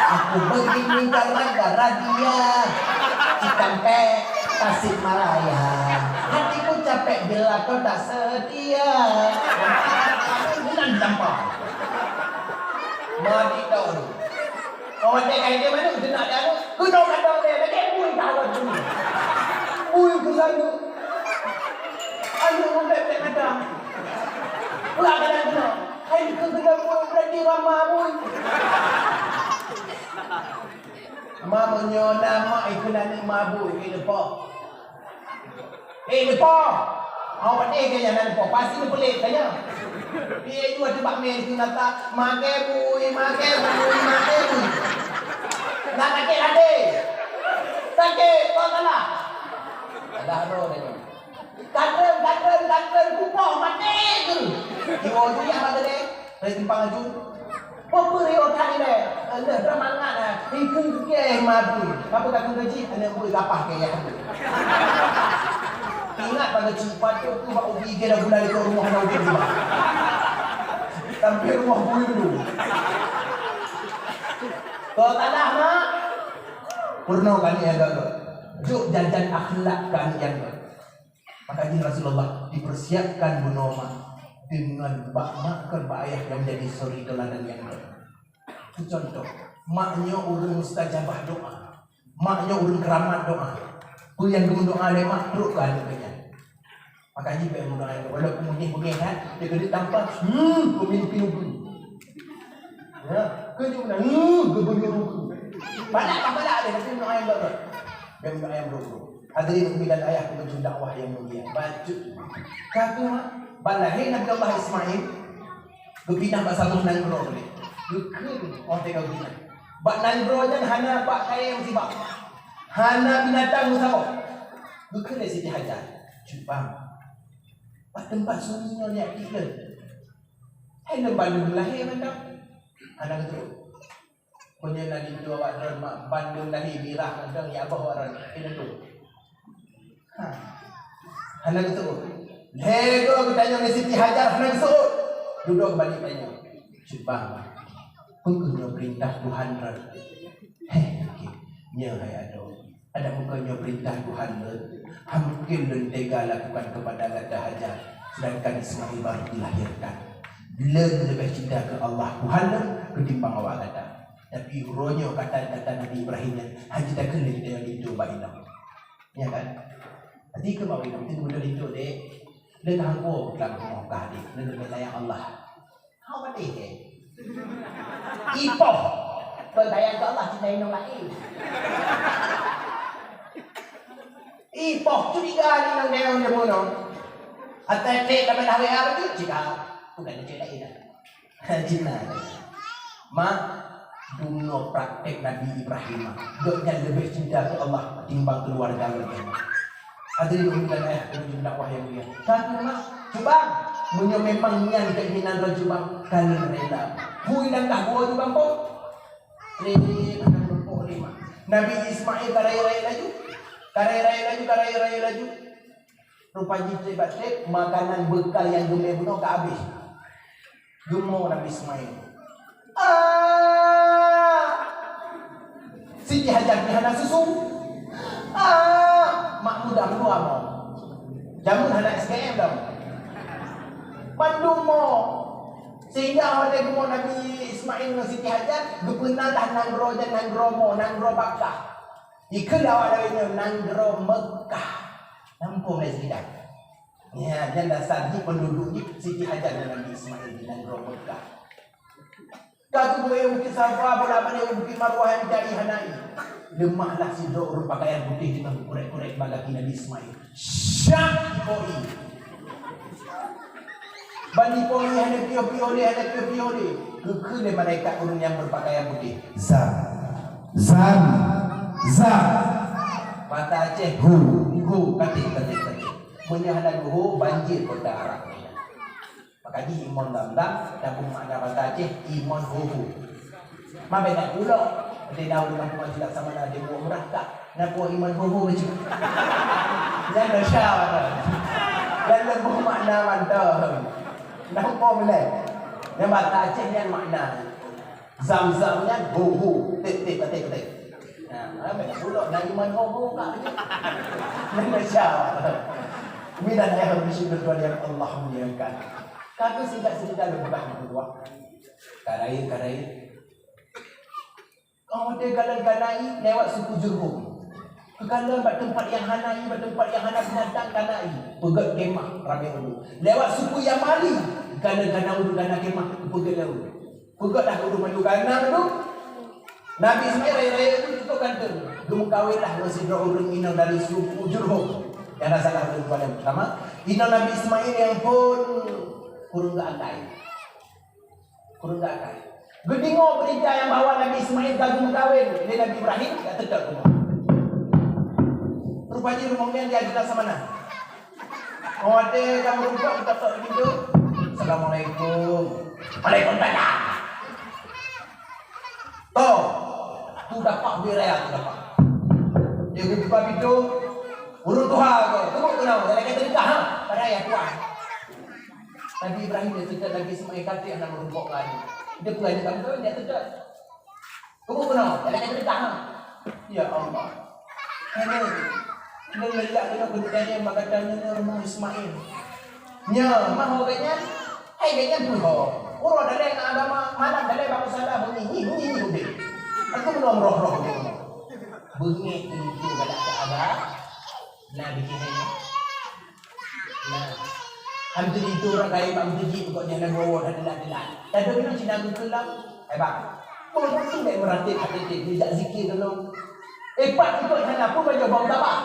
aku begini gara-gara dia. Cikampek Tasikmalaya, hatiku capek bila kau tak setia. Bulan dampar. Mari tahu. Awak cakap dia mana? Dia nak dia tu. Kena kata dia, dia bui dah lah tu. Bui ke sana. Ayo, orang tak kata. Keu keuneuk berarti ram mabui. Ma meunyoe na mak ikeu aneuk mabui, keu neupok. Eh, neupok. Awak deh ke nyan neupok. Pasti neupeulet ka nyan. Dia dua teuh bak mé keu nata, "Makai bui, makai bui, makai bui." Nak sakét hati. Sakét, kau salah. Salah roh dah nyoe. Gandeng, gandeng, gandeng, kupoh maté tu. Iwoe tu nyang bak geude, dari simpang aju. Peue-peue rio that ilée. Leuh dah mangat dah. Ikeu geuge madu. Apa kata gaji? Aneuk bui gapah ke ya. Ingat pada cik patut tu bak ubi ke dah gula di rumoh aneuk bui. Sampai rumoh bui dulu. Kau salah, Mak. Pernah kali ya gagal. Juk jajan akhlak kali yang gagal. Maka jih Rasulullah dipersiapkan bunoe mak deungon bak mak kon bak ayah nyang menjadi suri teuladan nyang kon. Contoh, mak nyoe ureueng mustajabah doa. Mak nyoe ureueng keramat doa. Peue nyang geumeudoa lé mak trok keu aneuk geuh nyan. Maka jih bèk meudoa, walaupun meungéh-meungéh kan, dia keuneuk tampak, hmm, pemimpin negeri. Ya, keu jih meunan, hmm, gubernur negeri. Balak lah, balak dia, tapi meudoa nyang baik. Bèk meudoa nyang buruk-buruk. Hadirin ummi dan ayah, pengunjung dakwah yang mulia. Bacut. Ka keuh, ban lahé Nabi Allah Ismail, geupinah bak saboh nanggroe lé. Geukheun óh teuka geupinah. Bak nanggroe nyan hana bak kayèe meusiba. Hana binatang meusaboh. Geukheun lé Siti Hajar. Cuba. Bak teumpat sunyi nyoe jak pih lôn. Hai lôn bandum lahé mantong. Hana geuteuôt. Meunyoe na linto awak droen mak bandum lahé mirah mantong jak boh awak droen. Hai linto. Ha. Hana geuseuôt. Lhèe goe geutanyong lé Siti Hajar hana geuseuôt. Dudoe balik tanyong. Cit bang, peu kheueh nyoe peurintah Tuhan droen? Heh, nyoe hai adoe. Adak meukeunyoe peurintah Tuhan lôn, hana mungken lôn tega lakukan kepada gata Hajar, sedangkan Ismail baru dilahirkan. Lôn leubeh cinta keu Allah Tuhan lôn ketimbang awak gata. Tapi uroe nyoe kata-kata Nabi Ibrahim nyan hana takheun lé geutanyoe linto bak inong. Ya kan? Hati keu bak inong, teuka linto dek. Lôn hana peugah lam rumoh kah dek, lôn leubeh sayang Allah. Hana padeh, eh. Ipoh. Kon sayang keu Allah, cinta inong laén. Ipoh curiga ni inong dayong jameun nyoe. Atai trek lam dah W A tu, curiga. Bukan cek laén dah. Cina. Ma, dumnoe praktek Nabi Ibrahim, ma. Gobnyan leubeh cinta keu Allah timbang keuluwarga gobnyan. Hadirin ummi dan ayah, pengunjung dakwah yang mulia. Ka keuh, Mak, cuba, meunyoe memang nyan keinginan droe cuba, ka lôn rela. Hui langkah geuwoe cuba po. Lé aneuk muda lima. Nabi Ismail ka rayeuk-rayeuk laju. Ka rayeuk-rayeuk laju, ka rayeuk-rayeuk laju. Rupa jih treb bak treb, makanan beukal nyang geumè bunoe ka habéh. Geumoe Nabi Ismail. Ah! Siti Hajar pih hana susu. Ah! Mak muda dua mo. Jameun hana S K M dah. Mandum mo. Sehingga watèe geumoe Nabi Ismail ngon Siti Hajar, geupeuna lah nanggroe nyan nanggroe mo, nanggroe Makkah. Dikheun awak lawét nyoe nanggroe Meukah. Nampak mulai sekitar. Ya, nyan dasar jih penduduk jih Siti Hajar ngon Nabi Ismail di nanggroe Meukah. Ka geuboh u Bukét Safa, boh lapan u Bukét Marwah nyang jai hana ié. Leumah lah sidroe ureueng pakaian putéh teungoh geukurek-kurek bak gaki Nabi Ismail. Syak! Ipoi. Ban ipoi hana piôh-piôh lé, hana piôh-piôh lé. Geukheun lé malaikat ureueng nyang beupakaian putéh. Zam. Zam. Zam. Bata Aceh. Hu. Hu. Katéh, katéh, katéh. Meunyoe hana geuhu, banjir kota Arab. Maka jih imon Zamzam, dan makna bata Aceh, imon hu-hu. Ma beda pulok, di daun kampung Aceh Laksamana di Buet Murah tak? Na peue imon hu-hu bacut. Nyan dah sya. Nyan leumoh makna mantong. Nampak mulai. Nyan bata Aceh nyan makna. Zam-zam nyan hu-hu, tip-tip, ketik-ketik. Nah, ma beda pulok, na imon hu-hu kat bacut. Nyan dah sya. Umi dan ayah bersyukur kepada yang Allah muliakan. Ka keuh singkat cerita lôn peugah meukeudua. Ka rayeuk, ka rayeuk. Ka watèe kalon-kalon lewat suku Jurhum. Keukalon bak teumpat nyang hana ié, bak teumpat nyang hana binatang kana ié. Peugét khemah ramé ureuëng. Lewat suku Yamani, kana-kana ureuëng kana khemah, peugét lé ureuëng. Peugét lah ureuëng maju kana tu. Nabi Ismail raya-raya tu tutup kantong. Geumeukawen lah ngon sidroe ureuëng inong dari suku Jurhum. Nyang na salah ureuëng tuan nyang pertama. Inong Nabi Ismail nyang phon kureueng geuakai. Kureueng geuakai. Geudeungoe beurita nyang bahwa Nabi Ismail ka geumeukawen lé Nabi Ibrahim, ka teutot rumoh. Rupa jih rumoh nyan di Ajudan Samanah. Óh watée ka meurumpok, geutok-tok di pintoe. "Assalamualaikum." "Waalaikumsalam." "Toh, tu dapat bui raya tu dapat." Dia geubuka pintoe. "Ureuëng tuha ko, teubiet keunoe, nyang lagée teudeungoe, ha? Padahai ya tuan." Nabi Ibrahim dia teutot, Nabi Ismail ka trép hana meurumpok ngon dia. Dia peugah nyan, "Kamu tu dia teutot." "Tunggu keunoe, jangan cerita, ha." Ya Allah. Hana. Lôn lelak keunoe keuneuk tanyong bak gata nyoe rumoh Ismail. Nyoe, mah ho gobnyan? Hai gobnyan peue ho? Uroe dalée ngon agama, malam dalée bak musala, bunyi, nyi, nyi, nyi, udeb. Aku belum roh-roh udeb. Beungéh keu linto galak keu agama. Nah, bikin ini. Nah, alhamdulillah, itu orang kaya bak meuseujid pokok nyan, lam wowo, dan telat-telat. Tapi bila Cina geukeulam, eh, bang, peue tu dek meuratéb hati-hati, geujak zikir dulu. Eh, pat ikot hana pun baca bau tabah.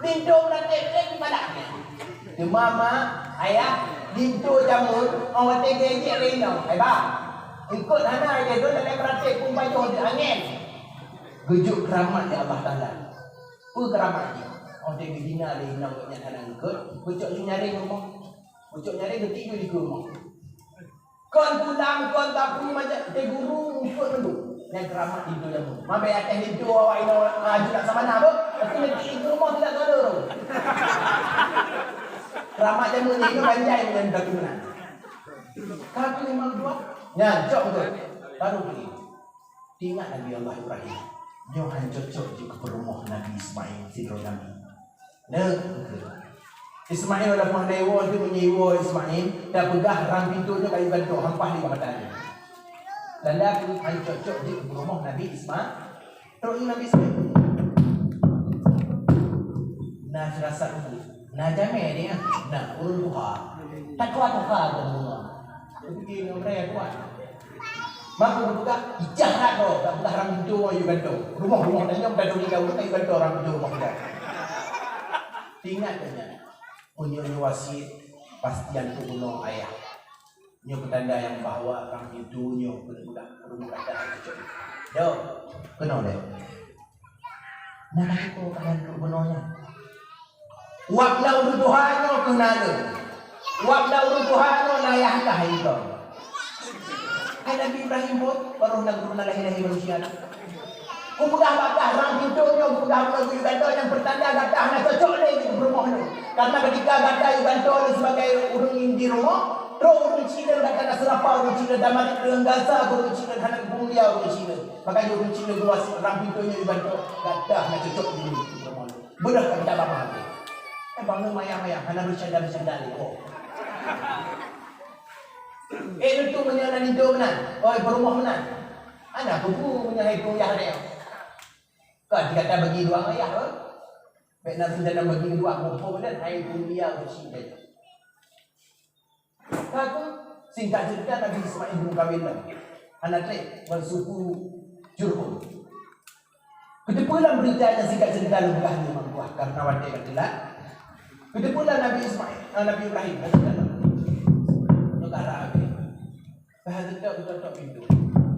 Linto meuratéb, eh, di mana? Cuma mak, ayah, linto jameun, awak tege jek reno, eh, bang. Ikot hana, ayah tu dalam meuratéb pun baca angin. Geujok keuramat lé Allah Taala. Peue keuramat jih? Oh, dek geudina lé inong gobnyan hana geukheun, geucok lé nyaréng rumoh. Geucok nyaréng geuti lé dikeue rumoh. Kon tulang, kon tapi, macam teuh guru, eungkôt mandum. Nyan keuramat linto jameun. Mabée até linto awak inong, ah, Ajudan Samanah beuh. Tapi nanti linto rumoh tidak ada tu. Keuramat jameun nyan, itu banjai nyan batu meunan. Kaki memang dua. Nyan, cok beutôi. Baru pergi. Ingat Nabi Allah Ibrahim, nyoe han cocok jeuet keu peurumoh Nabi Ismail, sidroe nabi. Neuh, Ismail walaupun hana iwoe, tapi meunyoe iwoe Ismail, tapeugah rang pintoe nyoe kayu gantoe, hampah di mata nyoe. Tanda peue han cocok jeuet keu peurumoh Nabi Ismail. Trok Nabi Ismail. Na firasat ulôn. Na jamé dia. Na ureuëng tuha. Takwa tuha ureuëng tuha. Tapi dia ngon raya tuan. Maka geupeugah, "Ijah that droe, tapeugah rang pintoe ngon kayu gantoe. Rumoh-rumoh tanyong, tapeugah kayu gantoe rang pintoe rumoh kita." Ingat nyan. Meunyoe nyoe wasiet, pastian peubunoe ayah. Nyoe peutanda nyang bahwa rang pintoe nyoe keuneuk peugah, keuneuk peugah dah cocok. Yo, keunoe lé. Nah, ka teupeue keuadaan geubeunôh nyan. Wab na ureuëng tuha nyoe keuh na lé. Wab na ureuëng tuha nyoe na yah kah hai droe. Hai Nabi Ibrahim pun, baroe na geubeuna lahé-lahé manusia. Kupeugah bak gata, rang pintoe nyoe, kupeugah bak gata, nyang peutanda gata hana cocok lé di rumoh nyoe. Karena ketika gata ibantoe lé sebagai ureuëng di rumoh, trok ureuëng Cina gata na seurapa ureuëng Cina, dan marit ureuëng Gaza, ureuëng Cina hana geumulia ureuëng Cina. Makanya ureuëng Cina geuwasiet rang pintoe nyoe ibantoe, gata hana cocok di rumoh nyoe. Beudôh ka gata bak maté. Eh, bangai mayang-mayang, hana beucanda-beucanda lé. Oh. Eh, leutu meunyoe na linto meunan, oi, peurumoh meunan. Hana kubu meunyoe hai kuyah nyoe. Ka digata bagi dua ayah, eh? Bèk na seujalan bagi dua muphom dan hai dunia beusi dan. Ka kheueh, singkat cerita, Nabi Ismail geumeukawen lom. Hana trép ngon suku Jurhum. Keuteupeue lam beurita nyang singkat cerita lôn peugah nyoe, Mak Tuah, karena watèe ka teulat. Keuteupeue lam Nabi Ismail, ah, Nabi Ibrahim, negara agé. Bah geutok, geutok pintoe.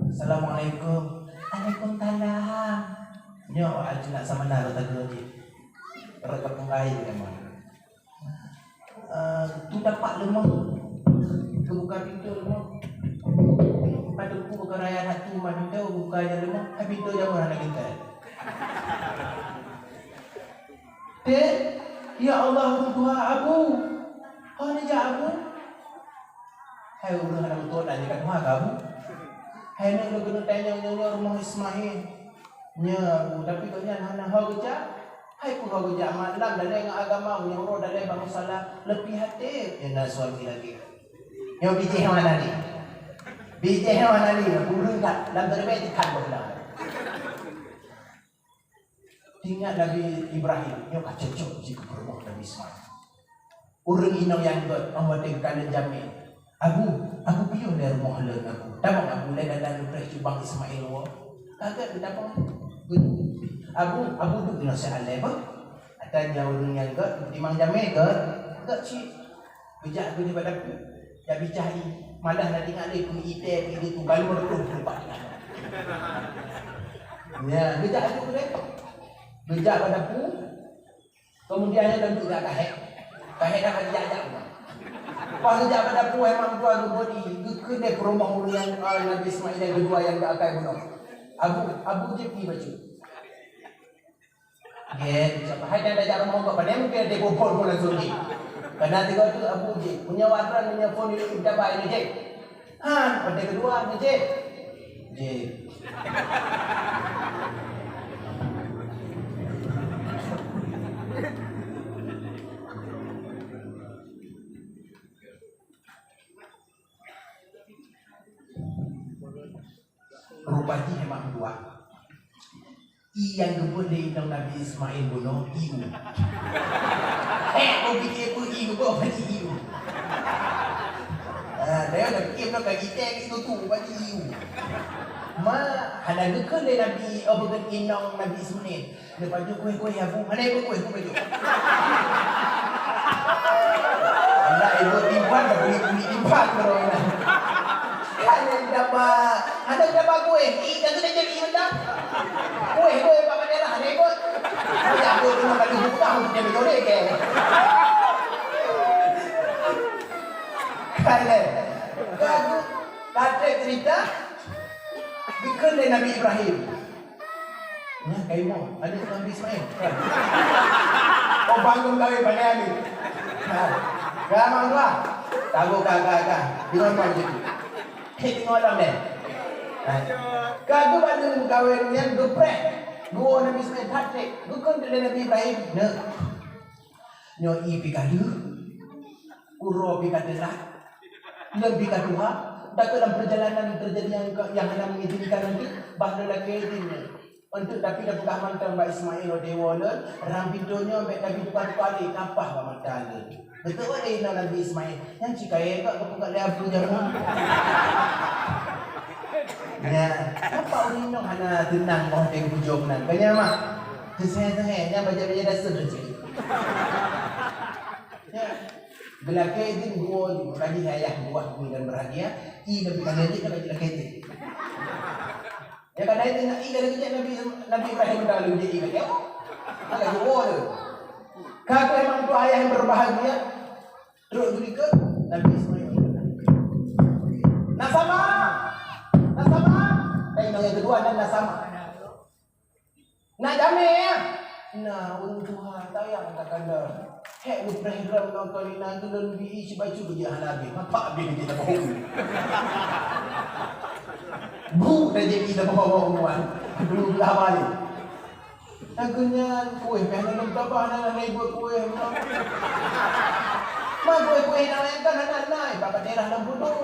"Assalamualaikum." "Waalaikumsalam." Nyoe awak Ajudan Samanah rot tageue jih. Rot ka peunggai memang. Eh, tu tapak leumoh. Geubuka pintoe leumoh. Padub ku buka raya satu mah pintoe, buka aja leumoh. Hai pintoe jameun hana geukai. Teh, ya Allah, ureueng tuha Abu. Hana jak Abu. Hai ureueng hana beutôi dan jeuet ka tuha keu Abu. Hai nyoe lôn keuneuk tanyong nyoe rumoh Ismail. Nyoe Abu, tapi gobnyan hana ho geujak. Hai peue ho geujak malam dalèe ngon agama, meunyoe uroe dalèe bak musala, leupie até. Nyoe na suami lagèe. Nyoe bijéh hana ni. Bijéh hana ni, ureueng that lam teureubèe tikhan bak ulang. Ingat Nabi Ibrahim, nyoe ka cocok jih keu peurumoh Nabi Ismail. Ureueng inong nyang gèt, óh watèe geukalon jamèe, "Abu, Abu, piôh lé rumoh lôn, Abu. Tamong, Abu, lé dalam lôn preh cubang Ismail woe." Ka gèt geutamong. "Abu, Abu, duek inoe siat lé, bah." Ata nyan ureueng nyang gèt, timang jamèe gèt, gèt cit. Geujak keu nibak dapur. Jak bicah ié. Malah na teuingat lé keu ié teh, keu ié tu, galon reutôh teumpat. Nyan, geujak laju keu lé. Geujak bak dapur. Keumudian nyan laju jak kahèk. Kahèk dah ka jak-jak. Pas geujak bak dapur, hai mak tuan, geubuet ié, geukheun lé peurumoh ureueng nyang, ah, Nabi Ismail nyang keudua nyang geuakai bunoe. Abu, Abu jép ié bacut. Gèt, hai dan tajak rumoh kok, padahai mungkin ada bobot pun langsung ni. Karena tiga tu Abu jép. Punya warna, punya phone itu kita bayar ni jép. Ha, pada kedua ni jép. Jép. Rupa jih memang dua. Ié nyang geubeuet lé inong Nabi Ismail bunoe, ié u. Hék, beu pike peue ié geubeuet bak ié u. Ah, dah, dah pike bunoe ka gitèe gitu tu, bak ié u. Ma, hana geukheun lé Nabi, oh, beu inong Nabi Ismail. Lepas tu kueh-kueh ya, Bu. Mana ibu kueh? Kueh tu. Anak ibu timpang, dah kulit-kulit timpang baru. Hana dapat, hana dapat kueh. Ih, dah kena jadi benda. Kueh, kueh, Bapak Daerah, hana ikut. Saya aku tengok kat ibu tahu dia betul ke. Kale, kagu, kate cerita, dikon lé Nabi Ibrahim. Nyan kaimoe, aneuk Nabi Ismail. Oh, bangun kawin pandai ni. Ha. Ka, Mak Tuah. Tabu ka, ka, ka. Deungon mak jadi. Hei, deungon lam deh. Ha. Ka geuba deungon kawin nyan geupreh. Geuwoe Nabi Ismail that trép. Geukheun lé Nabi Ibrahim. Neuk. Nyoe ié pih ka lheueh. Uroe pih ka teulat, lôn pih ka tuha, takot lam perjalanan terjadi nyang ka, nyang hana mengizinkan nanti, bah lôn lakèe idin nyoe. Eunteuk tapi tapeugah mantong bak Ismail, "Dewa lôn, rang pintoe nyoe bèk tabi tuka-tuka lé, kapah bak mata lôn." Beutôi lé inoe Nabi Ismail, nyan cit kayèe gak geupeugah lé Abu Jamal. Nyan, apa ureueng inong hana teunang boh teuh bujông nan? Ka nyan mah, teuseuhé-seuhé, nyan bajèe-bajèe dasar cit. Ya. Geulakèe idin geuwoe, makajih ayah buah bui dan bahagia, i Nabi Khalil jih ka geulakèe idin. Ya, kadang idin nak i dari kejap Nabi, Nabi Ibrahim dah lalu jadi i kata. Maka geuwoe tu. Kata memang tu ayah yang berbahagia. Terus ketika Nabi Ismail. Nasama. Nasama. Dan yang kedua adalah nasama. Nak jamé, ya? Nah, ureueng tuha, sayang takanda. Hék geupreh droe nonton inan tu lôn bi ié sibacut jih hana abéh. Nampak abéh jih taboh. Bu dah jadi taboh-boh buah. Dulu belah balik. Lagu nyan kueh pih hana lôn tabah, hana lôn buet kueh. Ma kueh-kueh nyang laén kan hana nai, bak daerah lam punduk.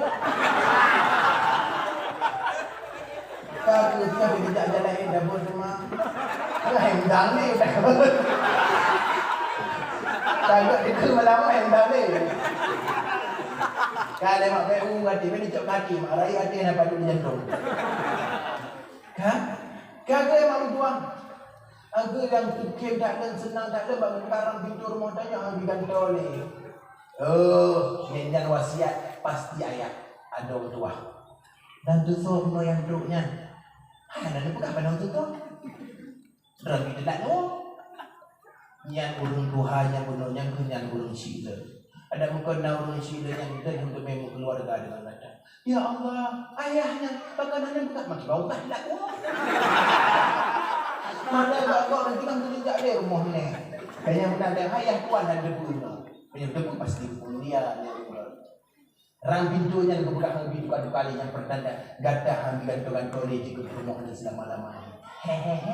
Ka keuh ka dijak jalan eh, dabon teuma. Lah, endang ni. Ka gèt dikeue malam, endang ni. Ka lé mak bèk u gaki, bèk dicok gaki, mak rayeuk gaki na padub di jantong. Kan? Ka gèt mak meutuah. Ageuh nyang teukem that lôn, seunang that lôn, bak meukarang pintoe rumoh tanyoe hana jigantoe lé. Oh, nyan, nyan wasiat pasti ayah adoe meutuah. Dan tusoe bunoe nyang trok nyan, hana neupeugah bak aneuk tutoe. Droe pih teulat nyoe. Nyan ureueng tuha nyang bunoe nyan keuh nyan ureueng syik lôn. Adak meukeuna ureueng syik lôn nyan, lôn hana teumé meukeuluwarga deungon gata. Ya Allah, ayah nyan, pakon hana peugah makin bau dah teulat nyoe. Mana gak-gak nanti kan keuneuk jak lé rumoh nyan. Kayèe meunan ayah tuan dan debu nyoe. Meunyoe debu pasti mulia nyoe. Rang pintoe nyan geupeugah ngon bi duka-duka lé nyang peurtanda gata han jigantoe-gantoe lé jeuet keu peurumoh lé seulama-lamanya. Hehehe.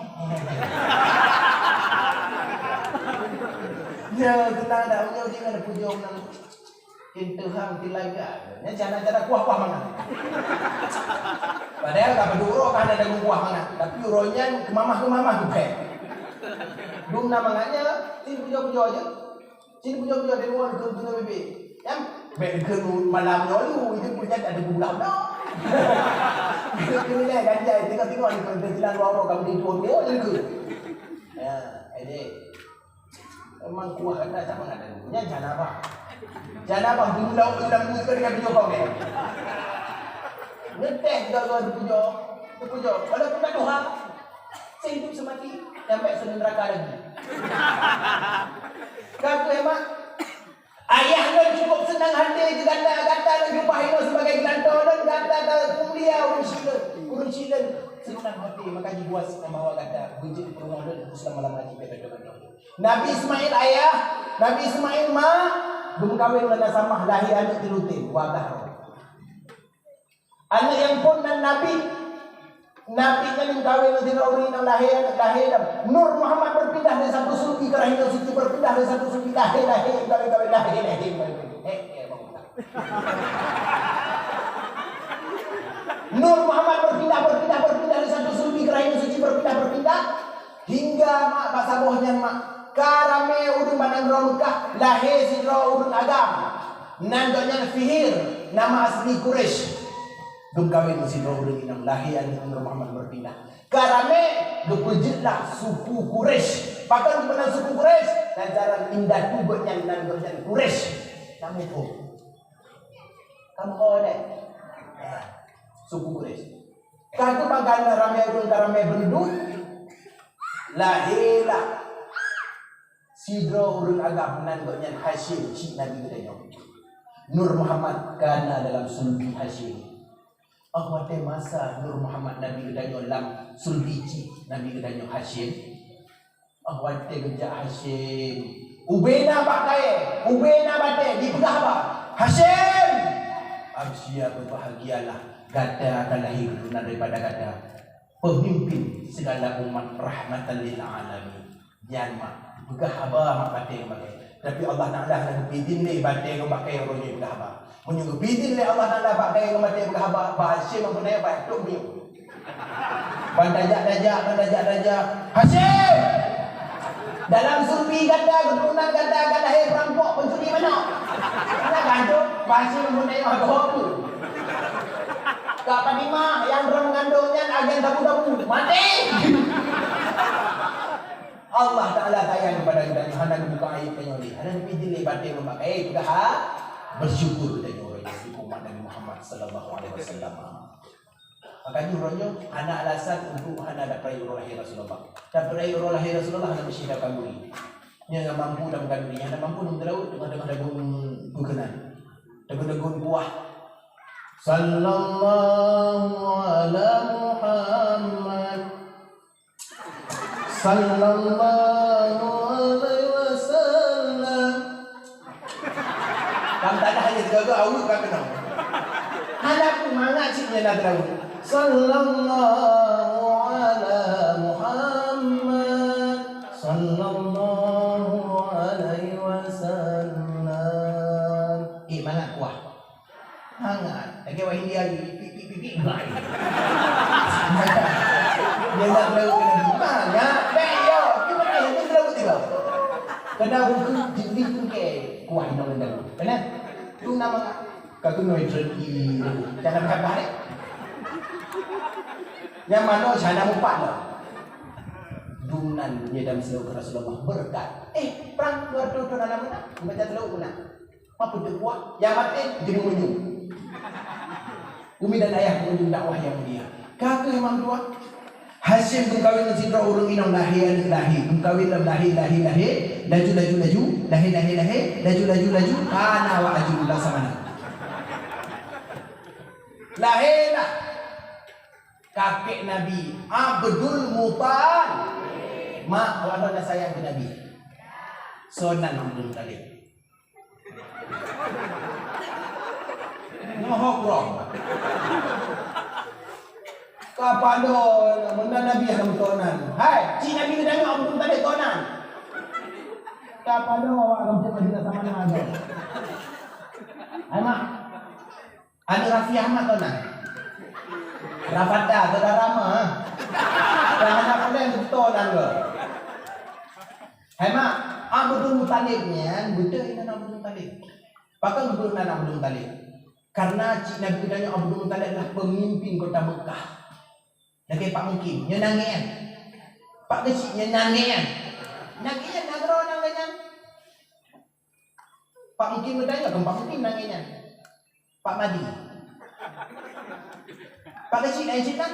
Nyoe teunang dak meunyoe jih ngon pujông nan. Pintoe han tilagak. Nyan cara-cara kuah-kuah mangat. Padahai ka padub uroe ka hana dagu kuah mangat, tapi uroe nyan keumamah-keumamah geuphèk. Dum na mangat nyan, cit pujoe-pujoe jeuet. Cit pujoe-pujoe di luwa dikeue-keue bibit. Nyan, bèk dikeue malam nyoe lu, itu pun nyan ada bulan dah. Itu nilai ganja, tengok-tengok ni, kalau dah jalan dua orang, kamu di dua, dua je dikeue. Ya, ini. Memang kuah gata sama ada. Nyan janabah. Janabah, bulu lauk tu dalam bulu tu dengan tujuh kau ni. Ngeteh juga kau dipujoe. Dipujoe. Walaupun tak tuha. Sehidup semati, nyampe seuneuk neraka lagi. Ka keuh, mak, ayah lôn cukup seunang hati keu gata, gata lôn jumpa inoe sebagai geulantoe lôn, gata ka mulia ureueng chik lôn, ureueng chik lôn seunang hati, maka jibuat membawa gata beujeuet peurumoh lôn selama-lama jih gata. Nabi Ismail ayah, Nabi Ismail mak, geumeukawen ngon Asamah, lahé aneuk tilu tem, wa dahra. Aneuk nyang phon nan Nabi. Nabi nyan meukawen ngon sidroe ureueng inong, lahé aneuk, lahé dam. Nur Muhammad berpindah dari satu sulbi ke rahim yang suci, berpindah dari satu sulbi, lahé, lahé, meukawen, meukawen, lahé, lahé, meukawen. Eh, eh, bangun. Nur Muhammad berpindah, berpindah, berpindah dari satu sulbi ke rahim yang suci, berpindah, berpindah. Hingga mak bak saboh nyan mak, ka ramé ureueng bak nanggroe Meukah, lahé sidroe ureueng agam, nan gobnyan Fihir, nama asli Quraisy. Geumeukawen ngon sidroe ureueng inong, lahé aneuk Nur Muhammad berpindah. Ka ramé geupeujeuet lah suku Quraisy. Pakon geupeunan suku Quraisy? Lantaran indatu gobnyan nan gobnyan Quraisy. Kamu ho. Kamu ho deh. Ya. Suku Quraisy. Ka geupagan ramé ureueng, ka ramé beunduek, lahé lah sidroe ureueng agam nan gobnyan Hasyim, chik Nabi geutanyoe. Nur Muhammad kana dalam sulbi Hasyim. Óh watée masa Nur Muhammad Nabi geutanyoe lam sulbi chik Nabi geutanyoe Hasyim, óh watée geujak Hasyim, ubé na bak kayée, ubé na batée, jipeugah haba, "Hasyim! Absya, beubahgialah, gata akan lahé keuturonan daripada gata, peumimpin sigala umat, rahmatan lil alamin." Nyan mak, jipeugah haba mak batée ngon bak kayée. Tapi Allah Taala hana geupeue idhin lé batée ngon bak kayée uroe nyoe jipeugah haba. Meunyoe geupeue idhin lé Allah Taala bak kayée ngon batée jipeugah haba, bah Hasyim ampôn ayah bah trok miyueb. Ban tajak-tajak, ban tajak-tajak. "Hasyim! Dalam sulbi gata, keuturonan gata akan lahé peurampok, pencuri manok." Hana gantung, bah Hasyim ampôn ayah bah trok miyueb. Kak Fatimah, nyang droe meungandong nyan agen sabu-sabu. Maté! Allah Taala sayang keupada geutanyoe, hana geubuka aéb tanyoe lé. Hana geupeue idhin lé batée ngon bak kayée, eh, peugah ha, bersyukur geutanyoe uroe nyoe, umat Nabi Muhammad sallallahu alaihi wasallam. Maka nyoe uroe nyoe hana alasan untuk hana dapeurai uroe lahé Rasulullah. Dapeurai uroe lahé Rasulullah hana meusti dalam kanduri. Nyang mampu dalam kanduri, nyang hana mampu dalam teulaweuet, teungoh-teungoh dagon peue keunan. Dagon-dagon kuah. Sallallahu ala Muhammad. Sallallahu alaihi wasallam. Lam tanah hanya tiga awak ka kena. Hana pun mangat cit nyan dah tahu. Sallallahu ala Muhammad. Sallallahu alaihi wasallam. Eh, mangat kuah. Mangat. Lagèe awak India ni, pik, pik, pik, pik, pik. Dia nak tahu kena mangat. Baik, yo. Dia pakai itu terus tiba. Kena buku jeli tu ke kuah inong dan. Kena? Tu nama ka keunoe jereki. Jangan sabar, eh. Nyang manoe hana mupat lah. Dum nan nyan dalam seulaweuet Rasulullah beureukat. Eh, prang dua ratus thôn hana meunang, baca seulaweuet meunang. Apa teukuah? Nyang maté jimeunyoe. Umi dan ayah pengunjung dakwah yang mulia. Ka keuh imam dua. Hasyim geumeukawen ngon sidroe ureueng inong lahé aneuk lahé. Geumeukawen lam lahé, lahé, lahé. Laju, laju, laju. Lahé, lahé, lahé. Laju, laju, laju. Kana wa aju laksamana. Lahé lah. Kakek Nabi Abdul Muthalib. Mak, awak na sayang keu Nabi. Soe nan Abdul Muthalib? Nyoe ho kurong. Kapalo, meunan Nabi hana meutonan. Hai, cik Nabi geutanyoe Abdul Muthalib tonan. Kapalo, awak gampông Madinah sama na ada. Hai, Mak. Aneuk Raffi Ahmad tonan. Rafata, saudara ma. Dah hana boleh beutôi nan ke. Hai mak, Abdul Muthalib nyan beutôi nan Abdul Muthalib. Pakon beutôi nan Abdul Muthalib? Karena cit Nabi geutanyoe Abdul Muthalib adalah pemimpin kota Mekah. Lagèe Pak Mukim, nyoe nan geuh nyan. Pak Geuchik, nyoe nan geuh nyan. Nan geuh nyan, nanggroe nan geuh nyan. Pak Mukim geutanyoe, kon Pak Mukim nan geuh nyan. Pak Madi. Pak Geuchik, laén cit nan.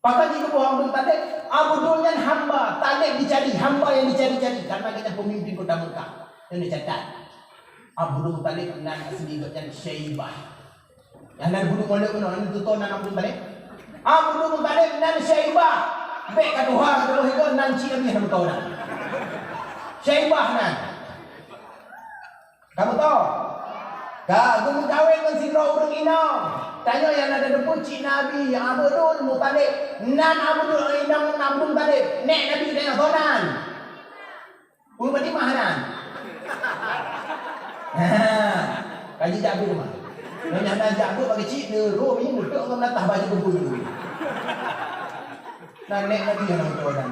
Pakon jigeuboh Abdul Muthalib, Abdul nyan hamba, Thalib dicari, hamba yang dicari-cari, karena gobnyan pemimpin kota Mekah. Nyoe neucatat. Abdul Muthalib nan asli gobnyan Syaibah. Nyang na geuduek molek keunoe, nyan tutoe nan Abdul Muthalib. Abdul Muthalib nan Syaibah. Bèk ka tuha, ka tuha itu nan cit Nabi hana meututoe nan. Syaibah nan. Ka meututoe? Ka geumeukawen ngon sidroe ureueng inong. Tanyoe nyang na tateupeue cit Nabi, Abdul Muthalib. Nan Abdul, inong Abdul Muthalib. Nèk Nabi geutanyoe soe nan? Ummu Fatimah nan. Ha. Ka jijak beuet mah. Nyoe nyang na jak beuet bak keuchik, neuroh mie, neutok ngon meunatah baju kumpul dulu. Nan nèk Nabi nyang na meututoe nan.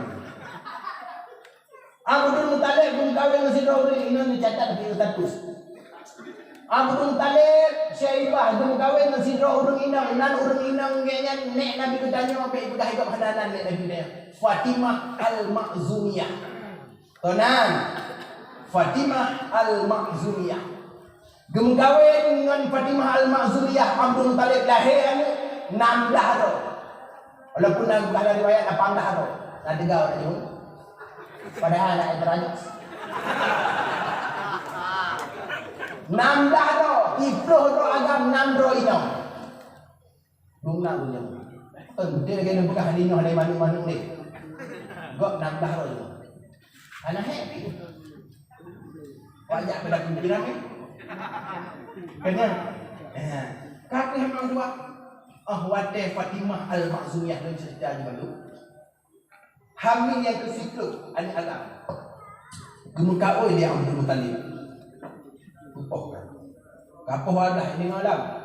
Abdul Muthalib geumeukawen ngon sidroe ureueng inong, neucatat di status. Abdul Muthalib, Syaibah geumeukawen ngon sidroe ureueng inong, nan ureueng inong gobnyan nèk Nabi geutanyoe, bèk peugah gob hana nan nèk Nabi geutanyoe. Fatimah Al-Makhzumiyah. Toh nan, Fatimah Al-Makhzumiyah. Geumeukawen ngon Fatimah Al-Makhzumiyah, Abdul Muthalib lahé aneuk nam blah droe. Walaupun na blah riwayat lapan blah droe. Na teuga ureueng nyoe. Padahai na terajut. Nam blah droe, siplôh droe agam, nam droe inong. Dum na ureueng nyoe. Kan beutôi lagèe nyang peugah linoe lé manok-manok lé. Gob nam blah droe nyoe. Hana hék pih. Wajak pada pimpinan ni. Kena. Eh, ka keuh memang dua. Oh, watèe Fatimah Al-Makhzumiyah lôn cerita di balu. Hamil nyang keusiplôh aneuk agam. Geumeukawen lé Abdul Muthalib. Kupoh kan. Kapoh alah ini malam.